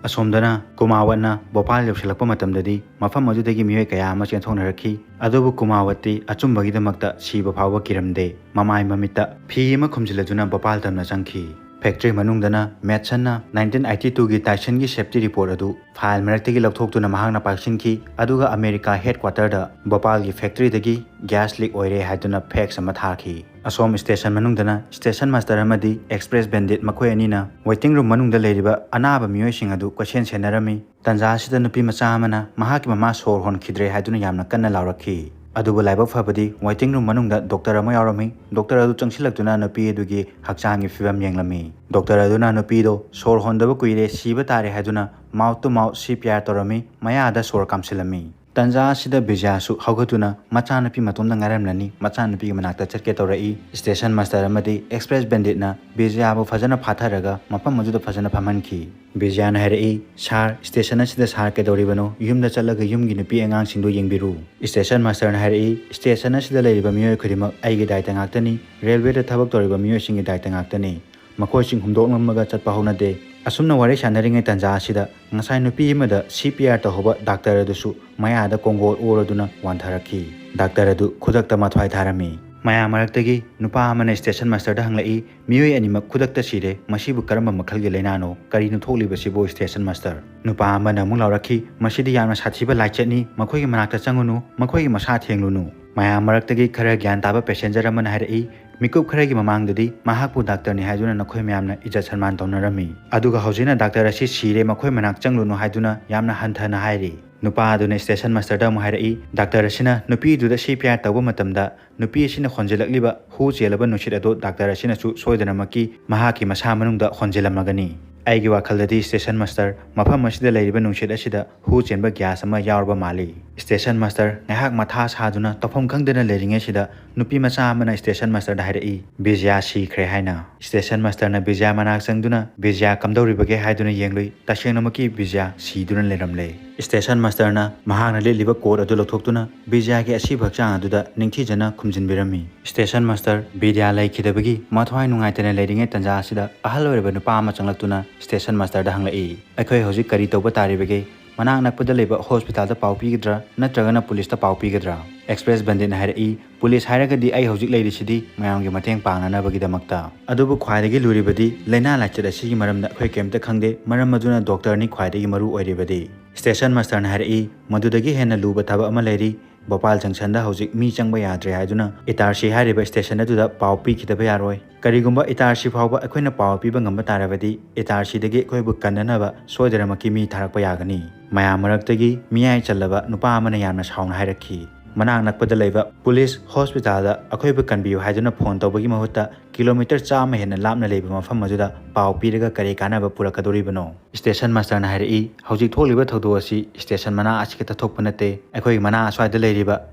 ꯑꯁꯣꯝꯗꯅ ꯀꯨꯃꯥꯋꯠꯅ ꯚꯣꯄꯥꯜ ꯌꯧꯁꯤꯜꯂꯛꯄ ꯃꯇꯝꯗꯗꯤ ꯃꯐꯝ ꯑꯗꯨꯗꯒꯤ ꯃꯤꯑꯣꯏ ꯀꯌꯥ ꯑꯃ ꯆꯦꯟꯊꯣꯛꯅꯔꯛꯈꯤ꯫ ꯑꯗꯨꯕꯨ ꯀꯨꯃꯥꯋꯠꯇꯤ ꯑꯆꯨꯝꯕꯒꯤꯗꯃꯛꯇ ꯁꯤꯕ ꯐꯥꯎꯕ ꯀꯤꯔꯝꯗꯦ꯫ ꯃꯃꯥꯏ ꯃꯃꯤꯠꯇ ꯐꯤ ꯑꯃ ꯈꯨꯝꯖꯤꯜꯂꯗꯨꯅ ꯚꯣꯄꯥꯜ ꯇꯝꯅ ꯆꯪꯈꯤ꯫ ꯐꯦꯛꯇ꯭ꯔꯤ ꯃꯅꯨꯡꯗꯅ ꯃꯦꯠꯁꯟꯅ ꯅꯥꯏꯟꯇꯤꯟ ꯑꯩꯠꯇꯤ ꯇꯨꯒꯤ ꯇꯥꯏꯁꯟꯒꯤ ꯁꯦꯐꯇꯤ ꯔꯤꯄꯣꯔꯠ ꯑꯗꯨ ꯐꯥꯏꯜ ꯃꯔꯛꯇꯒꯤ ꯂꯧꯊꯣꯛꯇꯨꯅ ꯃꯍꯥꯛꯅ ꯄꯥꯏꯁꯤꯟꯈꯤ, ꯑꯗꯨꯒ ꯑꯃꯦꯔꯤꯀꯥ ꯍꯦꯗ ꯀ꯭ꯋꯥꯇꯔꯗ ꯚꯣꯄꯥꯜꯒꯤ ꯐꯦꯛꯇ꯭ꯔꯤꯗꯒꯤ ꯒ꯭ꯌꯥꯁ ꯂꯤꯛ ꯑꯣꯏꯔꯦ ꯍꯥꯏꯗꯨꯅ ꯐꯦꯛꯁ ꯑꯃ ꯊꯥꯈꯤ꯫ ꯑꯁꯣꯝ ꯁ꯭ꯇꯦꯁꯟ ꯃꯅꯨꯡꯗꯅ ꯁ꯭ꯇꯦꯁꯟ ꯃꯥꯁꯇꯔ ꯑꯃꯗꯤ ꯑꯦꯛꯁꯄ꯭ꯔꯦꯁ ꯕꯦꯟꯗꯤꯠ ꯃꯈꯣꯏ ꯑꯅꯤꯅ ꯋꯦꯇꯤꯡ ꯔꯨꯝ ꯃꯅꯨꯡꯗ ꯂꯩꯔꯤꯕ ꯑꯅꯥꯕ ꯃꯤꯑꯣꯏꯁꯤꯡ ꯑꯗꯨ ꯀꯣꯏꯁꯦꯟ ꯁꯦꯟꯅꯔꯝꯃꯤ꯫ ꯇꯟꯖꯥ ꯑꯁꯤꯗ ꯅꯨꯄꯤ ꯃꯆꯥ ꯑꯃꯅ ꯃꯍꯥꯛꯀꯤ ꯃꯃꯥ ꯁꯣꯔ ꯍꯣꯟꯈꯤꯗ꯭ꯔꯦ ꯍꯥꯏꯗꯨꯅ ꯌꯥꯝꯅ ꯀꯟꯅ ꯂꯥꯎꯔꯛꯈꯤ꯫ ꯑꯗꯨꯕꯨ ꯂꯥꯏꯕꯛ ꯐꯕꯗꯤ ꯋꯦꯇꯤꯡ ꯔꯨꯝ ꯃꯅꯨꯡꯗ ꯗꯣꯛꯇꯔ ꯑꯃ ꯌꯥꯎꯔꯝꯃꯤ꯫ ꯗꯣꯛꯇꯔ ꯑꯗꯨ ꯆꯪꯁꯤꯜꯂꯛꯇꯨꯅ ꯅꯨꯄꯤ ꯑꯗꯨꯒꯤ ꯍꯛꯆꯥꯡꯒꯤ ꯐꯤꯕꯝ ꯌꯦꯡꯂꯝꯃꯤ꯫ ꯗꯣꯛꯇꯔ ꯑꯗꯨꯅ ꯅꯨꯄꯤꯗꯣ ꯁꯣꯔ ꯍꯣꯟꯗꯕ ꯀꯨꯏꯔꯦ, ꯁꯤꯕ ꯇꯥꯔꯦ ꯍꯥꯏꯗꯨꯅ mouth to mouth C P R ꯇꯧꯔꯝꯃꯤ꯫ ꯃꯌꯥꯗ ꯁꯣꯔ ꯀꯥꯝꯁꯤꯜꯂꯝꯃꯤ꯫ ꯇꯟꯖꯥ ꯑꯁꯤꯗ ꯕꯤꯖꯌꯥꯁꯨ ꯍꯧꯒꯠꯇꯨꯅ ꯃꯆꯥꯅꯨꯄꯤ ꯃꯇꯣꯝꯗ ꯉꯥꯏꯔꯝꯂꯅꯤ, ꯃꯆꯥꯅꯨꯄꯤꯒꯤ ꯃꯅꯥꯛꯇ ꯆꯠꯀꯦ ꯇꯧꯔꯛꯏ꯫ ꯁ꯭ꯇꯦꯁꯟ ꯃꯥꯁꯇꯔ ꯑꯃꯗꯤ ꯑꯦꯛꯁꯄ꯭ꯔꯦꯁ ꯕꯦꯟꯗꯤꯠꯅ ꯕꯤꯖꯌꯥꯕꯨ ꯐꯖꯅ ꯐꯥꯊꯔꯒ ꯃꯐꯝ ꯑꯗꯨꯗ ꯐꯖꯅ ꯐꯝꯍꯟꯈꯤ꯫ ꯕꯤꯖꯌꯥꯅ ꯍꯥꯏꯔꯛꯏ, "ꯁꯥꯔ, ꯁ꯭ꯇꯦꯁꯟ ꯑꯁꯤꯗ ꯁꯥꯔ ꯀꯩꯗꯧꯔꯤꯕꯅꯣ? ꯌꯨꯝꯗ ꯆꯠꯂꯒ ꯌꯨꯝꯒꯤ ꯅꯨꯄꯤ ꯑꯉꯥꯡꯁꯤꯡꯗꯨ ꯌꯦꯡꯕꯤꯔꯨ꯫" ꯁ꯭ꯇꯦꯁꯟ ꯃꯥꯁꯇꯔꯅ ꯍꯥꯏꯔꯛꯏ, "ꯁ꯭ꯇꯦꯁꯟ ꯑꯁꯤꯗ ꯂꯩꯔꯤꯕ ꯃꯤꯑꯣꯏ ꯈꯨꯗꯤꯡꯃꯛ ꯑꯩꯒꯤ ꯗꯥꯏꯇ ꯉꯥꯛꯇꯅꯤ, ꯔꯦꯜꯋꯦꯗ ꯊꯕꯛ ꯇꯧꯔꯤꯕ ꯃꯤꯑꯣꯏꯁꯤꯡꯒꯤ ꯗꯥꯏꯇ ꯉꯥꯛꯇꯅꯤ꯫ ꯃꯈꯣꯏꯁꯤꯡ ꯍꯨꯝꯗꯣꯛꯂꯝꯃꯒ ꯆꯠꯄ ꯍꯧꯅꯗꯦ꯫" ꯑꯁꯨꯝꯅ ꯋꯥꯔꯤ ꯁꯥꯟꯅꯔꯤꯉꯩ ꯇꯟꯖꯥ ꯑꯁꯤꯗ ꯉꯁꯥꯏ ꯅꯨꯄꯤ ꯑꯃꯗ C P R ꯇꯧꯍꯧꯕ ꯗꯥꯛꯇꯔ ꯑꯗꯨꯁꯨ ꯃꯌꯥꯗ ꯀꯣꯡꯒꯣꯜ ꯑꯣꯔꯗꯨꯅ ꯋꯥꯟꯊꯔꯛꯈꯤ꯫ ꯗꯥꯛꯇꯔ ꯑꯗꯨ ꯈꯨꯗꯛꯇ ꯃꯊ꯭ꯋꯥꯏ ꯊꯥꯔꯝꯃꯤ꯫ ꯃꯌꯥꯝ ꯃꯔꯛꯇꯒꯤ ꯅꯨꯄꯥ ꯑꯃꯅ ꯁ꯭ꯇꯦꯁꯟ ꯃꯥꯁꯇꯔꯗ ꯍꯪꯂꯛꯏ, "ꯃꯤꯑꯣꯏ ꯑꯅꯤꯃꯛ ꯈꯨꯗꯛꯇ ꯁꯤꯔꯦ, ꯃꯁꯤꯕꯨ ꯀꯔꯝꯕ ꯃꯈꯜꯒꯤ ꯂꯩꯅꯥꯅꯣ? ꯀꯔꯤꯅꯣ ꯊꯣꯛꯂꯤꯕꯁꯤꯕꯨ, ꯁ꯭ꯇꯦꯁꯟ ꯃꯥꯁꯇꯔ?" ꯅꯨꯄꯥ ꯑꯃꯅ ꯑꯃꯨꯛ ꯂꯥꯎꯔꯛꯈꯤ, "ꯃꯁꯤꯗꯤ ꯌꯥꯝꯅ ꯁꯥꯊꯤꯕ ꯂꯥꯏꯆꯠꯅꯤ, ꯃꯈꯣꯏꯒꯤ ꯃꯅꯥꯛꯇ ꯆꯪꯉꯨꯅꯨ, ꯃꯈꯣꯏꯒꯤ ꯃꯁꯥ ꯊꯦꯡꯂꯨꯅꯨ꯫" ꯃꯌꯥꯝ ꯃꯔꯛꯇꯒꯤ ꯈꯔ ꯒ꯭ꯌꯥꯟ ꯇꯥꯕ ꯄꯦꯁꯦꯟꯖꯔ ꯑꯃꯅ ꯍꯥꯏꯔꯛꯏ, "ꯃꯤꯀꯨꯞ ꯈꯔꯒꯤ ꯃꯃꯥꯡꯗꯗꯤ ꯃꯍꯥꯛꯄꯨ ꯗꯥꯛꯇꯔꯅꯤ ꯍꯥꯏꯗꯨꯅ ꯅꯈꯣꯏ ꯃꯌꯥꯝꯅ ꯏꯖꯠ ꯁꯟꯃꯥꯟ ꯇꯧꯅꯔꯝꯃꯤ, ꯑꯗꯨꯒ ꯍꯧꯖꯤꯛꯅ ꯗꯥꯛꯇꯔ ꯑꯁꯤ ꯁꯤꯔꯦ, ꯃꯈꯣꯏ ꯃꯅꯥꯛ ꯆꯪꯂꯨꯅꯨ ꯍꯥꯏꯗꯨꯅ ꯌꯥꯝꯅ ꯍꯟꯊꯅ ꯍꯥꯏꯔꯤ꯫" ꯅꯨꯄꯥ ꯑꯗꯨꯅ ꯁ꯭ꯇꯦꯁꯟ ꯃꯥꯁꯇꯔꯗ ꯑꯃꯨꯛ ꯍꯥꯏꯔꯛꯏ, "ꯗꯥꯛꯇꯔ ꯑꯁꯤꯅ ꯅꯨꯄꯤꯗꯨꯗ C P R ꯇꯧꯕ ꯃꯇꯝꯗ ꯅꯨꯄꯤ ꯑꯁꯤꯅ ꯍꯣꯟꯖꯤꯜꯂꯛꯂꯤꯕ ꯍꯨ ꯆꯦꯜꯂꯕ ꯅꯨꯡꯁꯤꯠ ꯑꯗꯨ ꯗꯥꯛꯇꯔ ꯑꯁꯤꯅꯁꯨ ꯁꯣꯏꯗꯅꯃꯛꯀꯤ ꯃꯍꯥꯛꯀꯤ ꯃꯁꯥ ꯃꯅꯨꯡꯗ ꯍꯣꯟꯖꯤꯜꯂꯝꯃꯒꯅꯤ꯫ ꯑꯩꯒꯤ ꯋꯥꯈꯜꯗꯗꯤ, ꯁ꯭ꯇꯦꯁꯟ ꯃꯥꯁꯇꯔ, ꯃꯐꯝ ꯑꯁꯤꯗ ꯂꯩꯔꯤꯕ ꯅꯨꯡꯁꯤꯠ ꯑꯁꯤꯗ ꯍꯨ ꯆꯦꯟꯕ ꯒ꯭ꯌꯥꯁ ꯑꯃ ꯌꯥꯎꯔꯕ ꯃꯥꯜꯂꯤ꯫" ꯁ꯭ꯇꯦꯁꯟ ꯃꯥꯁꯇꯔ ꯉꯥꯏꯍꯥꯛ ꯃꯊꯥ ꯁꯥꯗꯨꯅ ꯇꯧꯐꯝ ꯈꯪꯗꯅ ꯂꯩꯔꯤꯉꯩꯁꯤꯗ ꯅꯨꯄꯤ ꯃꯆꯥ ꯑꯃꯅ ꯁ꯭ꯇꯦꯁꯟ ꯃꯥꯁꯇꯔꯗ ꯍꯥꯏꯔꯛꯏ, "ꯕꯤꯖꯌꯥ ꯁꯤꯈ꯭ꯔꯦ" ꯍꯥꯏꯅ꯫ ꯁ꯭ꯇꯦꯁꯟ ꯃꯥꯁꯇꯔꯅ ꯕꯤꯖꯌꯥ ꯃꯅꯥꯛ ꯆꯪꯗꯨꯅ ꯕꯤꯖꯌꯥ ꯀꯝꯗꯧꯔꯤꯕꯒꯦ ꯍꯥꯏꯗꯨꯅ ꯌꯦꯡꯂꯨꯏ꯫ ꯇꯁꯦꯡꯅꯃꯛꯀꯤ ꯕꯤꯖꯌꯥ ꯁꯤꯗꯨꯅ ꯂꯩꯔꯝꯂꯦ꯫ ꯁ꯭ꯇꯦꯁꯟ ꯃꯥꯁꯇꯔꯅ ꯃꯍꯥꯛꯅ ꯂꯤꯠꯂꯤꯕ ꯀꯣꯠ ꯑꯗꯨ ꯂꯧꯊꯣꯛꯇꯨꯅ ꯕꯤꯖꯌꯥꯒꯤ ꯑꯁꯤꯕ ꯍꯛꯆꯥꯡ ꯑꯗꯨꯗ ꯅꯤꯡꯊꯤꯖꯅ ꯈꯨꯝꯖꯤꯟꯕꯤꯔꯝꯃꯤ꯫ ꯁ꯭ꯇꯦꯁꯟ ꯃꯥꯁꯇꯔ ꯕꯤꯖꯌꯥ ꯂꯩꯈꯤꯗꯕꯒꯤ ꯃꯊ꯭ꯋꯥꯏ ꯅꯨꯡꯉꯥꯏꯇꯅ ꯂꯩꯔꯤꯉꯩ ꯇꯟꯖꯥ ꯑꯁꯤꯗ ꯑꯍꯜ ꯑꯣꯏꯔꯕ ꯅꯨꯄꯥ ꯑꯃ ꯆꯪꯂꯛꯇꯨꯅ ꯁ꯭ꯇꯦꯁꯟ ꯃꯥꯁꯇꯔꯗ ꯍꯪꯂꯛꯏ, "ꯑꯩꯈꯣꯏ ꯍꯧꯖꯤꯛ ꯀꯔꯤ ꯇꯧꯕ ꯇꯥꯔꯤꯕꯒꯦ? ꯃꯅꯥꯛ ꯅꯛꯄꯗ ꯂꯩꯕ ꯍꯣꯁꯄꯤꯇꯥꯜꯗ ꯄꯥꯎ ꯄꯤꯒꯗ꯭ꯔꯥ ꯅꯠꯇ꯭ꯔꯒꯅ ꯄꯨꯂꯤꯁꯇ ꯄꯥꯎ ꯄꯤꯒꯗ꯭ꯔꯥ?" ꯑꯦꯛꯁꯄ꯭ꯔꯦꯁ ꯕꯟꯗꯤꯠꯅ ꯍꯥꯏꯔꯛꯏ, ꯄꯨꯂꯤꯁ ꯍꯥꯏꯔꯒꯗꯤ ꯑꯩ ꯍꯧꯖꯤꯛ ꯂꯩꯔꯤꯁꯤꯗꯤ ꯃꯌꯥꯝꯒꯤ ꯃꯇꯦꯡ ꯄꯥꯡꯅꯅꯕꯒꯤꯗꯃꯛꯇ꯫ ꯑꯗꯨꯕꯨ ꯈ꯭ꯋꯥꯏꯗꯒꯤ ꯂꯨꯔꯤꯕꯗꯤ ꯂꯥꯏꯅꯥ ꯂꯥꯏꯆꯠ ꯑꯁꯤꯒꯤ ꯃꯔꯝꯗ ꯑꯩꯈꯣꯏ ꯀꯔꯤꯝꯇ ꯈꯪꯗꯦ, ꯃꯔꯝ ꯑꯗꯨꯅ ꯗꯣꯛꯇꯔꯅꯤ ꯈ꯭ꯋꯥꯏꯗꯒꯤ ꯃꯔꯨ ꯑꯣꯏꯔꯤꯕꯗꯤ꯫ ꯁ꯭ꯇꯦꯁꯟ ꯃꯥꯁꯇꯔꯅ ꯍꯥꯏꯔꯛꯏ, ꯃꯗꯨꯗꯒꯤ ꯍꯦꯟꯅ ꯂꯨꯕ ꯊꯕꯛ ꯑꯃ ꯂꯩꯔꯤ꯫ ꯚꯣꯄꯥꯜ ꯖꯪꯁꯟꯗ ꯍꯧꯖꯤꯛ ꯃꯤ ꯆꯪꯕ ꯌꯥꯗ꯭ꯔꯦ ꯍꯥꯏꯗꯨꯅ ꯏꯇꯥꯔꯁꯤ ꯍꯥꯏꯔꯤꯕ ꯁ꯭ꯇꯦꯁꯟ ꯑꯗꯨꯗ ꯄꯥꯎ ꯄꯤꯈꯤꯗꯕ ꯌꯥꯔꯣꯏ꯫ ꯀꯔꯤꯒꯨꯝꯕ ꯏꯇꯥꯔꯁꯤ ꯐꯥꯎꯕ ꯑꯩꯈꯣꯏꯅ ꯄꯥꯎ ꯄꯤꯕ ꯉꯝꯕ ꯇꯥꯔꯕꯗꯤ ꯏꯇꯥꯔꯁꯤꯗꯒꯤ ꯑꯩꯈꯣꯏꯕꯨ ꯀꯟꯅꯅꯕ ꯁꯣꯏꯗꯅꯃꯛꯀꯤ ꯃꯤ ꯊꯥꯔꯛꯄ ꯌꯥꯒꯅꯤ꯫ ꯃꯌꯥꯝ ꯃꯔꯛꯇꯒꯤ ꯃꯤꯌꯥꯏ ꯆꯜꯂꯕ ꯅꯨꯄꯥ ꯑꯃꯅ ꯌꯥꯝꯅ ꯁꯥꯎꯅ ꯍꯥꯏꯔꯛꯈꯤ꯫ ꯃꯅꯥꯛ ꯅꯛꯄꯗ ꯂꯩꯕ ꯄꯨꯂꯤꯁ ꯍꯣꯁꯄꯤꯇꯥꯜꯗ ꯑꯩꯈꯣꯏꯕꯨ ꯀꯟꯕꯤꯌꯨ ꯍꯥꯏꯗꯨꯅ ꯐꯣꯟ ꯇꯧꯕꯒꯤ ꯃꯍꯨꯠꯇ ꯀꯤꯂꯣꯃꯤꯇꯔ ꯆꯥꯝꯃ ꯍꯦꯟꯅ ꯂꯥꯞꯅ ꯂꯩꯕ ꯃꯐꯝ ꯑꯗꯨꯗ ꯄꯥꯎ ꯄꯤꯔꯒ ꯀꯔꯤ ꯀꯥꯟꯅꯕ ꯄꯨꯔꯛꯀꯗꯧꯔꯤꯕꯅꯣ? ꯁ꯭ꯇꯦꯁꯟ ꯃꯥꯁꯇꯔꯅ ꯍꯥꯏꯔꯛꯏ, ꯍꯧꯖꯤꯛ ꯊꯣꯛꯂꯤꯕ ꯊꯧꯗꯣꯛ ꯑꯁꯤ ꯁ꯭ꯇꯦꯁꯟ ꯃꯅꯥꯛ ꯑꯁꯤꯈꯛꯇ ꯊꯣꯛꯄ ꯅꯠꯇꯦ, ꯑꯩꯈꯣꯏꯒꯤ ꯃꯅꯥꯛ ꯑꯁ꯭ꯋꯥꯏꯗ ꯂꯩꯔꯤꯕ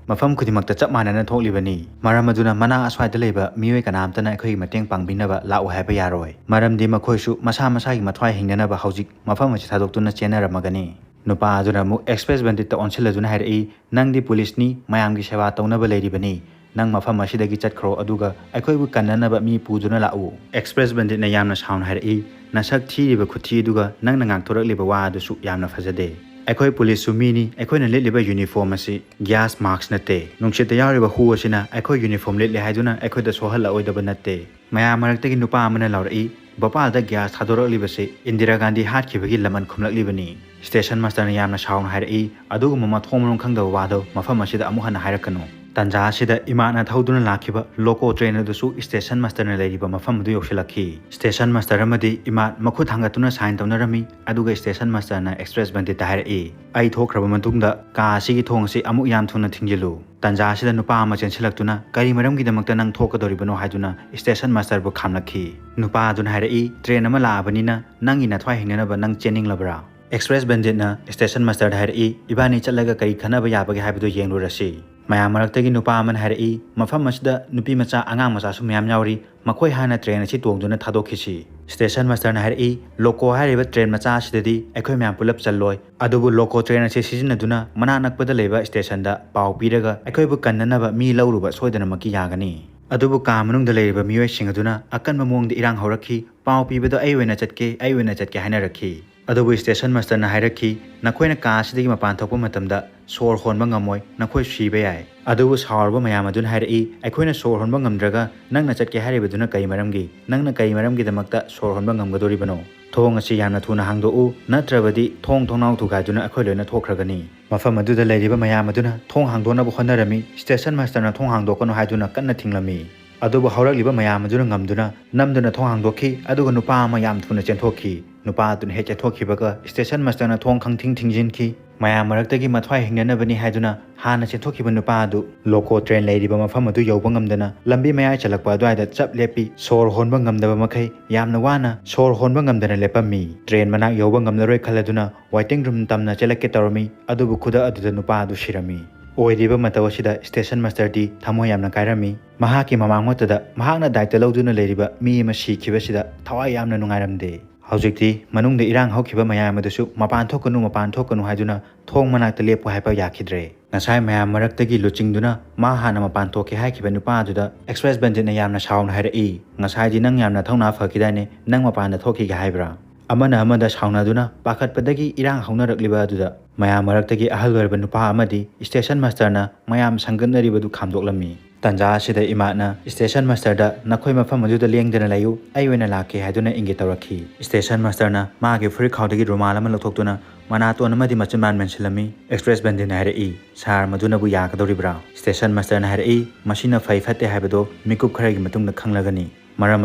ꯃꯐꯝ ꯈꯨꯗꯤꯡꯃꯛꯇ ꯆꯞ ꯃꯥꯟꯅꯅ ꯊꯣꯛꯂꯤꯕꯅꯤ꯫ ꯃꯔꯝ ꯑꯗꯨꯅ ꯃꯅꯥꯛ ꯑꯁ꯭ꯋꯥꯏꯗ ꯂꯩꯕ ꯃꯤꯑꯣꯏ ꯀꯅꯥꯝꯇꯅ ꯑꯩꯈꯣꯏꯒꯤ ꯃꯇꯦꯡ ꯄꯥꯡꯕꯤꯅꯕ ꯂꯥꯛꯎ ꯍꯥꯏꯕ ꯌꯥꯔꯣꯏ, ꯃꯔꯝꯗꯤ ꯃꯈꯣꯏꯁꯨ ꯃꯁꯥ ꯃꯁꯥꯒꯤ ꯃꯊ꯭ꯋꯥꯏ ꯍꯤꯡꯅꯅꯕ ꯍꯧꯖꯤꯛ ꯃꯐꯝ ꯑꯁꯤ ꯊꯥꯗꯣꯛꯇꯨꯅ ꯆꯦꯟꯅꯔꯝꯃꯒꯅꯤ꯫ ꯅꯨꯄꯥ ꯑꯗꯨꯅ ꯑꯃꯨꯛ ꯑꯦꯛꯁꯄ꯭ꯔꯦꯁ ꯕꯟꯗꯤꯠꯇ ꯑꯣꯟꯁꯤꯜꯂꯗꯨꯅ ꯍꯥꯏꯔꯛꯏ, "ꯅꯪꯗꯤ ꯄꯨꯂꯤꯁꯅꯤ, ꯃꯌꯥꯝꯒꯤ ꯁꯦꯕꯥ ꯇꯧꯅꯕ ꯂꯩꯔꯤꯕꯅꯤ꯫ ꯅꯪ ꯃꯐꯝ ꯑꯁꯤꯗꯒꯤ ꯆꯠꯈ꯭ꯔꯣ, ꯑꯗꯨꯒ ꯑꯩꯈꯣꯏꯕꯨ ꯀꯟꯅꯅꯕ ꯃꯤ ꯄꯨꯗꯨꯅ ꯂꯥꯛꯎ꯫" ꯑꯦꯛꯁꯄ꯭ꯔꯦꯁ ꯕꯟꯗꯤꯠꯅ ꯌꯥꯝꯅ ꯁꯥꯎꯅ ꯍꯥꯏꯔꯛꯏ, "ꯅꯁꯛ ꯊꯤꯔꯤꯕ ꯈꯨꯊꯤ ꯑꯗꯨꯒ ꯅꯪꯅ ꯉꯥꯡꯊꯣꯔꯛꯂꯤꯕ ꯋꯥ ꯑꯗꯨꯁꯨ ꯌꯥꯝꯅ ꯐꯖꯗꯦ꯫ ꯑꯩꯈꯣꯏ ꯄꯨꯂꯤꯁꯁꯨ ꯃꯤꯅꯤ, ꯑꯩꯈꯣꯏꯅ ꯂꯤꯠꯂꯤꯕ ꯌꯨꯅꯤꯐꯣꯔꯝ ꯑꯁꯤ ꯒ꯭ꯌꯥꯁ ꯃꯥꯛꯁ ꯅꯠꯇꯦ꯫ ꯅꯨꯡꯁꯤꯠꯇ ꯌꯥꯎꯔꯤꯕ ꯍꯨ ꯑꯁꯤꯅ ꯑꯩꯈꯣꯏ ꯌꯨꯅꯤꯐꯣꯔꯝ ꯂꯤꯠꯂꯦ ꯍꯥꯏꯗꯨꯅ ꯑꯩꯈꯣꯏꯗ ꯁꯣꯛꯍꯜꯂꯛꯑꯣꯏꯗꯕ ꯅꯠꯇꯦ꯫" ꯃꯌꯥꯝ ꯃꯔꯛꯇꯒꯤ ꯅꯨꯄꯥ ꯑꯃꯅ ꯂꯥꯎꯔꯛꯏ, "ꯚꯣꯄꯥꯜꯗ ꯒ꯭ꯌꯥꯁ ꯊꯥꯗꯣꯔꯛꯂꯤꯕꯁꯤ ꯏꯟꯗꯤꯔꯥ ꯒꯥꯟꯙꯤ ꯍꯥꯠꯈꯤꯕꯒꯤ ꯂꯃꯟ ꯈꯨꯝꯂꯛꯂꯤꯕꯅꯤ꯫" ꯁ꯭ꯇꯦꯁꯟ ꯃꯥꯁꯇꯔꯅ ꯌꯥꯝꯅ ꯁꯥꯎꯅ ꯍꯥꯏꯔꯛꯏ, "ꯑꯗꯨꯒꯨꯝꯕ ꯃꯊꯣꯡ ꯃꯔꯝ ꯈꯪꯗꯕ ꯋꯥꯗꯣ ꯃꯐꯝ ꯑꯁꯤꯗ ꯑꯃꯨꯛ ꯍꯟꯅ ꯍꯥꯏꯔꯛꯀꯅꯨ꯫" ꯇꯥꯟꯖꯥ ꯑꯁꯤꯗ ꯏꯃꯥꯠꯅ ꯊꯧꯗꯨꯅ ꯂꯥꯛꯈꯤꯕ ꯂꯣꯀꯣ ꯇ꯭ꯔꯦꯟ ꯑꯗꯨꯁꯨ ꯁ꯭ꯇꯦꯁꯟ ꯃꯥꯁꯇꯔꯅ ꯂꯩꯔꯤꯕ ꯃꯐꯝ ꯑꯗꯨ ꯌꯧꯁꯤꯜꯂꯛꯈꯤ꯫ ꯁ꯭ꯇꯦꯁꯟ ꯃꯥꯁꯇꯔ ꯑꯃꯗꯤ ꯏꯃꯥꯠ ꯃꯈꯨꯠ ꯊꯥꯡꯒꯠꯇꯨꯅ ꯁꯥꯏꯟ ꯇꯧꯅꯔꯝꯃꯤ, ꯑꯗꯨꯒ ꯁ꯭ꯇꯦꯁꯟ ꯃꯥꯁꯇꯔꯅ ꯑꯦꯛꯁꯄ꯭ꯔꯦꯁ ꯕꯟꯗꯤꯠꯇ ꯍꯥꯏꯔꯛꯏ, "ꯑꯩ ꯊꯣꯛꯈ꯭ꯔꯕ ꯃꯇꯨꯡꯗ ꯀꯥ ꯑꯁꯤꯒꯤ ꯊꯣꯡ ꯑꯁꯤ ꯑꯃꯨꯛ ꯌꯥꯝ ꯊꯨꯅ ꯊꯤꯡꯖꯤꯜꯂꯨ꯫" ꯇꯥꯟꯖꯥ ꯑꯁꯤꯗ ꯅꯨꯄꯥ ꯑꯃ ꯆꯦꯟꯁꯤꯜꯂꯛꯇꯨꯅ, "ꯀꯔꯤ ꯃꯔꯝꯒꯤꯗꯃꯛꯇ ꯅꯪ ꯊꯣꯛꯀꯗꯧꯔꯤꯕꯅꯣ?" ꯍꯥꯏꯗꯨꯅ ꯁ꯭ꯇꯦꯁꯟ ꯃꯥꯁꯇꯔꯕꯨ ꯈꯥꯝꯂꯛꯈꯤ꯫ ꯅꯨꯄꯥ ꯑꯗꯨꯅ ꯍꯥꯏꯔꯛꯏ, "ꯇ꯭ꯔꯦꯟ ꯑꯃ ꯂꯥꯛꯑꯕꯅꯤꯅ ꯅꯪꯒꯤ ꯅꯊ꯭ꯋꯥꯏ ꯍꯤꯡꯅꯅꯕ ꯅꯪ ꯆꯦꯟꯅꯤꯡꯂꯕ꯭ꯔꯥ?" ꯑꯦꯛꯁꯄ꯭ꯔꯦꯁ ꯕꯟꯗꯤꯠꯅ ꯁ꯭ꯇꯦꯁꯟ ꯃꯥꯁꯇꯔꯗ ꯍꯥꯏꯔꯛꯏ, "ꯏꯕꯥꯅꯤ ꯆꯠꯂꯒ ꯀꯔꯤ ꯈꯟꯅꯕ ꯌꯥꯕꯒꯦ ꯍꯥꯏꯕꯗꯨ ꯌꯦꯡꯂꯨꯔꯁꯤ꯫" ꯃꯌꯥꯝ ꯃꯔꯛꯇꯒꯤ ꯅꯨꯄꯥ ꯑꯃꯅ ꯍꯥꯏꯔꯛꯏ, "ꯃꯐꯝ ꯑꯁꯤꯗ ꯅꯨꯄꯤ ꯃꯆꯥ, ꯑꯉꯥꯡ ꯃꯆꯥꯁꯨ ꯃꯌꯥꯝ ꯌꯥꯎꯔꯤ, ꯃꯈꯣꯏ ꯍꯥꯟꯅ ꯇ꯭ꯔꯦꯟ ꯑꯁꯤ ꯇꯣꯡꯗꯨꯅ ꯊꯥꯗꯣꯛꯈꯤꯁꯤ꯫" ꯁ꯭ꯇꯦꯁꯟ ꯃꯥꯁꯇꯔꯅ ꯍꯥꯏꯔꯛꯏ, "ꯂꯣꯀꯣ ꯍꯥꯏꯔꯤꯕ ꯇ꯭ꯔꯦꯟ ꯃꯆꯥ ꯑꯁꯤꯗꯗꯤ ꯑꯩꯈꯣꯏ ꯃꯌꯥꯝ ꯄꯨꯂꯞ ꯆꯜꯂꯣꯏ, ꯑꯗꯨꯕꯨ ꯂꯣꯀꯣ ꯇ꯭ꯔꯦꯟ ꯑꯁꯤ ꯁꯤꯖꯤꯟꯅꯗꯨꯅ ꯃꯅꯥꯛ ꯅꯛꯄꯗ ꯂꯩꯕ ꯁ꯭ꯇꯦꯁꯟꯗ ꯄꯥꯎ ꯄꯤꯔꯒ ꯑꯩꯈꯣꯏꯕꯨ ꯀꯟꯅꯅꯕ ꯃꯤ ꯂꯧꯔꯨꯕ ꯁꯣꯏꯗꯅꯃꯛꯀꯤ ꯌꯥꯒꯅꯤ꯫" ꯑꯗꯨꯕꯨ ꯀꯥ ꯃꯅꯨꯡꯗ ꯂꯩꯔꯤꯕ ꯃꯤꯑꯣꯏꯁꯤꯡ ꯑꯗꯨꯅ ꯑꯀꯟꯕ ꯃꯑꯣꯡꯗ ꯏꯔꯥꯡ ꯍꯧꯔꯛꯈꯤ, "ꯄꯥꯎ ꯄꯤꯕꯗꯣ ꯑꯩ ꯑꯣꯏꯅ ꯆꯠꯀꯦ, ꯑꯩ ꯑꯣꯏꯅ ꯆꯠꯀꯦ" ꯍꯥꯏꯅꯔꯛꯈꯤ꯫ ꯑꯗꯨꯕꯨ ꯁ꯭ꯇꯦꯁꯟ ꯃꯥꯁꯇꯔꯅ ꯍꯥꯏꯔꯛꯈꯤ, "ꯅꯈꯣꯏꯅ ꯀꯥ ꯑꯁꯤꯗꯒꯤ ꯃꯄꯥꯟ ꯊꯣꯛꯄ ꯃꯇꯝꯗ ꯁꯣꯔ ꯍꯣꯟꯕ ꯉꯝꯃꯣꯏ, ꯅꯈꯣꯏ ꯁꯤꯕ ꯌꯥꯏ"꯫ ꯑꯗꯨꯕꯨ ꯁꯥꯎꯔꯕ ꯃꯌꯥꯝ ꯑꯗꯨꯅ ꯍꯥꯏꯔꯛꯏ, "ꯑꯩꯈꯣꯏꯅ ꯁꯣꯔ ꯍꯣꯟꯕ ꯉꯝꯗ꯭ꯔꯒ ꯅꯪꯅ ꯆꯠꯀꯦ ꯍꯥꯏꯔꯤꯕꯗꯨꯅ ꯀꯔꯤ ꯃꯔꯝꯒꯤ? ꯅꯪꯅ ꯀꯔꯤ ꯃꯔꯝꯒꯤꯗꯃꯛꯇ ꯁꯣꯔ ꯍꯣꯟꯕ ꯉꯝꯒꯗꯣꯔꯤꯕꯅꯣ? ꯊꯣꯡ ꯑꯁꯤ ꯌꯥꯝꯅ ꯊꯨꯅ ꯍꯥꯡꯗꯣꯛꯎ, ꯅꯠꯇ꯭ꯔꯕꯗꯤ ꯊꯣꯡ ꯊꯣꯡꯅꯥꯎ ꯊꯨꯒꯥꯏꯗꯨꯅ ꯑꯩꯈꯣꯏ ꯂꯣꯏꯅ ꯊꯣꯛꯈ꯭ꯔꯒꯅꯤ"꯫ ꯃꯐꯝ ꯑꯗꯨꯗ ꯂꯩꯔꯤꯕ ꯃꯌꯥꯝ ꯑꯗꯨꯅ ꯊꯣꯡ ꯍꯥꯡꯗꯣꯛꯅꯕ ꯍꯣꯠꯅꯔꯝꯃꯤ꯫ ꯁ꯭ꯇꯦꯁꯟ ꯃꯥꯁꯇꯔꯅ ꯊꯣꯡ ꯍꯥꯡꯗꯣꯛꯀꯅꯨ ꯍꯥꯏꯗꯨꯅ ꯀꯟꯅ ꯊꯤꯡꯂꯝꯃꯤ꯫ ꯑꯗꯨꯕꯨ ꯍꯧꯔꯛꯂꯤꯕ ꯃꯌꯥꯝ ꯑꯗꯨꯅ ꯉꯝꯗꯨꯅ ꯅꯝꯗꯨꯅ ꯊꯣꯡ ꯍꯥꯡꯗꯣꯛꯈꯤ, ꯑꯗꯨꯒ ꯅꯨꯄꯥ ꯑꯃ ꯌꯥꯝ ꯊꯨꯅ ꯆꯦꯟꯊꯣꯛꯈꯤ꯫ ꯅꯨꯄꯥ ꯑꯗꯨꯅ ꯍꯦꯛ ꯆꯦꯟꯊꯣꯛꯈꯤꯕꯒ ꯁ꯭ꯇꯦꯁꯟ ꯃꯥꯁꯇꯔꯅ ꯊꯣꯡ ꯈꯪꯊꯤꯡ ꯊꯤꯡꯖꯤꯟꯈꯤ꯫ ꯃꯌꯥꯝ ꯃꯔꯛꯇꯒꯤ ꯃꯊ꯭ꯋꯥꯏ ꯍꯤꯡꯅꯅꯕꯅꯤ ꯍꯥꯏꯗꯨꯅ ꯍꯥꯟꯅ ꯆꯦꯟꯊꯣꯛꯈꯤꯕ ꯅꯨꯄꯥ ꯑꯗꯨ ꯂꯣꯀꯣ ꯇ꯭ꯔꯦꯟ ꯂꯩꯔꯤꯕ ꯃꯐꯝ ꯑꯗꯨ ꯌꯧꯕ ꯉꯝꯗꯅ ꯂꯝꯕꯤ ꯃꯌꯥꯏ ꯆꯜꯂꯛꯄ ꯑꯗꯨꯋꯥꯏꯗ ꯆꯞ ꯂꯦꯞꯄꯤ꯫ ꯁꯣꯔ ꯍꯣꯟꯕ ꯉꯝꯗꯕ ꯃꯈꯩ ꯌꯥꯝꯅ ꯋꯥꯅ ꯁꯣꯔ ꯍꯣꯟꯕ ꯉꯝꯗꯅ ꯂꯦꯞꯄꯝꯃꯤ꯫ ꯇ꯭ꯔꯦꯟ ꯃꯅꯥꯛ ꯌꯧꯕ ꯉꯝꯂꯔꯣꯏ ꯈꯜꯂꯗꯨꯅ ꯋꯥꯏꯇꯤꯡ ꯔꯨꯝ ꯇꯝꯅ ꯆꯦꯜꯂꯛꯀꯦ ꯇꯧꯔꯝꯃꯤ, ꯑꯗꯨꯕꯨ ꯈꯨꯗꯛ ꯑꯗꯨꯗ ꯅꯨꯄꯥ ꯑꯗꯨ ꯁꯤꯔꯝꯃꯤ꯫ ꯑꯣꯏꯔꯤꯕ ꯃꯇꯧ ꯑꯁꯤꯗ ꯁ꯭ꯇꯦꯁꯟ ꯃꯥꯁꯇꯔꯗꯤ ꯊꯃꯣꯏ ꯌꯥꯝꯅ ꯀꯥꯏꯔꯝꯃꯤ꯫ ꯃꯍꯥꯛꯀꯤ ꯃꯃꯥꯡꯃꯛꯇꯗ ꯃꯍꯥꯛꯅ ꯗꯥꯏꯇ ꯂꯧꯗꯨꯅ ꯂꯩꯔꯤꯕ ꯃꯤ ꯑꯃ ꯁꯤꯈꯤꯕꯁꯤꯗ ꯊꯋꯥꯏ ꯌꯥꯝꯅ ꯅꯨꯡꯉꯥꯏꯔꯝꯗꯦ꯫ ꯍꯧꯖꯤꯛꯇꯤ ꯃꯅꯨꯡꯗ ꯏꯔꯥꯡ ꯍꯧꯈꯤꯕ ꯃꯌꯥꯝ ꯑꯗꯨꯁꯨ "ꯃꯄꯥꯟ ꯊꯣꯛꯀꯅꯨ, ꯃꯄꯥꯟ ꯊꯣꯛꯀꯅꯨ" ꯍꯥꯏꯗꯨꯅ ꯊꯣꯡ ꯃꯅꯥꯛꯇ ꯂꯦꯞꯄꯨ ꯍꯥꯏꯕ ꯌꯥꯈꯤꯗ꯭ꯔꯦ꯫ ꯉꯁꯥꯏ ꯃꯌꯥꯝ ꯃꯔꯛꯇꯒꯤ ꯂꯨꯆꯤꯡꯗꯨꯅ ꯃꯥ ꯍꯥꯟꯅ ꯃꯄꯥꯟ ꯊꯣꯛꯀꯦ ꯍꯥꯏꯈꯤꯕ ꯅꯨꯄꯥ ꯑꯗꯨꯗ ꯑꯦꯛꯁꯄ꯭ꯔꯦꯁ ꯕꯟꯗꯤꯠꯅ ꯌꯥꯝꯅ ꯁꯥꯎꯅ ꯍꯥꯏꯔꯛꯏ, "ꯉꯁꯥꯏꯗꯤ ꯅꯪ ꯌꯥꯝꯅ ꯊꯧꯅꯥ ꯐꯈꯤꯗꯥꯏꯅꯦ, ꯅꯪ ꯃꯄꯥꯟꯗ ꯊꯣꯛꯈꯤꯒꯦ ꯍꯥꯏꯕ꯭ꯔꯥ?" ꯑꯃꯅ ꯑꯃꯗ ꯁꯥꯎꯅꯗꯨꯅ ꯄꯥꯈꯠꯄꯗꯒꯤ ꯏꯔꯥꯡ ꯍꯧꯅꯔꯛꯂꯤꯕ ꯑꯗꯨꯗ ꯃꯌꯥꯝ ꯃꯔꯛꯇꯒꯤ ꯑꯍꯜ ꯑꯣꯏꯔꯕ ꯅꯨꯄꯥ ꯑꯃꯗꯤ ꯁ꯭ꯇꯦꯁꯟ ꯃꯥꯁꯇꯔꯅ ꯃꯌꯥꯝ ꯁꯪꯒꯠꯅꯔꯤꯕꯗꯨ ꯈꯥꯝꯗꯣꯛꯂꯝꯃꯤ꯫ ꯇꯥꯟꯖꯥ ꯑꯁꯤꯗ ꯏꯃꯥꯠꯅ ꯁ꯭ꯇꯦꯁꯟ ꯃꯥꯁꯇꯔꯗ "ꯅꯈꯣꯏ ꯃꯐꯝ ꯑꯗꯨꯗ ꯂꯦꯡꯗꯅ ꯂꯩꯌꯨ, ꯑꯩ ꯑꯣꯏꯅ ꯂꯥꯛꯀꯦ" ꯍꯥꯏꯗꯨꯅ ꯏꯪꯒꯤꯠ ꯇꯧꯔꯛꯈꯤ꯫ ꯁ꯭ꯇꯦꯁꯟ ꯃꯥꯁꯇꯔꯅ ꯃꯥꯒꯤ ꯐꯨꯔꯤꯠ ꯈꯥꯎꯗꯒꯤ ꯔꯨꯃꯥꯜ ꯑꯃ ꯂꯧꯊꯣꯛꯇꯨꯅ ꯃꯅꯥꯇꯣꯟ ꯑꯃꯗꯤ ꯃꯆꯤꯟꯕꯥꯟ ꯃꯦꯟꯁꯤꯜꯂꯝꯃꯤ꯫ ꯑꯦꯛꯁꯄ꯭ꯔꯦꯁ ꯕꯟꯗꯤꯠꯅ ꯍꯥꯏꯔꯛꯏ, "ꯁꯥꯔ, ꯃꯗꯨꯅꯕꯨ ꯌꯥꯒꯗꯧꯔꯤꯕ꯭ꯔꯥ?" ꯁ꯭ꯇꯦꯁꯟ ꯃꯥꯁꯇꯔꯅ ꯍꯥꯏꯔꯛꯏ, "ꯃꯁꯤꯅ ꯐꯩ ꯐꯠꯇꯦ ꯍꯥꯏꯕꯗꯣ ꯃꯤꯀꯨꯞ ꯈꯔꯒꯤ ꯃꯇꯨꯡꯗ ꯈꯪꯂꯒꯅꯤ꯫ ꯃꯔꯝ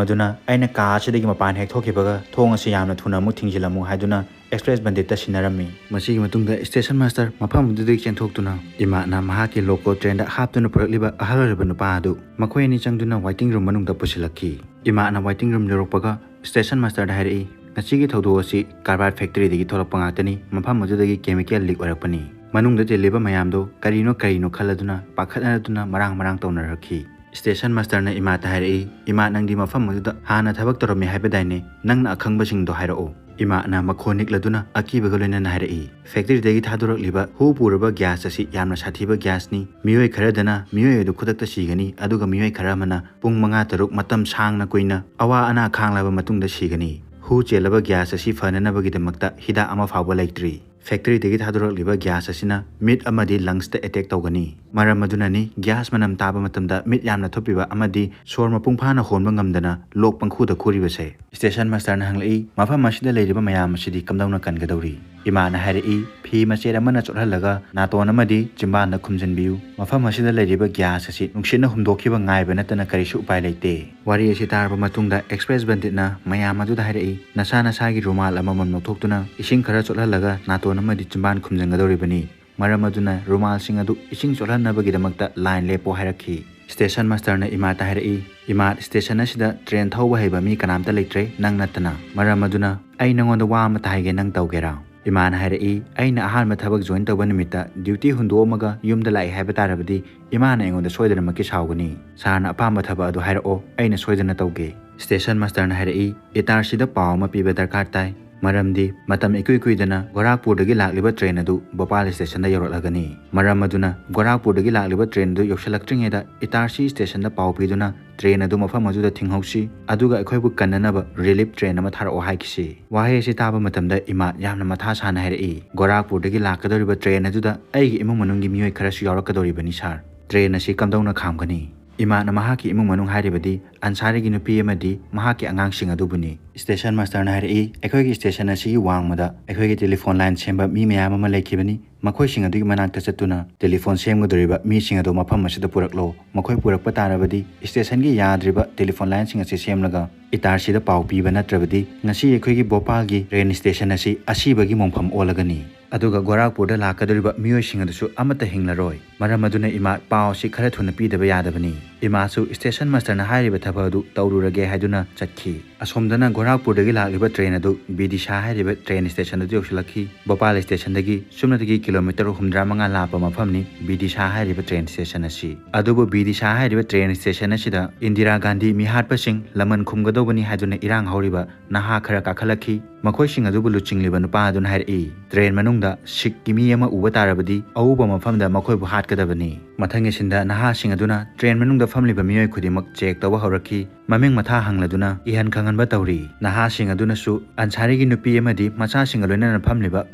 ꯑꯗꯨꯅ ꯑꯩꯅ ꯀꯥ ꯑꯁꯤꯗꯒꯤ ꯃꯄꯥꯟ ꯍꯦꯛ ꯊꯣꯛꯈꯤꯕꯒ ꯊꯣꯡ ꯑꯁꯤ ꯌꯥꯝꯅ ꯊꯨꯅ ꯑꯃꯨꯛ ꯊꯤꯡꯖꯤꯜꯂꯝꯃꯨ" ꯍꯥꯏꯗꯨꯅ ꯑꯦꯛꯁꯄ꯭ꯔꯦꯁ ꯕꯟꯗꯤꯠꯇ ꯁꯤꯟꯅꯔꯝꯃꯤ꯫ ꯃꯁꯤꯒꯤ ꯃꯇꯨꯡꯗ ꯁ꯭ꯇꯦꯁꯟ ꯃꯥꯁꯇꯔ ꯃꯐꯝ ꯑꯗꯨꯗꯒꯤ ꯆꯦꯟꯊꯣꯛꯇꯨꯅ ꯏꯃꯥꯠꯅ ꯃꯍꯥꯛꯀꯤ ꯂꯣꯀꯣ ꯇ꯭ꯔꯦꯟꯗ ꯍꯥꯞꯇꯨꯅ ꯄꯨꯔꯛꯂꯤꯕ ꯑꯍꯜ ꯑꯣꯏꯔꯕ ꯅꯨꯄꯥ ꯑꯗꯨ ꯃꯈꯣꯏ ꯑꯅꯤ ꯆꯪꯗꯨꯅ ꯋꯥꯏꯇꯤꯡ ꯔꯨꯝ ꯃꯅꯨꯡꯗ ꯄꯨꯁꯤꯜꯂꯛꯈꯤ꯫ ꯏꯃꯥꯠꯅ ꯋꯥꯏꯇꯤꯡ ꯔꯨꯝ ꯌꯧꯔꯛꯄꯒ ꯁ꯭ꯇꯦꯁꯟ ꯃꯥꯁꯇꯔꯗ ꯍꯥꯏꯔꯛꯏ, "ꯉꯁꯤꯒꯤ ꯊꯧꯗꯣꯛ ꯑꯁꯤ ꯀꯥꯔꯕꯥꯔ ꯐꯦꯛꯇꯔꯤꯗꯒꯤ ꯊꯣꯛꯂꯛꯄ ꯉꯥꯛꯇꯅꯤ, ꯃꯐꯝ ꯑꯗꯨꯗꯒꯤ ꯀꯦꯃꯤꯀꯦꯜ ꯂꯤꯛ ꯑꯣꯏꯔꯛꯄꯅꯤ"꯫ ꯃꯅꯨꯡꯗ ꯇꯤꯜꯂꯤꯕ ꯃꯌꯥꯝꯗꯣ ꯀꯔꯤꯅꯣ ꯀꯔꯤꯅꯣ ꯈꯜꯂꯗꯨꯅ ꯄꯥꯈꯠꯅꯗꯨꯅ ꯃꯔꯥꯡ ꯃꯔꯥꯡ ꯇꯧꯅꯔꯛꯈꯤ꯫ ꯁ꯭ꯇꯦꯁꯟ ꯃꯥꯁꯇꯔꯅ ꯏꯃꯥꯠꯇ ꯍꯥꯏꯔꯛꯏ, "ꯏꯃꯥ, ꯅꯪꯗꯤ ꯃꯐꯝ ꯑꯗꯨꯗ ꯍꯥꯟꯅ ꯊꯕꯛ ꯇꯧꯔꯝꯃꯤ ꯍꯥꯏꯕꯗꯥꯏꯅꯦ? ꯅꯪꯅ ꯑꯈꯪꯕꯁꯤꯡꯗꯣ ꯍꯥꯏꯔꯛꯑꯣ"꯫ ꯏꯃꯥꯠꯅ ꯃꯈꯣꯟ ꯅꯤꯛꯂꯗꯨꯅ ꯑꯀꯤꯕꯒ ꯂꯣꯏꯅꯅ ꯍꯥꯏꯔꯛꯏ, "ꯐꯦꯛꯇꯔꯤꯗꯒꯤ ꯊꯥꯗꯣꯔꯛꯂꯤꯕ ꯍꯨ ꯄꯨꯔꯕ ꯒ꯭ꯌꯥꯁ ꯑꯁꯤ ꯌꯥꯝꯅ ꯁꯥꯊꯤꯕ ꯒ꯭ꯌꯥꯁꯅꯤ꯫ ꯃꯤꯑꯣꯏ ꯈꯔꯗꯅ ꯃꯤꯑꯣꯏ ꯑꯗꯨ ꯈꯨꯗꯛꯇ ꯁꯤꯒꯅꯤ, ꯑꯗꯨꯒ ꯃꯤꯑꯣꯏ ꯈꯔ ꯑꯃꯅ ꯄꯨꯡ ꯃꯉꯥ ꯇꯔꯨꯛ ꯃꯇꯝ ꯁꯥꯡꯅ ꯀꯨꯏꯅ ꯑꯋꯥ ꯑꯅꯥ ꯈꯥꯡꯂꯕ ꯃꯇꯨꯡꯗ ꯁꯤꯒꯅꯤ꯫ ꯍꯨ ꯆꯦꯜꯂꯕ ꯒ꯭ꯌꯥꯁ ꯑꯁꯤ ꯐꯅꯅꯕꯒꯤꯗꯃꯛꯇ ꯍꯤꯗꯥꯛ ꯑꯃ ꯐꯥꯎꯕ ꯂꯩꯇ꯭ꯔꯤ꯫ ꯐꯦꯛꯇꯔꯤꯗꯒꯤ ꯊꯥꯗꯣꯔꯛꯂꯤꯕ ꯒ꯭ꯌꯥꯁ ꯑꯁꯤꯅ ꯃꯤꯠ ꯑꯃꯗꯤ ꯂꯪꯁꯇ ꯑꯦꯇꯦꯛ ꯇꯧꯒꯅꯤ꯫ ꯃꯔꯝ ꯑꯗꯨꯅꯅꯤ ꯒ꯭ꯌꯥꯁ ꯃꯅꯝ ꯇꯥꯕ ꯃꯇꯝꯗ ꯃꯤꯠ ꯌꯥꯝꯅ ꯊꯨꯞꯄꯤꯕ ꯑꯃꯗꯤ ꯁꯣꯔ ꯃꯄꯨꯡ ꯐꯥꯅ ꯍꯣꯟꯕ ꯉꯝꯗꯅ ꯂꯣꯛ ꯄꯪꯈꯨꯗ ꯈꯨꯔꯤꯕꯁꯦ꯫ ꯁ꯭ꯇꯦꯁꯟ ꯃꯥꯁꯇꯔꯅ ꯍꯪꯂꯛꯏ, "ꯃꯐꯝ ꯑꯁꯤꯗ ꯂꯩꯔꯤꯕ ꯃꯌꯥꯝ ꯑꯁꯤꯗꯤ ꯀꯝꯗꯧꯅ ꯀꯟꯒꯗꯧꯔꯤ?" ꯏꯃꯥꯅ ꯍꯥꯏꯔꯛꯏ, "ꯐꯤ ꯃꯆꯦꯠ ꯑꯃꯅ ꯆꯣꯠꯍꯜꯂꯒ ꯅꯥꯇꯣꯟ ꯑꯃꯗꯤ ꯆꯤꯝꯕꯥꯟꯗ ꯈꯨꯝꯖꯤꯟꯕꯤꯌꯨ꯫ ꯃꯐꯝ ꯑꯁꯤꯗ ꯂꯩꯔꯤꯕ ꯒ꯭ꯌꯥꯁ ꯑꯁꯤ ꯅꯨꯡꯁꯤꯠꯅ ꯍꯨꯝꯗꯣꯛꯈꯤꯕ ꯉꯥꯏꯕ ꯅꯠꯇꯅ ꯀꯔꯤꯁꯨ ꯎꯄꯥꯏ ꯂꯩꯇꯦ꯫" ꯋꯥꯔꯤ ꯑꯁꯤ ꯇꯥꯔꯕ ꯃꯇꯨꯡꯗ ꯑꯦꯛꯁꯄ꯭ꯔꯦꯁ ꯕꯟꯗꯤꯠꯅ ꯃꯌꯥꯝ ꯑꯗꯨꯗ ꯍꯥꯏꯔꯛꯏ, "ꯅꯁꯥ ꯅꯁꯥꯒꯤ ꯔꯨꯃꯥꯜ ꯑꯃꯃꯝ ꯂꯧꯊꯣꯛꯇꯨꯅ ꯏꯁꯤꯡ ꯈꯔ ꯆꯣꯠꯍꯜꯂꯒ ꯅꯥꯇꯣꯟ ꯑꯃꯗꯤ ꯆꯤꯝꯕꯥꯟ ꯈꯨꯝꯖꯤꯟꯒꯗꯧꯔꯤꯕꯅꯤ꯫ ꯃꯔꯝ ꯑꯗꯨꯅ ꯔꯨꯃꯥꯜꯁꯤꯡ ꯑꯗꯨ ꯏꯁꯤꯡ ꯆꯣꯠꯍꯟꯅꯕꯒꯤꯗꯃꯛꯇ ꯂꯥꯏꯟ ꯂꯦꯞꯄꯣ" ꯍꯥꯏꯔꯛꯈꯤ꯫ ꯁ꯭ꯇꯦꯁꯟ ꯃꯥꯁꯇꯔꯅ ꯏꯃꯥꯗ ꯍꯥꯏꯔꯛꯏ, "ꯏꯃꯥ, ꯁ꯭ꯇꯦꯁꯟ ꯑꯁꯤꯗ ꯇ꯭ꯔꯦꯟ ꯊꯧꯕ ꯍꯩꯕ ꯃꯤ ꯀꯅꯥꯝꯇ ꯂꯩꯇ꯭ꯔꯦ, ꯅꯪ ꯅꯠꯇꯅ꯫ ꯃꯔꯝ ꯑꯗꯨꯅ ꯑꯩ ꯅꯉꯣꯟꯗ ꯋꯥ ꯑꯃꯇ ꯍꯥꯏꯒꯦ, ꯅꯪ ꯇꯧꯒꯦꯔꯥ?" ꯏꯃꯥꯅ ꯍꯥꯏꯔꯛꯏ, "ꯑꯩꯅ ꯑꯍꯥꯟꯕ ꯊꯕꯛ ꯖꯣꯏꯟ ꯇꯧꯕ ꯅꯨꯃꯤꯠꯇ ꯗ꯭ꯌꯨꯇꯤ ꯍꯨꯟꯗꯣꯛꯑꯝꯃꯒ ꯌꯨꯝꯗ ꯂꯥꯛꯏ ꯍꯥꯏꯕ ꯇꯥꯔꯕꯗꯤ ꯏꯃꯥꯅ ꯑꯩꯉꯣꯟꯗ ꯁꯣꯏꯗꯅꯃꯛꯀꯤ ꯁꯥꯎꯒꯅꯤ꯫ ꯁꯥꯔꯅ ꯑꯄꯥꯝꯕ ꯊꯕꯛ ꯑꯗꯨ ꯍꯥꯏꯔꯛꯑꯣ, ꯑꯩꯅ ꯁꯣꯏꯗꯅ ꯇꯧꯒꯦ꯫" ꯁ꯭ꯇꯦꯁꯟ ꯃꯥꯁꯇꯔꯅ ꯍꯥꯏꯔꯛꯏ, "ꯏꯇꯥꯔꯁꯤꯗ ꯄꯥꯎ ꯑꯃ ꯄꯤꯕ ꯗꯔꯀꯥꯔ ꯇꯥꯏ꯫ ꯃꯔꯝꯗꯤ ꯃꯇꯝ ꯏꯀꯨꯏ ꯀꯨꯏꯗꯅ ꯒꯣꯔꯥꯈꯄꯨꯔꯗꯒꯤ ꯂꯥꯛꯂꯤꯕ ꯇ꯭ꯔꯦꯟ ꯑꯗꯨ ꯚꯣꯄꯥꯜ ꯁ꯭ꯇꯦꯁꯟꯗ ꯌꯧꯔꯛꯂꯒꯅꯤ꯫ ꯃꯔꯝ ꯑꯗꯨꯅ ꯒꯣꯔꯥꯈꯄꯨꯔꯗꯒꯤ ꯂꯥꯛꯂꯤꯕ ꯇ꯭ꯔꯦꯟ ꯑꯗꯨ ꯌꯧꯁꯤꯜꯂꯛꯇ꯭ꯔꯤꯉꯩꯗ ꯏꯇꯥꯔꯁꯤ ꯁ꯭ꯇꯦꯁꯟꯗ ꯄꯥꯎ ꯄꯤꯗꯨꯅ ꯇ꯭ꯔꯦꯟ ꯑꯗꯨ ꯃꯐꯝ ꯑꯗꯨꯗ ꯊꯤꯡꯍꯧꯁꯤ, ꯑꯗꯨꯒ ꯑꯩꯈꯣꯏꯕꯨ ꯀꯟꯅꯅꯕ ꯔꯤꯂꯤꯐ ꯇ꯭ꯔꯦꯟ ꯑꯃ ꯊꯥꯔꯛꯑꯣ" ꯍꯥꯏꯈꯤꯁꯤ꯫ ꯋꯥꯍꯩ ꯑꯁꯤ ꯇꯥꯕ ꯃꯇꯝꯗ ꯏꯃꯥ ꯌꯥꯝꯅ ꯃꯊꯥ ꯁꯥꯅ ꯍꯥꯏꯔꯛꯏ, "ꯒꯣꯔꯥꯈꯄꯨꯔꯗꯒꯤ ꯂꯥꯛꯀꯗꯧꯔꯤꯕ ꯇ꯭ꯔꯦꯟ ꯑꯗꯨꯗ ꯑꯩꯒꯤ ꯏꯃꯨꯡ ꯃꯅꯨꯡꯒꯤ ꯃꯤꯑꯣꯏ ꯈꯔꯁꯨ ꯌꯥꯎꯔꯛꯀꯗꯧꯔꯤꯕꯅꯤ ꯁꯥꯔ꯫ ꯇ꯭ꯔꯦꯟ ꯑꯁꯤ ꯀꯝꯗꯧꯅ ꯈꯥꯝꯒꯅꯤ?" ꯏꯃꯥꯅ ꯃꯍꯥꯛꯀꯤ ꯏꯃꯨꯡ ꯃꯅꯨꯡ ꯍꯥꯏꯔꯤꯕꯗꯤ ꯑꯟꯁꯥꯔꯤꯒꯤ ꯅꯨꯄꯤ ꯑꯃꯗꯤ ꯃꯍꯥꯛꯀꯤ ꯑꯉꯥꯡꯁꯤꯡ ꯑꯗꯨꯕꯨꯅꯤ꯫ ꯁ꯭ꯇꯦꯁꯟ ꯃꯥꯁꯇꯔꯅ ꯍꯥꯏꯔꯛꯏ, "ꯑꯩꯈꯣꯏꯒꯤ ꯁ꯭ꯇꯦꯁꯟ ꯑꯁꯤꯒꯤ ꯋꯥꯡꯃꯗ ꯑꯩꯈꯣꯏꯒꯤ ꯇꯦꯂꯤꯐꯣꯟ ꯂꯥꯏꯟ ꯁꯦꯝꯕ ꯃꯤ ꯃꯌꯥꯝ ꯑꯃ ꯂꯩꯈꯤꯕꯅꯤ꯫ ꯃꯈꯣꯏꯁꯤꯡ ꯑꯗꯨꯒꯤ ꯃꯅꯥꯛꯇ ꯆꯠꯇꯨꯅ ꯇꯦꯂꯤꯐꯣꯟ ꯁꯦꯝꯒꯗꯧꯔꯤꯕ ꯃꯤꯁꯤꯡ ꯑꯗꯨ ꯃꯐꯝ ꯑꯁꯤꯗ ꯄꯨꯔꯛꯂꯣ꯫ ꯃꯈꯣꯏ ꯄꯨꯔꯛꯄ ꯇꯥꯔꯕꯗꯤ ꯁ꯭ꯇꯦꯁꯟꯒꯤ ꯌꯥꯗ꯭ꯔꯤꯕ ꯇꯦꯂꯤꯐꯣꯟ ꯂꯥꯏꯟꯁꯤꯡ ꯑꯁꯤ ꯁꯦꯝꯂꯒ ꯏꯇꯥꯔꯁꯤꯗ ꯄꯥꯎ ꯄꯤꯕ ꯅꯠꯇ꯭ꯔꯕꯗꯤ ꯉꯁꯤ ꯑꯩꯈꯣꯏꯒꯤ ꯚꯣꯄꯥꯜꯒꯤ ꯇ꯭ꯔꯦꯟ ꯁ꯭ꯇꯦꯁꯟ ꯑꯁꯤ ꯑꯁꯤꯕꯒꯤ ꯃꯣꯡꯐꯝ ꯑꯣꯜꯂꯒꯅꯤ꯫ ꯑꯗꯨꯒ ꯒꯣꯔꯥꯈꯄꯨꯔꯗ ꯂꯥꯛꯀꯗꯧꯔꯤꯕ ꯃꯤꯑꯣꯏꯁꯤꯡ ꯑꯗꯨꯁꯨ ꯑꯃꯠꯇ ꯍꯤꯡꯂꯔꯣꯏ꯫ ꯃꯔꯝ ꯑꯗꯨꯅ ꯏꯃꯥ ꯄꯥꯎ ꯑꯁꯤ ꯈꯔ ꯊꯨꯅ ꯄꯤꯗꯕ ꯌꯥꯗꯕꯅꯤ꯫" ꯏꯃꯥꯁꯨ ꯁ꯭ꯇꯦꯁꯟ ꯃꯥꯁꯇꯔꯅ ꯍꯥꯏꯔꯤꯕ ꯊꯕꯛ ꯑꯗꯨ ꯇꯧꯔꯨꯔꯒꯦ ꯍꯥꯏꯗꯨꯅ ꯆꯠꯈꯤ꯫ ꯑꯁꯣꯝꯗꯅ ꯒꯣꯔꯥꯈꯄꯨꯔꯗꯒꯤ ꯂꯥꯛꯂꯤꯕ ꯇ꯭ꯔꯦꯟ ꯑꯗꯨ ꯕꯤꯗꯤꯁꯥ ꯍꯥꯏꯔꯤꯕ ꯇ꯭ꯔꯦꯟ ꯁ꯭ꯇꯦꯁꯟ ꯑꯗꯨ ꯌꯧꯁꯤꯜꯂꯛꯈꯤ꯫ ꯚꯣꯄꯥꯜ ꯁ꯭ꯇꯦꯁꯟꯗꯒꯤ ꯁꯨꯞꯅꯇꯒꯤ ꯀꯤꯂꯣꯃꯤꯇꯔ ꯍꯨꯝꯗ꯭ꯔꯥ ꯃꯉꯥ ꯂꯥꯞꯄ ꯃꯐꯝꯅꯤ ꯕꯤꯗꯤꯁꯥ ꯍꯥꯏꯔꯤꯕ ꯇ꯭ꯔꯦꯟ ꯁ꯭ꯇꯦꯁꯟ ꯑꯁꯤ꯫ ꯑꯗꯨꯕꯨ ꯕꯤꯗꯤꯁꯥ ꯍꯥꯏꯔꯤꯕ ꯇ꯭ꯔꯦꯟ ꯁ꯭ꯇꯦꯁꯟ ꯑꯁꯤꯗ ꯏꯟꯗꯤꯔꯥ ꯒꯥꯟꯙꯤ ꯃꯤꯍꯥꯠꯄꯁꯤꯡ ꯂꯃꯟ ꯈꯨꯝꯒꯗꯧꯕꯅꯤ ꯍꯥꯏꯗꯨꯅ ꯏꯔꯥꯡ ꯍꯧꯔꯤꯕ ꯅꯍꯥ ꯈꯔ ꯀꯥꯈꯠꯂꯛꯈꯤ꯫ ꯃꯈꯣꯏꯁꯤꯡ ꯑꯗꯨꯕꯨ ꯂꯨꯆꯤꯡꯂꯤꯕ ꯅꯨꯄꯥ ꯑꯗꯨꯅ ꯍꯥꯏꯔꯛꯏ, "ꯇ꯭ꯔꯦꯟ ꯃꯅꯨꯡꯗ ꯁꯤꯈꯀꯤ ꯃꯤ ꯑꯃ ꯎꯕ ꯇꯥꯔꯕꯗꯤ ꯑꯎꯕ ꯃꯐꯝꯗ ꯃꯈꯣꯏꯕꯨ ꯍꯥꯠꯀꯗꯕꯅꯤ"꯫ ꯃꯊꯪꯒꯤ ꯁꯤꯟꯗ ꯅꯍꯥꯁꯤꯡ ꯑꯗꯨꯅ ꯇ꯭ꯔꯦꯟ ꯃꯅꯨꯡꯗ ꯐꯝꯂꯤꯕ ꯃꯤꯑꯣꯏ ꯈꯨꯗꯤꯡꯃꯛ ꯆꯦꯛ ꯇꯧꯕ ꯍꯧꯔꯛꯈꯤ꯫ ꯃꯃꯤꯡ ꯃꯊꯥ ꯍꯪꯂꯗꯨꯅ ꯏꯍꯟ ꯈꯪꯍꯟꯕ ꯇꯧꯔꯤ꯫ ꯅꯍꯥꯁꯤꯡ ꯑꯗꯨꯅꯁꯨ ꯑꯟꯁꯥꯔꯤꯒꯤ ꯅꯨꯄꯤ ꯑꯃꯗꯤ ꯃꯆꯥꯁꯤꯡꯒ ꯂꯣꯏꯅꯅ ꯐꯝꯂꯤꯕ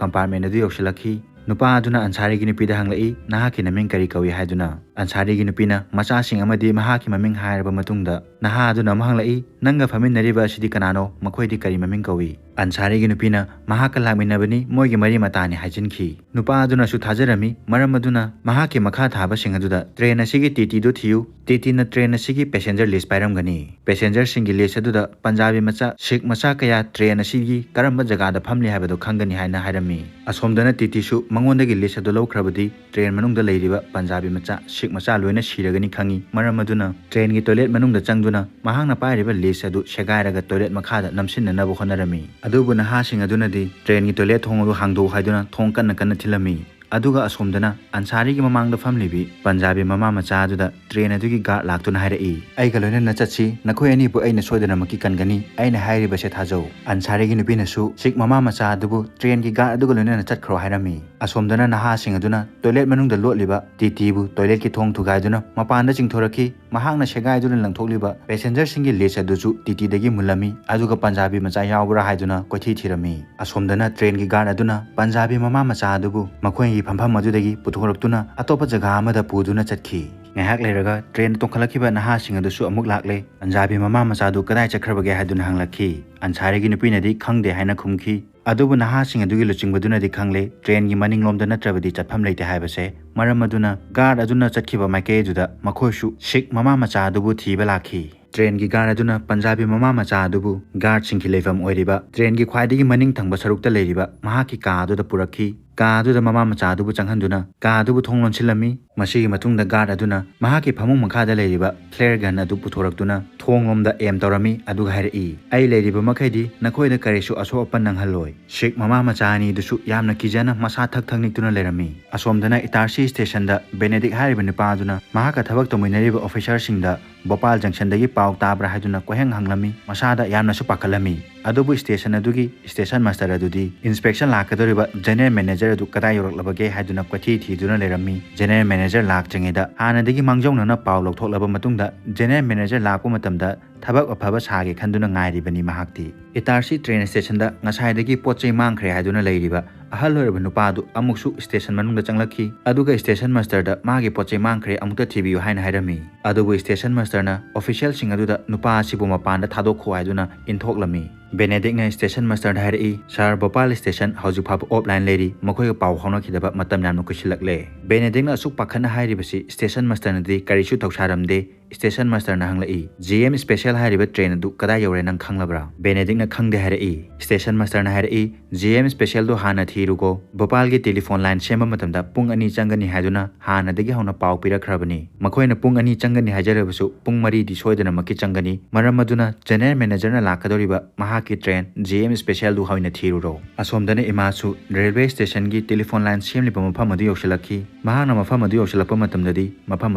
ꯀꯝꯄꯥꯔꯠꯃꯦꯟ ꯑꯗꯨ ꯌꯧꯁꯤꯜꯂꯛꯈꯤ꯫ ꯅꯨꯄꯥ ꯑꯗꯨꯅ ꯑꯟꯁꯥꯔꯤꯒꯤ ꯅꯨꯄꯤꯗ ꯍꯪꯂꯛꯏ, "ꯅꯍꯥꯛꯀꯤ ꯅꯃꯤꯡ ꯀꯔꯤ ꯀꯧꯏ?" ꯍꯥꯏꯗꯨꯅ꯫ ꯑꯟꯁꯥꯔꯤꯒꯤ ꯅꯨꯄꯤꯅ ꯃꯆꯥꯁꯤꯡ ꯑꯃꯗꯤ ꯃꯍꯥꯛꯀꯤ ꯃꯃꯤꯡ ꯍꯥꯏꯔꯕ ꯃꯇꯨꯡꯗ, ꯅꯍꯥ ꯑꯗꯨꯅ ꯑꯃꯨꯛ ꯍꯪꯂꯛꯏ, "ꯅꯪꯒ ꯐꯝꯃꯤꯟꯅꯔꯤꯕ ꯑꯁꯤꯗꯤ ꯀꯅꯥꯅꯣ? ꯃꯈꯣꯏꯗꯤ ꯀꯔꯤ ꯃꯃꯤꯡ ꯀꯧꯏ?" ꯑꯟꯁꯥꯔꯤꯒꯤ ꯅꯨꯄꯤꯅ, "ꯃꯍꯥꯛꯀ ꯂꯥꯛꯃꯤꯟꯅꯕꯅꯤ, ꯃꯣꯏꯒꯤ ꯃꯔꯤ ꯃꯇꯥꯅꯤ" ꯍꯥꯏꯖꯤꯟꯈꯤ꯫ ꯅꯨꯄꯥ ꯑꯗꯨꯅꯁꯨ ꯊꯥꯖꯔꯝꯃꯤ, ꯃꯔꯝ ꯑꯗꯨꯅ ꯃꯍꯥꯛꯀꯤ ꯃꯈꯥ ꯊꯥꯕꯁꯤꯡ ꯑꯗꯨꯗ, "ꯇ꯭ꯔꯦꯟ ꯑꯁꯤꯒꯤ ꯇꯤꯇꯤꯗꯨ ꯊꯤꯌꯨ, ꯇꯤꯇꯤꯅ ꯇ꯭ꯔꯦꯟ ꯑꯁꯤꯒꯤ ꯄꯦꯁꯦꯟꯖꯔ ꯂꯤꯁ ꯄꯥꯏꯔꯝꯒꯅꯤ꯫ ꯄꯦꯁꯦꯟꯖꯔꯁꯤꯡꯒꯤ ꯂꯤꯁ ꯑꯗꯨꯗ ꯄꯟꯖꯥꯕꯤ ꯃꯆꯥ, ꯁꯤꯈ ꯃꯆꯥ ꯀꯌꯥ ꯇ꯭ꯔꯦꯟ ꯑꯁꯤꯒꯤ ꯀꯔꯝꯕ ꯖꯒꯥꯗ ꯐꯝꯂꯤ ꯍꯥꯏꯕꯗꯨ ꯈꯪꯒꯅꯤ" ꯍꯥꯏꯅ ꯍꯥꯏꯔꯝꯃꯤ꯫ ꯑꯁꯣꯝꯗꯅ ꯇꯤꯇꯤꯁꯨ ꯃꯉꯣꯟꯗꯒꯤ ꯂꯤꯁ ꯑꯗꯨ ꯂꯧꯈ꯭ꯔꯕꯗꯤ ꯇ꯭ꯔꯦꯟ ꯃꯅꯨꯡꯗ ꯂꯩꯔꯤꯕ ꯄꯟꯖꯥꯕꯤ ꯃꯆꯥ, ꯁꯤꯈ ꯃꯆꯥ ꯂꯣꯏꯅ ꯁꯤꯔꯒꯅꯤ ꯈꯪꯏ꯫ ꯃꯔꯝ ꯑꯗꯨꯅ ꯇ꯭ꯔꯦꯟꯒꯤ ꯇꯣꯏꯂꯦꯠ ꯃꯅꯨꯡꯗ ꯆꯪꯗꯨꯅ ꯃꯍꯥꯛꯅ ꯄꯥꯏꯔꯤꯕ ꯂꯤꯁ ꯑꯗꯨ ꯁꯦꯒꯥꯏꯔꯒ ꯇꯣꯏꯂꯦꯠ ꯃꯈꯥꯗ ꯅꯝꯁꯤꯟꯅꯅꯕ ꯍꯣꯠꯅꯔꯝꯃꯤ꯫ ꯑꯗꯨꯕꯨ ꯅꯍꯥꯁꯤꯡ ꯑꯗꯨꯅꯗꯤ ꯇ꯭ꯔꯦꯟꯒꯤ ꯇꯣꯏꯂꯦꯠ ꯊꯣꯡ ꯑꯗꯨ ꯍꯥꯡꯗꯣꯛꯎ ꯍꯥꯏꯗꯨꯅ ꯊꯣꯡ ꯀꯟꯅ ꯀꯟꯅ ꯊꯤꯜꯂꯝꯃꯤ꯫ ꯑꯗꯨꯒ ꯑꯁꯣꯝꯗꯅ ꯑꯟꯁꯥꯔꯤꯒꯤ ꯃꯃꯥꯡꯗ ꯐꯝꯂꯤꯕꯤ ꯄꯟꯖꯥꯕꯤ ꯃꯃꯥ ꯃꯆꯥ ꯑꯗꯨꯗ ꯇ꯭ꯔꯦꯟ ꯑꯗꯨꯒꯤ ꯒꯥꯔꯗ ꯂꯥꯛꯇꯨꯅ ꯍꯥꯏꯔꯛꯏ, "ꯑꯩꯒ ꯂꯣꯏꯅꯅ ꯆꯠꯁꯤ, ꯅꯈꯣꯏ ꯑꯅꯤꯕꯨ ꯑꯩꯅ ꯁꯣꯏꯗꯅꯃꯛꯀꯤ ꯀꯟꯒꯅꯤ, ꯑꯩꯅ ꯍꯥꯏꯔꯤꯕꯁꯦ ꯊꯥꯖꯧ"꯫ ꯑꯟꯁꯥꯔꯤꯒꯤ ꯅꯨꯄꯤꯅꯁꯨ ꯁꯤꯈ ꯃꯃꯥ ꯃꯆꯥ ꯑꯗꯨꯕꯨ ꯇ꯭ꯔꯦꯟꯒꯤ ꯒꯥꯔꯗ ꯑꯗꯨꯒ ꯂꯣꯏꯅꯅ ꯆꯠꯈ꯭ꯔꯣ ꯍꯥꯏꯔꯝꯃꯤ꯫ ꯑꯁꯣꯝꯗꯅ ꯅꯍꯥꯁꯤꯡ ꯑꯗꯨꯅ ꯇꯣꯏꯂꯦꯠ ꯃꯅꯨꯡꯗ ꯂꯣꯠꯂꯤꯕ ꯇꯤꯇꯤꯕꯨ ꯇꯣꯏꯂꯦꯠꯀꯤ ꯊꯣꯡ ꯊꯨꯒꯥꯏꯗꯨꯅ ꯃꯄꯥꯟꯗ ꯆꯤꯡꯊꯣꯔꯛꯈꯤ꯫ ꯃꯍꯥꯛꯅ ꯁꯦꯒꯥꯏꯗꯨꯅ ꯂꯪꯊꯣꯛꯂꯤꯕ ꯄꯦꯁꯦꯟꯖꯔꯁꯤꯡꯒꯤ ꯂꯤꯁ ꯑꯗꯨꯁꯨ ꯇꯤꯇꯤꯗꯒꯤ ꯃꯨꯜꯂꯝꯃꯤ꯫ ꯑꯗꯨꯒ ꯄꯟꯖꯥꯕꯤ ꯃꯆꯥ ꯌꯥꯎꯕ꯭ꯔꯥ ꯍꯥꯏꯗꯨꯅ ꯀꯣꯏꯊꯤ ꯊꯤꯔꯝꯃꯤ꯫ ꯑꯁꯣꯝꯗꯅ ꯇ꯭ꯔꯦꯟꯒꯤ ꯒꯥꯔꯗ ꯑꯗꯨꯅ ꯄꯟꯖꯥꯕꯤ ꯃꯃꯥ ꯃꯆꯥ ꯑꯗꯨꯕꯨ ꯃꯈꯣꯏꯒꯤ ꯐꯝꯐꯝ ꯑꯗꯨꯗꯒꯤ ꯄꯨꯊꯣꯔꯛꯇꯨꯅ ꯑꯇꯣꯞꯄ ꯖꯒꯥ ꯑꯃꯗ ꯄꯨꯗꯨꯅ ꯆꯠꯈꯤ꯫ ꯉꯥꯏꯍꯥꯛ ꯂꯩꯔꯒ ꯇ꯭ꯔꯦꯟ ꯇꯣꯡꯈꯠꯂꯛꯈꯤꯕ ꯅꯍꯥꯁꯤꯡ ꯑꯗꯨꯁꯨ ꯑꯃꯨꯛ ꯂꯥꯛꯂꯦ꯫ ꯄꯟꯖꯥꯕꯤ ꯃꯃꯥ ꯃꯆꯥꯗꯨ ꯀꯗꯥꯏ ꯆꯠꯈ꯭ꯔꯕꯒꯦ ꯍꯥꯏꯗꯨꯅ ꯍꯪꯂꯛꯈꯤ꯫ ꯑꯟꯁꯥꯔꯤꯒꯤ ꯅꯨꯄꯤꯅꯗꯤ ꯈꯪꯗꯦ ꯍꯥꯏꯅ ꯈꯨꯝꯈꯤ꯫ ꯑꯗꯨꯕꯨ ꯅꯍꯥꯁꯤꯡ ꯑꯗꯨꯒꯤ ꯂꯨꯆꯤꯡꯕꯗꯨꯅꯗꯤ ꯈꯪꯂꯦ, ꯇ꯭ꯔꯦꯟꯒꯤ ꯃꯅꯤꯡꯂꯣꯝꯗ ꯅꯠꯇ꯭ꯔꯕꯗꯤ ꯆꯠꯐꯝ ꯂꯩꯇꯦ ꯍꯥꯏꯕꯁꯦ꯫ ꯃꯔꯝ ꯑꯗꯨꯅ ꯒꯥꯔꯗ ꯑꯗꯨꯅ ꯆꯠꯈꯤꯕ ꯃꯥꯏꯀꯩ ꯑꯗꯨꯗ ꯃꯈꯣꯏꯁꯨ ꯁꯤꯈ ꯃꯃꯥ ꯃꯆꯥ ꯑꯗꯨꯕꯨ ꯊꯤꯕ ꯂꯥꯛꯈꯤ꯫ ꯇ꯭ꯔꯦꯟꯒꯤ ꯒꯥꯔꯗ ꯑꯗꯨꯅ ꯄꯟꯖꯥꯕꯤ ꯃꯃꯥ ꯃꯆꯥ ꯑꯗꯨꯕꯨ ꯒꯥꯔꯗꯁꯤꯡꯒꯤ ꯂꯩꯐꯝ ꯑꯣꯏꯔꯤꯕ ꯇ꯭ꯔꯦꯟꯒꯤ ꯈ꯭ꯋꯥꯏꯗꯒꯤ ꯃꯅꯤꯡ ꯊꯪꯕ ꯁꯔꯨꯛꯇ ꯂꯩꯔꯤꯕ ꯃꯍꯥꯛꯀꯤ ꯀꯥ ꯑꯗꯨꯗ ꯄꯨꯔꯛꯈꯤ꯫ ꯀꯥ ꯑꯗꯨꯗ ꯃꯃꯥ ꯃꯆꯥ ꯑꯗꯨꯕꯨ ꯆꯪꯍꯟꯗꯨꯅ ꯀꯥ ꯑꯗꯨꯕꯨ ꯊꯣꯡ ꯂꯣꯟꯁꯤꯜꯂꯝꯃꯤ꯫ ꯃꯁꯤꯒꯤ ꯃꯇꯨꯡꯗ guard ꯑꯗꯨꯅ ꯃꯍꯥꯛꯀꯤ ꯐꯃꯨꯡ ꯃꯈꯥꯗ ꯂꯩꯔꯤꯕ flare gun ꯑꯗꯨ ꯄꯨꯊꯣꯔꯛꯇꯨꯅ ꯊꯣꯡꯂꯣꯝꯗ aim ꯇꯧꯔꯝꯃꯤ, ꯑꯗꯨꯒ ꯍꯥꯏꯔꯛꯏ, "ꯑꯩ ꯂꯩꯔꯤꯕ ꯃꯈꯩꯗꯤ ꯅꯈꯣꯏꯗ ꯀꯔꯤꯁꯨ ꯑꯁꯣꯛ ꯑꯄꯟ ꯅꯪꯍꯜꯂꯣꯏ꯫" ꯁꯤꯈ ꯃꯃꯥ ꯃꯆꯥ ꯑꯅꯤꯗꯨꯁꯨ ꯌꯥꯝꯅ ꯀꯤꯖꯅ ꯃꯁꯥ ꯊꯛ ꯊꯛ ꯅꯤꯛꯇꯨꯅ ꯂꯩꯔꯝꯃꯤ꯫ ꯑꯁꯣꯝꯗꯅ ꯏꯇꯥꯔꯁꯤ stationꯗ ꯕꯦꯅꯦꯗꯤꯛ ꯍꯥꯏꯔꯤꯕ ꯅꯨꯄꯥ ꯑꯗꯨꯅ ꯃꯍꯥꯛꯀ ꯊꯕꯛ ꯇꯧꯃꯤꯟꯅꯔꯤꯕ officerꯁꯤꯡꯗ ꯚꯣꯄꯥꯜ junctionꯗꯒꯤ ꯄꯥꯎ ꯇꯥꯕ꯭ꯔꯥ ꯍꯥꯏꯗꯨꯅ ꯀꯣꯏꯍꯪ ꯍꯪꯂꯝꯃꯤ꯫ ꯃꯁꯥꯗ ꯌꯥꯝꯅꯁꯨ ꯄꯥꯈꯠꯂꯝꯃꯤ꯫ ꯑꯗꯨꯕꯨ station ꯑꯗꯨꯒꯤ station master ꯑꯗꯨꯗꯤ inspection ꯂꯥꯛꯀꯗꯧꯔꯤꯕ general manager ꯑꯗꯨ ꯀꯗꯥꯏ ꯌꯧꯔꯛꯂꯕꯒꯦ ꯍꯥꯏꯗꯨꯅ ꯀꯣꯏꯊꯤ ꯊꯤꯗꯨꯅ ꯂꯩꯔꯝꯃꯤ꯫ General manager ꯂꯥꯛꯇ꯭ꯔꯤꯉꯩꯗ ꯍꯥꯟꯅꯗꯒꯤ ꯃꯥꯡꯖꯧꯅꯅ ꯄꯥꯎ ꯂꯧꯊꯣꯛꯂꯕ ꯃꯇꯨꯡꯗ general manager ꯂꯥꯛꯄ ꯃꯇꯝꯗ ꯊꯕꯛ ꯑꯐꯕ ꯁꯥꯒꯦ ꯈꯟꯗꯨꯅ ꯉꯥꯏꯔꯤꯕꯅꯤ ꯃꯍꯥꯛꯇꯤ꯫ ꯏꯇꯥꯔꯁꯤ train stationꯗ ꯉꯁꯥꯏꯗꯒꯤ ꯄꯣꯠ ꯆꯩ ꯃꯥꯡꯈ꯭ꯔꯦ ꯍꯥꯏꯗꯨꯅ ꯂꯩꯔꯤꯕ ꯑꯍꯜ ꯑꯣꯏꯔꯕ ꯅꯨꯄꯥ ꯑꯗꯨ ꯑꯃꯨꯛꯁꯨ station ꯃꯅꯨꯡꯗ ꯆꯪꯂꯛꯈꯤ, ꯑꯗꯨꯒ station masterꯗ ꯃꯥꯒꯤ ꯄꯣꯠ ꯆꯩ ꯃꯥꯡꯈ꯭ꯔꯦ, ꯑꯃꯨꯛꯇ ꯊꯤꯕꯤꯌꯨ ꯍꯥꯏꯅ ꯍꯥꯏꯔꯝꯃꯤ꯫ ꯑꯗꯨꯕꯨ station masterꯅ officialꯁꯤꯡ ꯑꯗꯨꯗ ꯅꯨꯄꯥ ꯑꯁꯤꯕꯨ ꯃꯄꯥꯟꯗ ꯊꯥꯗꯣꯛꯈꯣ ꯍꯥꯏꯗꯨꯅ ꯏꯟꯊꯣꯛꯂꯝꯃꯤ꯫ ꯕꯦꯅꯦꯗꯤꯛꯅ station masterꯗ ꯍꯥꯏꯔꯛꯏ, "Sir, ꯚꯣꯄꯥꯜ station ꯍꯧꯖꯤꯛ ꯐꯥꯎꯕ offline ꯂꯩꯔꯤ, ꯃꯈꯣꯏꯒ ꯄꯥꯎ ꯐꯥꯎꯅꯈꯤꯗꯕ ꯃꯇꯝ ꯌꯥꯝꯅ ꯀꯨꯏꯁꯤꯜꯂꯛꯂꯦ꯫" ꯕꯦꯅꯦꯗꯤꯛꯅ ꯑꯁꯨꯛ ꯄꯥꯈꯠꯅ ꯍꯥꯏꯔꯤꯕꯁꯤ station masterꯅꯗꯤ ꯀꯔꯤꯁꯨ ꯊꯧꯁꯥꯔꯝꯗꯦ꯫ Station masterꯅ ꯍꯪꯂꯛꯏ, "GM special ꯍꯥꯏꯔꯤꯕ train ꯑꯗꯨ ꯀꯗꯥꯏ ꯌꯧꯔꯦ ꯅꯪ ꯈꯪꯂꯕ꯭ꯔꯥ?" ꯕꯦꯅꯦꯗꯤꯛꯅ ꯈꯪꯗꯦ ꯍꯥꯏꯔꯛꯏ꯫ Station masterꯅ ꯍꯥꯏꯔꯛꯏ, "GM specialꯗꯨ ꯍꯥꯟꯅ ꯊꯤꯔꯨꯀꯣ꯫ ꯚꯣꯄꯥꯜꯒꯤ telephone line ꯁꯦꯝꯕ ꯃꯇꯝꯗ ꯄꯨꯡ ꯑꯅꯤ ꯆꯪꯒꯅꯤ ꯍꯥꯏꯗꯨꯅ ꯍꯥꯟꯅꯗꯒꯤ ꯍꯧꯅ ꯄꯥꯎ ꯄꯤꯔꯛꯈ꯭ꯔꯕꯅꯤ꯫ ꯃꯈꯣꯏꯅ ꯄꯨꯡ ꯑꯅꯤ ꯆꯪꯒꯅꯤ ꯍꯥꯏꯖꯔꯕꯁꯨ ꯄꯨꯡ ꯃꯔꯤꯗꯤ ꯁꯣꯏꯗꯅꯃꯛꯀꯤ ꯆꯪꯒꯅꯤ꯫ ꯃꯔꯝ ꯑꯗꯨꯅ general managerꯅ ꯂꯥꯛꯀꯗꯧꯔꯤꯕ ꯃꯍꯥꯛꯀꯤ train GM specialꯗꯨ ꯑꯣꯏꯅ ꯊꯤꯔꯨꯔꯣ꯫" ꯑꯁꯣꯝꯗꯅ ꯏꯃꯥꯁꯨ railway stationꯒꯤ telephone line ꯁꯦꯝꯂꯤꯕ ꯃꯐꯝ ꯑꯗꯨ ꯌꯧꯁꯤꯜꯂꯛꯈꯤ꯫ ꯃꯍꯥꯛꯅ ꯃꯐꯝ ꯑꯗꯨ ꯌꯧꯁꯤꯜꯂꯛꯄ ꯃꯇꯝꯗꯗꯤ ꯃꯐꯝ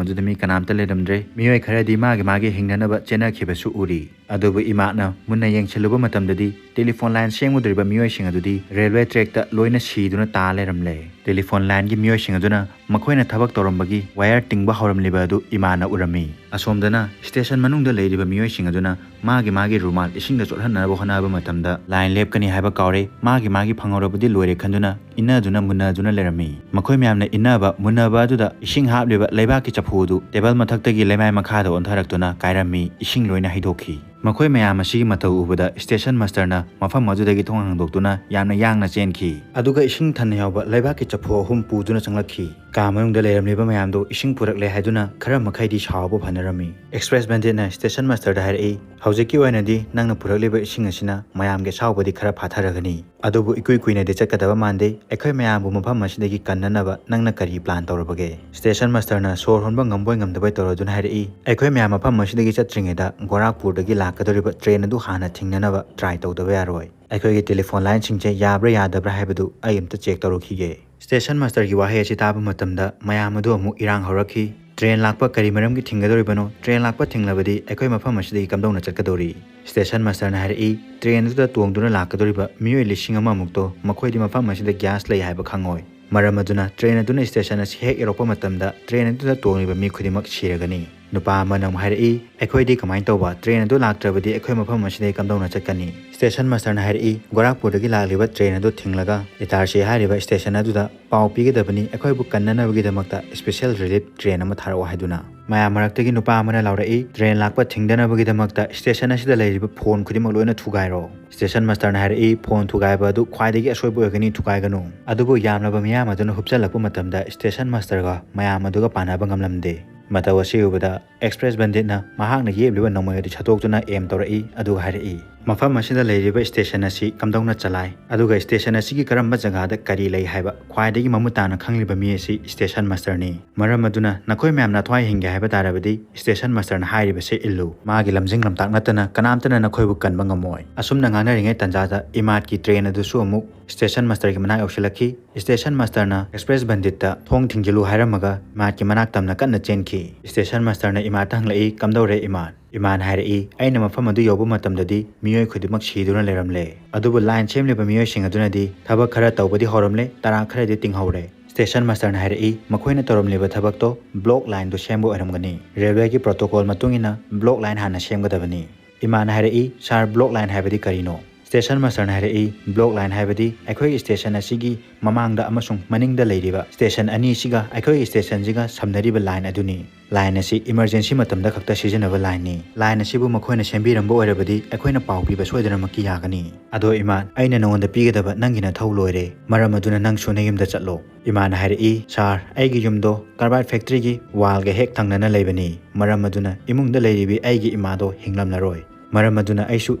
ꯑꯗꯨꯗ ꯃꯤ ꯀꯅꯥꯝꯇ ꯂꯩꯔꯝꯗ꯭ꯔꯦ꯫ ꯃꯤꯑꯣꯏ ꯈꯔꯗꯤ ꯃꯥꯒꯤ ꯃꯥꯒꯤ ꯍꯤꯡꯅꯅꯕ ꯆꯦꯟꯅꯈꯤꯕꯁꯨ ꯎꯔꯤ꯫ ꯑꯗꯨꯕꯨ ꯏꯃꯥꯅ ꯃꯨꯟꯅ ꯌꯦꯡꯁꯤꯜꯂꯨꯕ ꯃꯇꯝꯗꯗꯤ telephone line ꯁꯦꯝꯒꯗꯧꯔꯤꯕ ꯃꯤꯑꯣꯏꯁꯤꯡ ꯑꯗꯨꯗꯤ railway trackꯇ ꯂꯣꯏꯅ ꯁꯤꯗꯨꯅ ꯇꯥ ꯂꯩꯔꯝꯂꯦ꯫ Telephone lineꯒꯤ ꯃꯤꯑꯣꯏꯁꯤꯡ ꯑꯗꯨꯅ ꯃꯈꯣꯏꯅ ꯊꯕꯛ ꯇꯧꯔꯝꯕꯒꯤ wire ꯇꯤꯡꯕ ꯍꯧꯔꯝꯂꯤꯕ ꯑꯗꯨ ꯏꯃꯥꯅ ꯎꯔꯝꯃꯤ꯫ ꯑꯁꯣꯝꯗꯅ station ꯃꯅꯨꯡꯗ ꯂꯩꯔꯤꯕ ꯃꯤꯑꯣꯏꯁꯤꯡ ꯑꯗꯨꯅ ꯃꯥꯒꯤ ꯃꯥꯒꯤ ꯔꯨꯃꯥꯜ ꯏꯁꯤꯡꯗ ꯆꯣꯠꯍꯟꯅꯕ ꯍꯣꯠꯅꯕ ꯃꯇꯝꯗ line ꯂꯦꯞꯀꯅꯤ ꯍꯥꯏꯕ ꯀꯥꯎꯔꯦ, ꯃꯥꯒꯤ ꯃꯥꯒꯤ ꯐꯪꯍꯧꯔꯕꯗꯤ ꯂꯣꯏꯔꯦ ꯈꯟꯗꯨꯅ ꯏꯟꯅꯗꯨꯅ ꯃꯨꯟꯅꯗꯨꯅ ꯂꯩꯔꯝꯃꯤ꯫ ꯃꯈꯣꯏ ꯃꯌꯥꯝꯅ ꯏꯟꯅꯕ ꯃꯨꯟꯅꯕ ꯑꯗꯨꯗ ꯏꯁꯤꯡ ꯍꯥꯞꯂꯤꯕ ꯂꯩꯕꯥꯛꯀꯤ ꯆꯐꯨ ꯑꯗꯨ table ꯃꯊꯛꯇꯒꯤ ꯂꯩꯃꯥꯏ ꯃꯈꯥꯗ ꯑꯣꯟꯊꯔꯛꯇꯨꯅ ꯀꯥꯏꯔꯝꯃꯤ, ꯏꯁꯤꯡ ꯂꯣꯏꯅ ꯍꯩꯗꯣꯛꯈꯤ꯫ ꯃꯈꯣꯏ ꯃꯌꯥꯝ ꯑꯁꯤꯒꯤ ꯃꯇꯧ ꯎꯕꯗ station masterꯅ ꯃꯐꯝ ꯑꯗꯨꯗꯒꯤ ꯊꯣꯡ ꯍꯥꯡꯗꯣꯛꯇꯨꯅ ꯌꯥꯝꯅ ꯌꯥꯡꯅ ꯆꯦꯟꯈꯤ꯫ ꯑꯗꯨꯒ ꯏꯁꯤꯡ ꯊꯟꯅ ꯌꯥꯎꯕ ꯂꯩꯕꯥꯛꯀꯤ ꯆꯐꯨ ꯑꯍꯨꯝ ꯄꯨꯗꯨꯅ ꯆꯪꯂꯛꯈꯤ꯫ ꯀꯥ ꯃꯅꯨꯡꯗ ꯂꯩꯔꯝꯂꯤꯕ ꯃꯌꯥꯝꯗꯨ ꯏꯁꯤꯡ ꯄꯨꯔꯛꯂꯦ ꯍꯥꯏꯗꯨꯅ ꯈꯔ ꯃꯈꯩꯗꯤ ꯁꯥꯎꯕ ꯐꯅꯔꯝꯃꯤ꯫ ꯑꯦꯛꯁꯄ꯭ꯔꯦꯁ ꯕꯟꯗꯤꯠꯅ ꯁ꯭ꯇꯦꯁꯟ ꯃꯥꯁꯇꯔꯗ ꯍꯥꯏꯔꯛꯏ, "ꯍꯧꯖꯤꯛꯀꯤ ꯑꯣꯏꯅꯗꯤ ꯅꯪꯅ ꯄꯨꯔꯛꯂꯤꯕ ꯏꯁꯤꯡ ꯑꯁꯤꯅ ꯃꯌꯥꯝꯒꯤ ꯑꯁꯥꯎꯕꯗꯤ ꯈꯔ ꯐꯥꯊꯔꯒꯅꯤ꯫ ꯑꯗꯨꯕꯨ ꯏꯀꯨꯏ ꯀꯨꯏꯅꯗꯤ ꯆꯠꯀꯗꯕ ꯃꯥꯟꯗꯦ꯫ ꯑꯩꯈꯣꯏ ꯃꯌꯥꯝꯕꯨ ꯃꯐꯝ ꯑꯁꯤꯗꯒꯤ ꯀꯟꯅꯅꯕ ꯅꯪꯅ ꯀꯔꯤ ꯄ꯭ꯂꯥꯟ ꯇꯧꯔꯕꯒꯦ?" ꯁ꯭ꯇꯦꯁꯟ ꯃꯥꯁꯇꯔꯅ ꯁꯣꯔ ꯍꯣꯟꯕ ꯉꯝꯕꯣꯏ ꯉꯝꯗꯕꯣꯏ ꯇꯧꯔꯗꯨꯅ ꯍꯥꯏꯔꯛꯏ, "ꯑꯩꯈꯣꯏ ꯃꯌꯥꯝ ꯃꯐꯝ ꯑꯁꯤꯗꯒꯤ ꯆꯠꯇ꯭ꯔꯤꯉꯩꯗ ꯒꯣꯔꯥꯈꯄꯨꯔꯗꯒꯤ ꯂꯥꯛꯀꯗꯧꯔꯤꯕ ꯇ꯭ꯔꯦꯟ ꯑꯗꯨ ꯍꯥꯟꯅ ꯊꯤꯡꯅꯅꯕ ꯇ꯭ꯔꯥꯏ ꯇꯧꯗꯕ ꯌꯥꯔꯣꯏ꯫ ꯑꯩꯈꯣꯏꯒꯤ ꯇꯦꯂꯤꯐꯣꯟ ꯂꯥꯏꯟꯁꯤꯡꯁꯦ ꯌꯥꯕ꯭ꯔꯥ ꯌꯥꯗꯕ꯭ꯔꯥ ꯍꯥꯏꯕꯗꯨ ꯑꯩ ꯑꯝꯇ ꯆꯦꯛ ꯇꯧꯔꯨꯈꯤꯒꯦ꯫" ꯁ꯭ꯇꯦꯁꯟ ꯃꯥꯁꯇꯔꯒꯤ ꯋꯥꯍꯩ ꯑꯁꯤ ꯇꯥꯕ ꯃꯇꯝꯗ ꯃꯌꯥꯝ ꯑꯗꯨ ꯑꯃꯨꯛ ꯏꯔꯥꯡ ꯍꯧꯔꯛꯈꯤ꯫ "ꯇ꯭ꯔꯦꯟ ꯂꯥꯛꯄ ꯀꯔꯤ ꯃꯔꯝꯒꯤ ꯊꯤꯡꯒꯗꯧꯔꯤꯕꯅꯣ? ꯇ꯭ꯔꯦꯟ ꯂꯥꯛꯄ ꯊꯤꯡꯂꯕꯗꯤ ꯑꯩꯈꯣꯏ ꯃꯐꯝ ꯑꯁꯤꯗꯒꯤ ꯀꯝꯗꯧꯅ ꯆꯠꯀꯗꯧꯔꯤ?" ꯁ꯭ꯇꯦꯁꯟ ꯃꯥꯁꯇꯔꯅ ꯍꯥꯏꯔꯛꯏ, "ꯇ꯭ꯔꯦꯟ ꯑꯗꯨꯗ ꯇꯣꯡꯗꯨꯅ ꯂꯥꯛꯀꯗꯧꯔꯤꯕ ꯃꯤꯑꯣꯏ ꯂꯤꯁꯤꯡ ꯑꯃꯃꯨꯛꯇꯣ, ꯃꯈꯣꯏꯗꯤ ꯃꯐꯝ ꯑꯁꯤꯗ ꯒ꯭ꯌꯥꯁ ꯂꯩ ꯍꯥꯏꯕ ꯈꯪꯉꯣꯏ꯫ ꯃꯔꯝ ꯑꯗꯨꯅ ꯇ꯭ꯔꯦꯟ ꯑꯗꯨꯅ ꯁ꯭ꯇꯦꯁꯟ ꯑꯁꯤ ꯍꯦꯛ ꯌꯧꯔꯛꯄ ꯃꯇꯝꯗ ꯇ꯭ꯔꯦꯟ ꯑꯗꯨꯗ ꯇꯣꯡꯂꯤꯕ ꯃꯤ ꯈꯨꯗꯤꯡꯃꯛ ꯁꯤꯔꯒꯅꯤ꯫" ꯅꯨꯄꯥ ꯑꯃꯅ ꯑꯃꯨꯛ ꯍꯥꯏꯔꯛꯏ, "ꯑꯩꯈꯣꯏꯗꯤ ꯀꯃꯥꯏꯅ ꯇꯧꯕ? ꯇ꯭ꯔꯦꯟ ꯑꯗꯨ ꯂꯥꯛꯇ꯭ꯔꯕꯗꯤ ꯑꯩꯈꯣꯏ ꯃꯐꯝ ꯑꯁꯤꯗꯒꯤ ꯀꯝꯗꯧꯅ ꯆꯠꯀꯅꯤ?" ꯁ꯭ꯇꯦꯁꯟ ꯃꯥꯁꯇꯔꯅ ꯍꯥꯏꯔꯛꯏ, "ꯒꯣꯔꯥꯈꯄꯨꯔꯗꯒꯤ ꯂꯥꯛꯂꯤꯕ ꯇ꯭ꯔꯦꯟ ꯑꯗꯨ ꯊꯤꯡꯂꯒ ꯏꯇꯥꯔꯁꯤ ꯍꯥꯏꯔꯤꯕ ꯁ꯭ꯇꯦꯁꯟ ꯑꯗꯨꯗ ꯄꯥꯎ ꯄꯤꯒꯗꯕꯅꯤ, ꯑꯩꯈꯣꯏꯕꯨ ꯀꯟꯅꯅꯕꯒꯤꯗꯃꯛꯇ ꯁ꯭ꯄꯦꯁꯦꯜ ꯔꯤꯂꯤꯐ ꯇ꯭ꯔꯦꯟ ꯑꯃ ꯊꯥꯔꯛꯑꯣ" ꯍꯥꯏꯗꯨꯅ꯫ ꯃꯌꯥꯝ ꯃꯔꯛꯇꯒꯤ ꯅꯨꯄꯥ ꯑꯃꯅ ꯂꯥꯎꯔꯛꯏ, "ꯇ꯭ꯔꯦꯟ ꯂꯥꯛꯄ ꯊꯤꯡꯗꯅꯕꯒꯤꯗꯃꯛꯇ ꯁ꯭ꯇꯦꯁꯟ ꯑꯁꯤꯗ ꯂꯩꯔꯤꯕ ꯐꯣꯟ ꯈꯨꯗꯤꯡꯃꯛ ꯂꯣꯏꯅ ꯊꯨꯒꯥꯏꯔꯣ꯫" ꯁ꯭ꯇꯦꯁꯟ ꯃꯥꯁꯇꯔꯅ ꯍꯥꯏꯔꯛꯏ, "ꯐꯣꯟ ꯊꯨꯒꯥꯏꯕ ꯑꯗꯨ ꯈ꯭ꯋꯥꯏꯗꯒꯤ ꯑꯁꯣꯏꯕ ꯑꯣꯏꯒꯅꯤ, ꯊꯨꯒꯥꯏꯒꯅꯨ꯫" ꯑꯗꯨꯕꯨ ꯌꯥꯝꯂꯕ ꯃꯤꯌꯥꯝ ꯑꯗꯨꯅ ꯍꯨꯞꯆꯜꯂꯛꯄ ꯃꯇꯝꯗ ꯁ꯭ꯇꯦꯁꯟ ꯃꯥꯁꯇꯔꯒ ꯃꯌꯥꯝ ꯑꯗꯨꯒ ꯄꯥꯟꯅꯕ ꯉꯝꯂꯝꯗꯦ꯫ ꯃꯇꯧ ꯑꯁꯤ ꯎꯕꯗ ꯑꯦꯛꯁꯄ꯭ꯔꯦꯁ ꯕꯟꯗꯤꯠꯅ ꯃꯍꯥꯛꯅ ꯌꯦꯞꯂꯤꯕ ꯅꯣꯡꯃꯩ ꯑꯗꯨ ꯁꯠꯇꯣꯛꯇꯨꯅ ꯑꯦꯝ ꯇꯧꯔꯛꯏ, ꯑꯗꯨꯒ ꯍꯥꯏꯔꯛꯏ, "ꯃꯐꯝ ꯑꯁꯤꯗ ꯂꯩꯔꯤꯕ ꯁ꯭ꯇꯦꯁꯟ ꯑꯁꯤ ꯀꯝꯗꯧꯅ ꯆꯂꯥꯏ? ꯑꯗꯨꯒ ꯁ꯭ꯇꯦꯁꯟ ꯑꯁꯤꯒꯤ ꯀꯔꯝꯕ ꯖꯒꯥꯗ ꯀꯔꯤ ꯂꯩ ꯍꯥꯏꯕ ꯈ꯭ꯋꯥꯏꯗꯒꯤ ꯃꯃꯨꯠ ꯇꯥꯅ ꯈꯪꯂꯤꯕ ꯃꯤ ꯑꯁꯤ ꯁ꯭ꯇꯦꯁꯟ ꯃꯥꯁꯇꯔꯅꯤ꯫ ꯃꯔꯝ ꯑꯗꯨꯅ ꯅꯈꯣꯏ ꯃꯌꯥꯝꯅ ꯊꯋꯥꯏ ꯍꯤꯡꯒꯦ ꯍꯥꯏꯕ ꯇꯥꯔꯕꯗꯤ ꯁ꯭ꯇꯦꯁꯟ ꯃꯥꯁꯇꯔꯅ ꯍꯥꯏꯔꯤꯕꯁꯦ ꯏꯜꯂꯨ꯫ ꯃꯥꯒꯤ ꯂꯝꯖꯤꯡ ꯂꯝꯇꯥꯛ ꯅꯠꯇꯅ ꯀꯅꯥꯝꯇꯅ ꯅꯈꯣꯏꯕꯨ ꯀꯟꯕ ꯉꯝꯃꯣꯏ꯫" ꯑꯁꯨꯝꯅ ꯉꯥꯡꯅꯔꯤꯉꯩ ꯇꯥꯟꯖꯥꯗ ꯏꯃꯥꯠꯀꯤ ꯇ꯭ꯔꯦꯟ ꯑꯗꯨꯁꯨ ꯑꯃꯨꯛ ꯁ꯭ꯇꯦꯁꯟ ꯃꯥꯁꯇꯔꯒꯤ ꯃꯅꯥꯛ ꯌꯧꯁꯤꯜꯂꯛꯈꯤ꯫ ꯁ꯭ꯇꯦꯁꯟ ꯃꯥꯁꯇꯔꯅ ꯑꯦꯛꯁꯄ꯭ꯔꯦꯁ ꯕꯟꯗꯤꯠꯇ "ꯊꯣꯡ ꯊꯤꯡꯖꯤꯜꯂꯨ" ꯍꯥꯏꯔꯝꯃꯒ ꯏꯃꯥꯠꯀꯤ ꯃꯅꯥꯛ ꯇꯝꯅ ꯀꯟꯅ ꯆꯦꯟꯈꯤ꯫ ꯁ꯭ꯇꯦꯁꯟ ꯃꯥꯁꯇꯔꯅ ꯏꯃꯥꯠꯇ ꯍꯪꯂꯛꯏ, "ꯀꯝꯗꯧꯔꯦ ꯏꯃꯥꯠ?" ꯏꯃꯥꯠꯅ ꯍꯥꯏꯔꯛꯏ, "ꯑꯩꯅ ꯃꯐꯝ ꯑꯗꯨ ꯌꯧꯕ ꯃꯇꯝꯗꯗꯤ ꯃꯤꯑꯣꯏ ꯈꯨꯗꯤꯡꯃꯛ ꯁꯤꯗꯨꯅ ꯂꯩꯔꯝꯂꯦ꯫ ꯑꯗꯨꯕꯨ ꯂꯥꯏꯟ ꯁꯦꯝꯂꯤꯕ ꯃꯤꯑꯣꯏꯁꯤꯡ ꯑꯗꯨꯅꯗꯤ ꯊꯕꯛ ꯈꯔ ꯇꯧꯕꯗꯤ ꯍꯧꯔꯝꯂꯦ, ꯇꯔꯥ ꯈꯔꯗꯤ ꯇꯤꯡꯍꯧꯔꯦ꯫" ꯁ꯭ꯇꯦꯁꯟ ꯃꯥꯁꯇꯔꯅ ꯍꯥꯏꯔꯛꯏ, "ꯃꯈꯣꯏꯅ ꯇꯧꯔꯝꯂꯤꯕ ꯊꯕꯛꯇꯣ ꯕ꯭ꯂꯣꯛ ꯂꯥꯏꯟꯗꯨ ꯁꯦꯝꯕ ꯑꯣꯏꯔꯝꯒꯅꯤ꯫ ꯔꯦꯜꯋꯦꯒꯤ ꯄ꯭ꯔꯣꯇꯣꯀꯣꯜ ꯃꯇꯨꯡ ꯏꯟꯅ ꯕ꯭ꯂꯣꯛ ꯂꯥꯏꯟ ꯍꯥꯟꯅ ꯁꯦꯝꯒꯗꯕꯅꯤ꯫" ꯏꯃꯥꯠꯅ ꯍꯥꯏꯔꯛꯏ, "ꯁꯥꯔ, ꯕ꯭ꯂꯣꯛ ꯂꯥꯏꯟ ꯍꯥꯏꯕꯗꯤ ꯀꯔꯤꯅꯣ?" Station masterꯅ ꯍꯥꯏꯔꯛꯏ, "Block line ꯍꯥꯏꯕꯗꯤ ꯑꯩꯈꯣꯏꯒꯤ station ꯑꯁꯤꯒꯤ ꯃꯃꯥꯡꯗ ꯑꯃꯁꯨꯡ ꯃꯅꯤꯡꯗ ꯂꯩꯔꯤꯕ station ꯑꯅꯤꯁꯤꯒ ꯑꯩꯈꯣꯏꯒꯤ stationꯁꯤꯒ ꯁꯝꯅꯔꯤꯕ line ꯑꯗꯨꯅꯤ꯫ Line ꯑꯁꯤ emergency ꯃꯇꯝꯗ ꯈꯛꯇ ꯁꯤꯖꯤꯟꯅꯕ lineꯅꯤ꯫ Line ꯑꯁꯤꯕꯨ ꯃꯈꯣꯏꯅ ꯁꯦꯝꯕꯤꯔꯝꯕ ꯑꯣꯏꯔꯕꯗꯤ ꯑꯩꯈꯣꯏꯅ ꯄꯥꯎ ꯄꯤꯕ ꯁꯣꯏꯗꯅꯃꯛꯀꯤ ꯌꯥꯒꯅꯤ꯫ ꯑꯗꯣ ꯏꯃꯥ, ꯑꯩꯅ ꯅꯉꯣꯟꯗ ꯄꯤꯒꯗꯕ ꯅꯪꯒꯤ ꯅꯊꯧ ꯂꯣꯏꯔꯦ꯫ ꯃꯔꯝ ꯑꯗꯨꯅ ꯅꯪꯁꯨ ꯅꯌꯨꯝꯗ ꯆꯠꯂꯣ꯫" ꯏꯃꯥꯅ ꯍꯥꯏꯔꯛꯏ, "Sir, ꯑꯩꯒꯤ ꯌꯨꯝꯗꯣ carbide factoryꯒꯤ wallꯒ ꯍꯦꯛ ꯊꯪꯅꯅ ꯂꯩꯕꯅꯤ꯫ ꯃꯔꯝ ꯑꯗꯨꯅ ꯏꯃꯨꯡꯗ ꯂꯩꯔꯤꯕꯤ ꯑꯩꯒꯤ ꯏꯃꯥꯗꯣ ꯍꯤꯡꯂꯝꯂꯔꯣꯏ꯫ ꯃꯔꯝ ꯑꯗꯨꯅ ꯑꯩꯁꯨ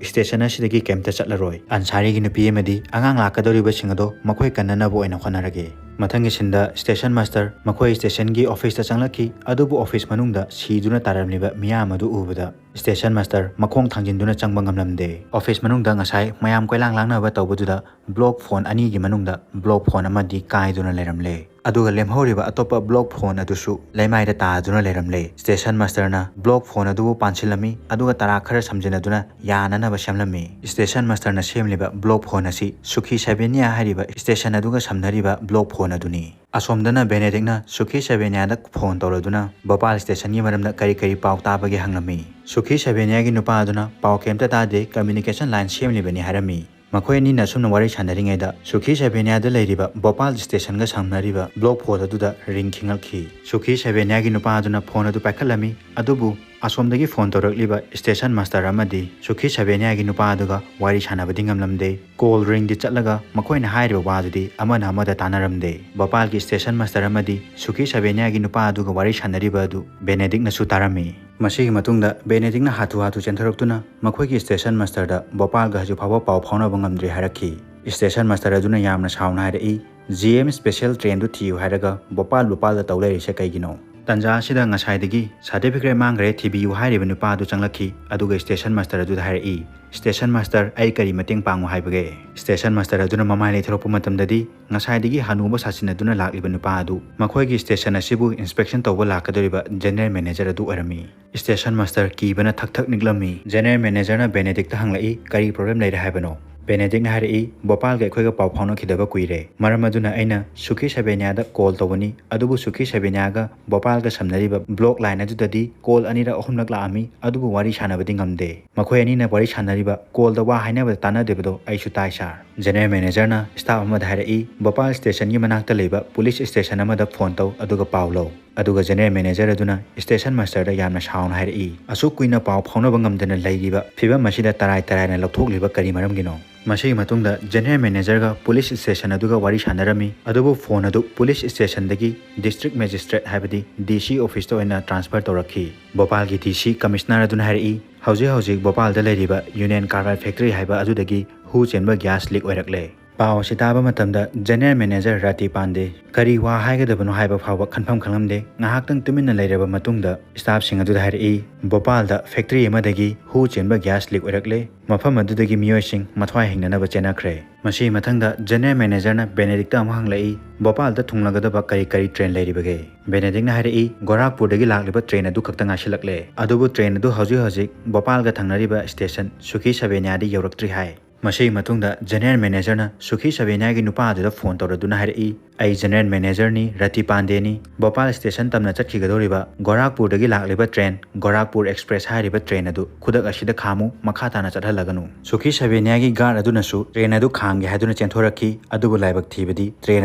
station ꯑꯁꯤꯗꯒꯤ ꯀꯩꯝꯇ ꯆꯠꯂꯔꯣꯏ꯫ ꯑꯟꯁꯥꯔꯤꯒꯤ ꯅꯨꯄꯤ ꯑꯃꯗꯤ ꯑꯉꯥꯡ ꯂꯥꯛꯀꯗꯧꯔꯤꯕꯁꯤꯡ ꯑꯗꯣ ꯃꯈꯣꯏ ꯀꯟꯅꯅꯕ ꯑꯣꯏꯅ ꯍꯣꯠꯅꯔꯒꯦ꯫" ꯃꯊꯪꯒꯤ sceneꯗ station master ꯃꯈꯣꯏ stationꯒꯤ officeꯇ ꯆꯪꯂꯛꯈꯤ, ꯑꯗꯨꯕꯨ office ꯃꯅꯨꯡꯗ ꯁꯤꯗꯨꯅ ꯇꯥꯔꯝꯂꯤꯕ ꯃꯤꯌꯥꯝ ꯑꯗꯨ ꯎꯕꯗ station master ꯃꯈꯣꯡ ꯊꯥꯡꯖꯤꯟꯗꯨꯅ ꯆꯪꯕ ꯉꯝꯂꯝꯗꯦ꯫ Office ꯃꯅꯨꯡꯗ ꯉꯁꯥꯏ ꯃꯌꯥꯝ ꯀꯣꯏꯂꯥꯡ ꯂꯥꯡꯅꯕ ꯇꯧꯕꯗꯨꯗ block phone ꯑꯅꯤꯒꯤ ꯃꯅꯨꯡꯗ block phone ꯑꯃꯗꯤ ꯀꯥꯏꯗꯨꯅ ꯂꯩꯔꯝꯂꯦ꯫ ꯑꯗꯨꯒ ꯂꯦꯝꯍꯧꯔꯤꯕ ꯑꯇꯣꯞꯄ block phone ꯑꯗꯨꯁꯨ ꯂꯩꯃꯥꯏꯗ ꯇꯥꯗꯨꯅ ꯂꯩꯔꯝꯂꯦ꯫ Station masterꯅ block phone ꯑꯗꯨꯕꯨ ꯄꯥꯟꯁꯤꯜꯂꯝꯃꯤ, ꯑꯗꯨꯒ ꯇꯔꯥ ꯈꯔ ꯁꯝꯖꯤꯟꯅꯗꯨꯅ ꯌꯥꯅꯅꯕ ꯁꯦꯝꯂꯝꯃꯤ꯫ Station masterꯅ ꯁꯦꯝꯂꯤꯕ block phone ꯑꯁꯤ ꯁꯨꯈꯤ ꯁꯕꯦꯅꯤꯌꯥ ꯍꯥꯏꯔꯤꯕ station ꯑꯗꯨꯒ ꯁꯝꯅꯔꯤꯕ block phone ꯑꯗꯨꯅꯤ꯫ ꯑꯁꯣꯝꯗꯅ ꯕꯦꯅꯦꯗꯤꯛꯅ ꯁꯨꯈꯤ ꯁꯕꯦꯅꯤꯌꯥꯗ phone ꯇꯧꯔꯗꯨꯅ ꯚꯣꯄꯥꯜ stationꯒꯤ ꯃꯔꯝꯗ ꯀꯔꯤ ꯀꯔꯤ ꯄꯥꯎ ꯇꯥꯕꯒꯦ ꯍꯪꯂꯝꯃꯤ꯫ ꯁꯨꯈꯤ ꯁꯕꯦꯅꯤꯌꯥꯒꯤ ꯅꯨꯄꯥ ꯑꯗꯨꯅ ꯄꯥꯎ ꯀꯩꯝꯇ ꯇꯥꯗꯦ, communication line ꯁꯦꯝꯂꯤꯕꯅꯤ ꯍꯥꯏꯔꯝꯃꯤ꯫ ꯃꯈꯣꯏ ꯑꯅꯤꯅ ꯑꯁꯨꯝꯅ ꯋꯥꯔꯤ ꯁꯥꯟꯅꯔꯤꯉꯩꯗ ꯁꯨꯈꯤ ꯁꯕꯦꯅꯤꯌꯥꯗ ꯂꯩꯔꯤꯕ ꯚꯣꯄꯥꯜ stationꯒ ꯁꯝꯅꯔꯤꯕ block phone ꯑꯗꯨꯗ ring ꯈꯤꯡꯂꯛꯈꯤ꯫ ꯁꯨꯈꯤ ꯁꯕꯦꯅꯤꯌꯥꯒꯤ ꯅꯨꯄꯥ ꯑꯗꯨꯅ phone ꯑꯗꯨ ꯄꯥꯏꯈꯠꯂꯝꯃꯤ, ꯑꯗꯨꯕꯨ ꯑꯁꯣꯝꯗꯒꯤ phone ꯇꯧꯔꯛꯂꯤꯕ station master ꯑꯃꯗꯤ ꯁꯨꯈꯤ ꯁꯕꯦꯅꯤꯌꯥꯒꯤ ꯅꯨꯄꯥ ꯑꯗꯨꯒ ꯋꯥꯔꯤ ꯁꯥꯟꯅꯕꯗꯤ ꯉꯝꯂꯝꯗꯦ꯫ Call ringꯗꯤ ꯆꯠꯂꯒ ꯃꯈꯣꯏꯅ ꯍꯥꯏꯔꯤꯕ ꯋꯥꯗꯨꯗꯤ ꯑꯃꯅ ꯑꯃꯗ ꯇꯥꯟꯅꯔꯝꯗꯦ꯫ ꯚꯣꯄꯥꯜꯒꯤ station master ꯑꯃꯗꯤ ꯁꯨꯈꯤ ꯁꯕꯦꯅꯤꯌꯥꯒꯤ ꯅꯨꯄꯥ ꯑꯗꯨꯒ ꯋꯥꯔꯤ ꯁꯥꯟꯅꯔꯤꯕ ꯑꯗꯨ ꯕꯦꯅꯦꯗꯤꯛꯅꯁꯨ ꯇꯥꯔꯝꯃꯤ꯫ ꯃꯁꯤꯒꯤ ꯃꯇꯨꯡꯗ ꯕꯦꯅꯦꯗꯤꯛꯅ ꯍꯥꯊꯨ ꯍꯥꯊꯨ ꯆꯦꯟꯊꯔꯛꯇꯨꯅ ꯃꯈꯣꯏꯒꯤ station masterꯗ ꯚꯣꯄꯥꯜꯒ ꯍꯧꯖꯤꯛ ꯐꯥꯎꯕ ꯄꯥꯎ ꯐꯥꯎꯅꯕ ꯉꯝꯗ꯭ꯔꯤ ꯍꯥꯏꯔꯛꯈꯤ꯫ Station master ꯑꯗꯨꯅ ꯌꯥꯝꯅ ꯁꯥꯎꯅ ꯍꯥꯏꯔꯛꯏ, "G M special trainꯗꯨ ꯊꯤꯌꯨ ꯍꯥꯏꯔꯒ ꯚꯣꯄꯥꯜ ꯚꯣꯄꯥꯜꯗ ꯇꯧ ꯂꯩꯔꯤꯁꯦ ꯀꯩꯒꯤꯅꯣ?" ꯇꯟꯖꯥ ꯑꯁꯤꯗ ꯉꯁꯥꯏꯗꯒꯤ certificate ꯃꯥꯡꯈ꯭ꯔꯦ, ꯊꯤꯕꯤꯌꯨ ꯍꯥꯏꯔꯤꯕ ꯅꯨꯄꯥ ꯑꯗꯨ ꯆꯪꯂꯛꯈꯤ, ꯑꯗꯨꯒ station master ꯑꯗꯨꯗ ꯍꯥꯏꯔꯛꯏ, "Station master, ꯑꯩ ꯀꯔꯤ ꯃꯇꯦꯡ ꯄꯥꯡꯉꯨ ꯍꯥꯏꯕꯒꯦ?" Station master ꯑꯗꯨꯅ ꯃꯃꯥꯏ ꯂꯩꯊꯣꯔꯛꯄ ꯃꯇꯝꯗꯗꯤ ꯉꯁꯥꯏꯗꯒꯤ ꯍꯅꯨꯕ ꯁꯥꯁꯤꯟꯅꯗꯨꯅ ꯂꯥꯛꯂꯤꯕ ꯅꯨꯄꯥ ꯑꯗꯨ ꯃꯈꯣꯏꯒꯤ station ꯑꯁꯤꯕꯨ inspection ꯇꯧꯕ ꯂꯥꯛꯀꯗꯧꯔꯤꯕ general manager ꯑꯗꯨ ꯑꯣꯏꯔꯝꯃꯤ꯫ Station master ꯀꯤꯕꯅ ꯊꯛ ꯊꯛ ꯅꯤꯛꯂꯝꯃꯤ꯫ General managerꯅ ꯕꯦꯅꯦꯗꯤꯛꯇ ꯍꯪꯂꯛꯏ, "ꯀꯔꯤ problem ꯂꯩꯔꯦ ꯍꯥꯏꯕꯅꯣ?" ꯕꯦꯅꯦꯗꯤꯛꯅ ꯍꯥꯏꯔꯛꯏ, "ꯚꯣꯄꯥꯜꯒ ꯑꯩꯈꯣꯏꯒ ꯄꯥꯎ ꯐꯥꯎꯅꯈꯤꯗꯕ ꯀꯨꯏꯔꯦ꯫ ꯃꯔꯝ ꯑꯗꯨꯅ ꯑꯩꯅ ꯁꯨꯈꯤ ꯁꯕꯦꯅꯤꯌꯥꯗ ꯀꯣꯜ ꯇꯧꯕꯅꯤ, ꯑꯗꯨꯕꯨ ꯁꯨꯈꯤ ꯁꯕꯦꯅꯤꯌꯥꯒ ꯚꯣꯄꯥꯜꯒ ꯁꯝꯅꯔꯤꯕ ꯕ꯭ꯂꯣꯛ ꯂꯥꯏꯟ ꯑꯗꯨꯗꯗꯤ ꯀꯣꯜ ꯑꯅꯤꯔꯛ ꯑꯍꯨꯝꯂꯛ ꯂꯥꯛꯑꯝꯃꯤ, ꯑꯗꯨꯕꯨ ꯋꯥꯔꯤ ꯁꯥꯟꯅꯕꯗꯤ ꯉꯝꯗꯦ꯫ ꯃꯈꯣꯏ ꯑꯅꯤꯅ ꯋꯥꯔꯤ ꯁꯥꯟꯅꯔꯤꯕ ꯀꯣꯜꯗ ꯋꯥ ꯍꯥꯏꯅꯕꯗ ꯇꯥꯟꯅꯗꯦꯕꯗꯣ ꯑꯩꯁꯨ ꯇꯥꯏ, ꯁꯥꯔ꯫" ꯖꯦꯅꯔꯦꯜ ꯃꯦꯅꯦꯖꯔꯅ ꯁ꯭ꯇꯥꯐ ꯑꯃꯗ ꯍꯥꯏꯔꯛꯏ, "ꯚꯣꯄꯥꯜ ꯁ꯭ꯇꯦꯁꯟꯒꯤ ꯃꯅꯥꯛꯇ ꯂꯩꯕ ꯄꯨꯂꯤꯁ ꯁ꯭ꯇꯦꯁꯟ ꯑꯃꯗ ꯐꯣꯟ ꯇꯧ, ꯑꯗꯨꯒ ꯄꯥꯎ ꯂꯧ꯫" ꯑꯗꯨꯒ ꯖꯦꯅꯔꯦꯜ ꯃꯦꯅꯦꯖꯔ ꯑꯗꯨꯅ ꯁ꯭ꯇꯦꯁꯟ ꯃꯥꯁꯇꯔꯗ ꯌꯥꯝꯅ ꯁꯥꯎꯅ ꯍꯥꯏꯔꯛꯏ, "ꯑꯁꯨꯛ ꯀꯨꯏꯅ ꯄꯥꯎ ꯐꯥꯎꯅꯕ ꯉꯝꯗꯅ ꯂꯩꯔꯤꯕ ꯐꯤꯚꯝ ꯑꯁꯤꯗ ꯇꯔꯥꯏ ꯇꯔꯥꯏꯅ ꯂꯧꯊꯣꯛꯂꯤꯕ ꯀꯔꯤ ꯃꯔꯝꯒꯤꯅꯣ?" ꯃꯁꯤꯒꯤ ꯃꯇꯨꯡꯗ ꯖꯦꯅꯔꯦꯜ ꯃꯦꯅꯦꯖꯔꯒ ꯄꯨꯂꯤꯁ ꯁ꯭ꯇꯦꯁꯟ ꯑꯗꯨꯒ ꯋꯥꯔꯤ ꯁꯥꯟꯅꯔꯝꯃꯤ, ꯑꯗꯨꯕꯨ ꯐꯣꯟ ꯑꯗꯨ ꯄꯨꯂꯤꯁ ꯁ꯭ꯇꯦꯁꯟꯗꯒꯤ ꯗꯤꯁꯇ꯭ꯔꯤꯛ ꯃꯦꯖꯤꯁꯇ꯭ꯔꯦꯠ, ꯍꯥꯏꯕꯗꯤ ꯗꯤ ꯁꯤ ꯑꯣꯐꯤꯁꯇ ꯑꯣꯏꯅ ꯇ꯭ꯔꯥꯟꯁꯐꯔ ꯇꯧꯔꯛꯈꯤ꯫ ꯚꯣꯄꯥꯜꯒꯤ ꯗꯤ ꯁꯤ ꯀꯃꯤꯁꯅꯔ ꯑꯗꯨꯅ ꯍꯥꯏꯔꯛꯏ, "ꯍꯧꯖꯤꯛ ꯍꯧꯖꯤꯛ ꯚꯣꯄꯥꯜꯗ ꯂꯩꯔꯤꯕ ꯌꯨꯅꯤꯌꯟ ꯀꯥꯔꯕꯥꯏ ꯐꯦꯛꯇꯔꯤ ꯍꯥꯏꯕ ꯑꯗꯨꯗꯒꯤ ꯍꯨ ꯆꯦꯟꯕ ꯒ꯭ꯌꯥꯁ ꯂꯤꯛ ꯑꯣꯏꯔꯛꯂꯦ꯫" ꯄꯥꯎ ꯑꯁꯤ ꯇꯥꯕ ꯃꯇꯝꯗ ꯖꯦꯅꯔꯦꯜ ꯃꯦꯅꯦꯖꯔ ꯔꯥꯇꯤ ꯄꯥꯟꯗꯦ ꯀꯔꯤ ꯋꯥ ꯍꯥꯏꯒꯗꯕꯅꯣ ꯍꯥꯏꯕ ꯐꯥꯎꯕ ꯈꯟꯐꯝ ꯈꯪꯂꯝꯗꯦ꯫ ꯉꯥꯏꯍꯥꯛꯇꯪ ꯇꯨꯃꯤꯟꯅ ꯂꯩꯔꯕ ꯃꯇꯨꯡꯗ ꯁ꯭ꯇꯥꯐꯁꯤꯡ ꯑꯗꯨꯗ ꯍꯥꯏꯔꯛꯏ, "ꯚꯣꯄꯥꯜꯗ ꯐꯦꯛꯇꯔꯤ ꯑꯃꯗꯒꯤ ꯍꯨ ꯆꯦꯟꯕ ꯒ꯭ꯌꯥꯁ ꯂꯤꯛ ꯑꯣꯏꯔꯛꯂꯦ꯫ ꯃꯐꯝ ꯑꯗꯨꯗꯒꯤ ꯃꯤꯑꯣꯏꯁꯤꯡ ꯃꯊ꯭ꯋꯥꯏ ꯍꯤꯡꯅꯅꯕ ꯆꯦꯟꯅꯈ꯭ꯔꯦ꯫" ꯃꯁꯤꯒꯤ ꯃꯊꯪꯗ ꯖꯦꯅꯔꯦꯜ ꯃꯦꯅꯦꯖꯔꯅ ꯕꯦꯅꯦꯗꯤꯛꯇ ꯑꯃꯨꯛ ꯍꯪꯂꯛꯏ, "ꯚꯣꯄꯥꯜꯗ ꯊꯨꯡꯂꯒꯗꯕ ꯀꯔꯤ ꯀꯔꯤ ꯇ꯭ꯔꯦꯟ ꯂꯩꯔꯤꯕꯒꯦ?" ꯕꯦꯅꯦꯗꯤꯛꯅ ꯍꯥꯏꯔꯛꯏ, "ꯒꯣꯔꯥꯈꯄꯨꯔꯗꯒꯤ ꯂꯥꯛꯂꯤꯕ ꯇ꯭ꯔꯦꯟ ꯑꯗꯨ ꯈꯛꯇ ꯉꯥꯏꯁꯤꯜꯂꯛꯂꯦ, ꯑꯗꯨꯕꯨ ꯇ꯭ꯔꯦꯟ ꯑꯗꯨ ꯍꯧꯖꯤꯛ ꯍꯧꯖꯤꯛ ꯚꯣꯄꯥꯜꯒ ꯊꯪꯅꯔꯤꯕ ꯁ꯭ꯇꯦꯁꯟ ꯁꯨꯈꯤ ꯁꯕꯦꯅꯤꯌꯥꯗ ꯌꯧꯔꯛꯇ꯭ꯔꯤ ꯍꯥꯏ꯫" ꯃꯁꯤꯒꯤ ꯃꯇꯨꯡꯗ ꯖꯦꯅꯔꯦꯜ ꯃꯦꯅꯦꯖꯔꯅ ꯁꯨꯈꯤ ꯁꯕꯦꯅꯤꯌꯥꯒꯤ ꯅꯨꯄꯥ ꯑꯗꯨꯗ ꯐꯣꯟ ꯇꯧꯔꯗꯨꯅ ꯍꯥꯏꯔꯛꯏ, "ꯑꯩ ꯖꯦꯅꯔꯦꯜ ꯃꯦꯅꯦꯖꯔꯅꯤ, ꯔꯇꯤ ꯄꯥꯟꯗꯦꯅꯤ꯫ ꯚꯣꯄꯥꯜ ꯁ꯭ꯇꯦꯁꯟ ꯇꯝꯅ ꯆꯠꯈꯤꯒꯗꯧꯔꯤꯕ ꯒꯣꯔꯥꯈꯄꯨꯔꯗꯒꯤ ꯂꯥꯛꯂꯤꯕ ꯇ꯭ꯔꯦꯟ, ꯒꯣꯔꯥꯈꯄꯨꯔ ꯑꯦꯛꯁꯄ꯭ꯔꯦꯁ ꯍꯥꯏꯔꯤꯕ ꯇ꯭ꯔꯦꯟ ꯑꯗꯨ ꯈꯨꯗꯛ ꯑꯁꯤꯗ ꯈꯥꯝꯃꯨ, ꯃꯈꯥ ꯇꯥꯅ ꯆꯠꯍꯜꯂꯒꯅꯨ꯫" ꯁꯨꯈꯤ ꯁꯕꯦꯅꯤꯌꯥꯒꯤ ꯒꯥꯔꯗ ꯑꯗꯨꯅꯁꯨ ꯇ꯭ꯔꯦꯟ ꯑꯗꯨ ꯈꯥꯝꯒꯦ ꯍꯥꯏꯗꯨꯅ ꯆꯦꯟꯊꯣꯔꯛꯈꯤ, ꯑꯗꯨꯕꯨ ꯂꯥꯏꯕꯛ ꯊꯤꯕꯗꯤ ꯇ꯭ꯔꯦꯟ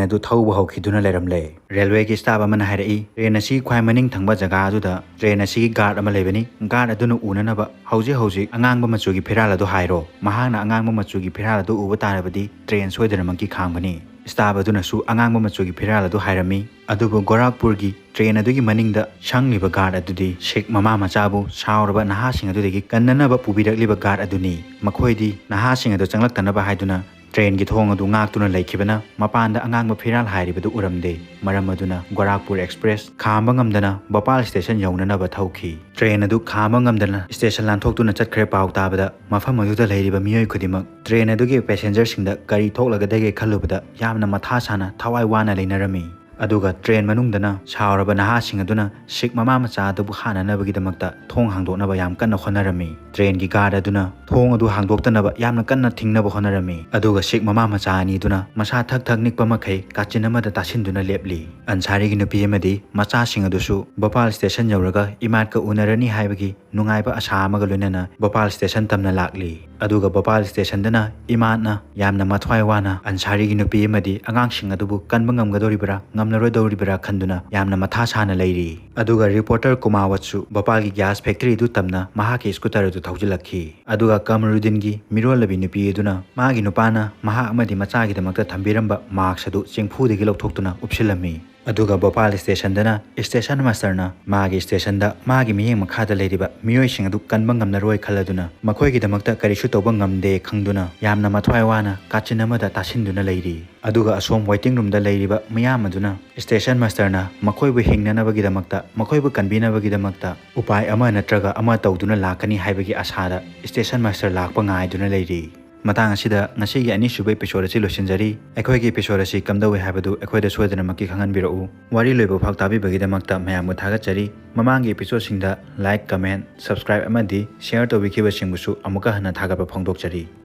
ꯑꯗꯨ ꯊꯧꯕ ꯍꯧꯈꯤꯗꯨꯅ ꯂꯩꯔꯝꯂꯦ꯫ ꯔꯦꯜꯋꯦꯒꯤ ꯁ꯭ꯇꯥꯐ ꯑꯃꯅ ꯍꯥꯏꯔꯛꯏ, ꯇ꯭ꯔꯦꯟ ꯑꯁꯤ ꯈ꯭ꯋꯥꯏ ꯃꯅꯤꯡ ꯊꯪꯕ ꯖꯒꯥ ꯑꯗꯨꯗ ꯇ꯭ꯔꯦꯟ ꯑꯁꯤꯒꯤ ꯒꯥꯔꯗ ꯑꯃ ꯂꯩꯕꯅꯤ꯫ ꯒꯥꯔꯗ ꯑꯗꯨꯅ ꯎꯅꯅꯕ ꯍꯧꯖꯤꯛ ꯍꯧꯖꯤꯛ ꯑꯉꯥꯡꯕ ꯃꯆꯨꯒꯤ ꯐꯤꯔꯥꯜ ꯑꯗꯨ ꯍꯥꯏꯔꯣ꯫ ꯃꯍꯥꯛꯅ ꯑꯉꯥꯡꯕ ꯃꯆꯨꯒꯤ ꯐꯤꯔꯥꯜ ꯑꯗꯨ ꯎꯕ ꯇꯥꯔꯕꯗꯤ ꯇ꯭ꯔꯦꯟ ꯁꯣꯏꯗꯅꯃꯛꯀꯤ ꯈꯥꯝꯒꯅꯤ꯫ ꯁ꯭ꯇꯥꯐ ꯑꯗꯨꯅꯁꯨ ꯑꯉꯥꯡꯕ ꯃꯆꯨꯒꯤ ꯐꯤꯔꯥꯜ ꯑꯗꯨ ꯍꯥꯏꯔꯝꯃꯤ꯫ ꯑꯗꯨꯕꯨ ꯒꯣꯔꯥꯈꯄꯨꯔꯒꯤ ꯇ꯭ꯔꯦꯟ ꯑꯗꯨꯒꯤ ꯃꯅꯤꯡꯗ ꯁꯪꯂꯤꯕ ꯒꯥꯔꯗ ꯑꯗꯨꯗꯤ ꯁꯤꯈ ꯃꯃꯥ ꯃꯆꯥꯕꯨ ꯁꯥꯎꯔꯕ ꯅꯍꯥꯁꯤꯡ ꯑꯗꯨꯗꯒꯤ ꯀꯟꯅꯅꯕ ꯄꯨꯕꯤꯔꯛꯂꯤꯕ ꯒꯥꯔꯗ ꯑꯗꯨꯅꯤ꯫ ꯃꯈꯣꯏꯗꯤ ꯅꯍꯥꯁꯤꯡ ꯑꯗꯨ ꯆꯪꯂꯛꯇꯅꯕ ꯍꯥꯏꯗꯨꯅ ꯇ꯭ꯔꯦꯟꯒꯤ ꯊꯣꯡ ꯑꯗꯨ ꯉꯥꯛꯇꯨꯅ ꯂꯩꯈꯤꯕꯅ ꯃꯄꯥꯟꯗ ꯑꯉꯥꯡꯕ ꯐꯤꯔꯥꯜ ꯍꯥꯏꯔꯤꯕꯗꯨ ꯎꯔꯝꯗꯦ꯫ ꯃꯔꯝ ꯑꯗꯨꯅ ꯒꯣꯔꯥꯈꯄꯨꯔ ꯑꯦꯛꯁꯄ꯭ꯔꯦꯁ ꯈꯥꯝꯕ ꯉꯝꯗꯅ ꯚꯣꯄꯥꯜ ꯁ꯭ꯇꯦꯁꯟ ꯌꯧꯅꯅꯕ ꯊꯧꯈꯤ꯫ ꯇ꯭ꯔꯦꯟ ꯑꯗꯨ ꯈꯥꯝꯕ ꯉꯝꯗꯅ ꯁ꯭ꯇꯦꯁꯟ ꯂꯥꯟꯊꯣꯛꯇꯨꯅ ꯆꯠꯈ꯭ꯔꯦ꯫ ꯄꯥꯎ ꯇꯥꯕꯗ ꯃꯐꯝ ꯑꯗꯨꯗ ꯂꯩꯔꯤꯕ ꯃꯤꯑꯣꯏ ꯈꯨꯗꯤꯡꯃꯛ ꯇ꯭ꯔꯦꯟ ꯑꯗꯨꯒꯤ ꯄꯦꯁꯦꯟꯖꯔꯁꯤꯡꯗ ꯀꯔꯤ ꯊꯣꯛꯂꯒꯗꯒꯦ ꯈꯜꯂꯨꯕꯗ ꯌꯥꯝꯅ ꯃꯊꯥ ꯁꯥꯅ ꯊꯋꯥꯏ ꯋꯥꯅ ꯂꯩꯅꯔꯝꯃꯤ꯫ ꯑꯗꯨꯒ ꯇ꯭ꯔꯦꯟ ꯃꯅꯨꯡꯗꯅ ꯁꯥꯎꯔꯕ ꯅꯍꯥꯁꯤꯡ ꯑꯗꯨꯅ ꯁꯤꯈ ꯃꯃꯥ ꯃꯆꯥ ꯑꯗꯨꯕꯨ ꯍꯥꯠꯅꯅꯕꯒꯤꯗꯃꯛꯇ ꯊꯣꯡ ꯍꯥꯡꯗꯣꯛꯅꯕ ꯌꯥꯝ ꯀꯟꯅ ꯍꯣꯠꯅꯔꯝꯃꯤ꯫ ꯇ꯭ꯔꯦꯟꯒꯤ ꯒꯥꯔꯗ ꯑꯗꯨꯅ ꯊꯣꯡ ꯑꯗꯨ ꯍꯥꯡꯗꯣꯛꯇꯅꯕ ꯌꯥꯝꯅ ꯀꯟꯅ ꯊꯤꯡꯅꯕ ꯍꯣꯠꯅꯔꯝꯃꯤ꯫ ꯑꯗꯨꯒ ꯁꯤꯈ ꯃꯃꯥ ꯃꯆꯥ ꯑꯅꯤꯗꯨꯅ ꯃꯁꯥ ꯊꯛ ꯊꯛ ꯅꯤꯛꯄ ꯃꯈꯩ ꯀꯥꯆꯤꯟ ꯑꯃꯗ ꯇꯥꯁꯤꯟꯗꯨꯅ ꯂꯦꯞꯂꯤ꯫ ꯑꯟꯁꯥꯔꯤꯒꯤ ꯅꯨꯄꯤ ꯑꯃꯗꯤ ꯃꯆꯥꯁꯤꯡ ꯑꯗꯨꯁꯨ ꯚꯣꯄꯥꯜ ꯁ꯭ꯇꯦꯁꯟ ꯌꯧꯔꯒ ꯏꯃꯥꯗꯀ ꯎꯅꯔꯅꯤ ꯍꯥꯏꯕꯒꯤ ꯅꯨꯡꯉꯥꯏꯕ ꯑꯁꯥ ꯑꯃꯒ ꯂꯣꯏꯅꯅ ꯚꯣꯄꯥꯜ ꯁ꯭ꯇꯦꯁꯟ ꯇꯝꯅ ꯂꯥꯛꯂꯤ꯫ ꯑꯗꯨꯒ ꯚꯣꯄꯥꯜ ꯁ꯭ꯇꯦꯁꯟꯗꯅ ꯏꯃꯥꯗꯅ ꯌꯥꯝꯅ ꯃꯊ꯭ꯋꯥꯏ ꯋꯥꯅ ꯑꯟꯁꯥꯔꯤꯒꯤ ꯅꯨꯄꯤ ꯑꯃꯗꯤ ꯑꯉꯥꯡꯁꯤꯡ ꯑꯗꯨꯕꯨ ꯀꯟꯕ ꯉꯝꯒꯗꯧꯔꯤꯕ꯭ꯔꯥ ꯉꯝꯂꯔꯣꯏꯗꯧꯔꯤꯕ꯭ꯔꯥ ꯈꯟꯗꯨꯅ ꯌꯥꯝꯅ ꯃꯊꯥ ꯁꯥꯅ ꯂꯩꯔꯤ꯫ ꯑꯗꯨꯒ ꯔꯤꯄꯣꯔꯇꯔ ꯀꯨꯃꯥꯋꯠꯁꯨ ꯚꯣꯄꯥꯜꯒꯤ ꯒ꯭ꯌꯥꯁ ꯐꯦꯛꯇꯔꯤ ꯑꯗꯨ ꯇꯝꯅ ꯃꯍꯥꯛꯀꯤ ꯁ꯭ꯀꯨꯇꯔ ꯑꯗꯨ ꯊꯧꯖꯤꯜꯂꯛꯈꯤ꯫ ꯑꯗꯨꯒ ꯀꯃꯔꯨꯗꯤꯟꯒꯤ ꯃꯤꯔꯣꯜꯂꯕꯤ ꯅꯨꯄꯤ ꯑꯗꯨꯅ ꯃꯥꯒꯤ ꯅꯨꯄꯥꯅ ꯃꯍꯥꯛ ꯑꯃꯗꯤ ꯃꯆꯥꯒꯤꯗꯃꯛꯇ ꯊꯝꯕꯤꯔꯝꯕ ꯃꯥꯛꯁ ꯑꯗꯨ ꯆꯦꯡꯐꯨꯗꯒꯤ ꯂꯧꯊꯣꯛꯇꯨꯅ ꯎꯞꯁꯤꯜꯂꯝꯃꯤ꯫ ꯑꯗꯨꯒ ꯚꯣꯄꯥꯜ ꯁ꯭ꯇꯦꯁꯟꯗꯅ ꯁ꯭ꯇꯦꯁꯟ ꯃꯥꯁꯇꯔꯅ ꯃꯥꯒꯤ ꯁ꯭ꯇꯦꯁꯟꯗ ꯃꯥꯒꯤ ꯃꯤꯠꯌꯦꯡ ꯃꯈꯥꯗ ꯂꯩꯔꯤꯕ ꯃꯤꯑꯣꯏꯁꯤꯡ ꯑꯗꯨ ꯀꯟꯕ ꯉꯝꯂꯔꯣꯏ ꯈꯜꯂꯗꯨꯅ ꯃꯈꯣꯏꯒꯤꯗꯃꯛꯇ ꯀꯔꯤꯁꯨ ꯇꯧꯕ ꯉꯝꯗꯦ ꯈꯪꯗꯨꯅ ꯌꯥꯝꯅ ꯃꯊ꯭ꯋꯥꯏ ꯋꯥꯅ ꯀꯥꯆꯤꯟ ꯑꯃꯗ ꯇꯥꯁꯤꯟꯗꯨꯅ ꯂꯩꯔꯤ꯫ ꯑꯗꯨꯒ ꯑꯁꯣꯝ ꯋꯦꯇꯤꯡ ꯔꯨꯝꯗ ꯂꯩꯔꯤꯕ ꯃꯤꯌꯥꯝ ꯑꯗꯨꯅ ꯁ꯭ꯇꯦꯁꯟ ꯃꯥꯁꯇꯔꯅ ꯃꯈꯣꯏꯕꯨ ꯍꯤꯡꯅꯅꯕꯒꯤꯗꯃꯛꯇ, ꯃꯈꯣꯏꯕꯨ ꯀꯟꯕꯤꯅꯕꯒꯤꯗꯃꯛꯇ ꯎꯄꯥꯏ ꯑꯃ ꯅꯠꯇ꯭ꯔꯒ ꯑꯃ ꯇꯧꯗꯨꯅ ꯂꯥꯛꯀꯅꯤ ꯍꯥꯏꯕꯒꯤ ꯑꯁꯥꯗ ꯁ꯭ꯇꯦꯁꯟ ꯃꯥꯁꯇꯔ ꯂꯥꯛꯄ ꯉꯥꯏꯗꯨꯅ ꯂꯩꯔꯤ꯫ ꯃꯇꯥꯡ ꯑꯁꯤꯗ ꯉꯁꯤꯒꯤ ꯑꯅꯤꯁꯨꯕ episode ꯑꯁꯤ ꯂꯣꯏꯁꯤꯟꯖꯔꯤ꯫ ꯑꯩꯈꯣꯏꯒꯤ episode ꯑꯁꯤ ꯀꯝꯗꯧꯏ ꯍꯥꯏꯕꯗꯨ ꯑꯩꯈꯣꯏꯗ ꯁꯣꯏꯗꯅꯃꯛꯀꯤ ꯈꯪꯍꯟꯕꯤꯔꯛꯎ꯫ ꯋꯥꯔꯤ ꯂꯣꯏꯕ ꯐꯥꯎ ꯇꯥꯕꯤꯕꯒꯤꯗꯃꯛꯇ ꯃꯌꯥꯝꯕꯨ ꯊꯥꯒꯠꯆꯔꯤ꯫ ꯃꯃꯥꯡꯒꯤ episodeꯁꯤꯡꯗ like, comment, subscribe ꯑꯃꯗꯤ share ꯇꯧꯕꯤꯈꯤꯕꯁꯤꯡꯕꯨꯁꯨ ꯑꯃꯨꯛꯀ ꯍꯟꯅ ꯊꯥꯒꯠꯄ ꯐꯣꯡꯗꯣꯛꯆꯔꯤ꯫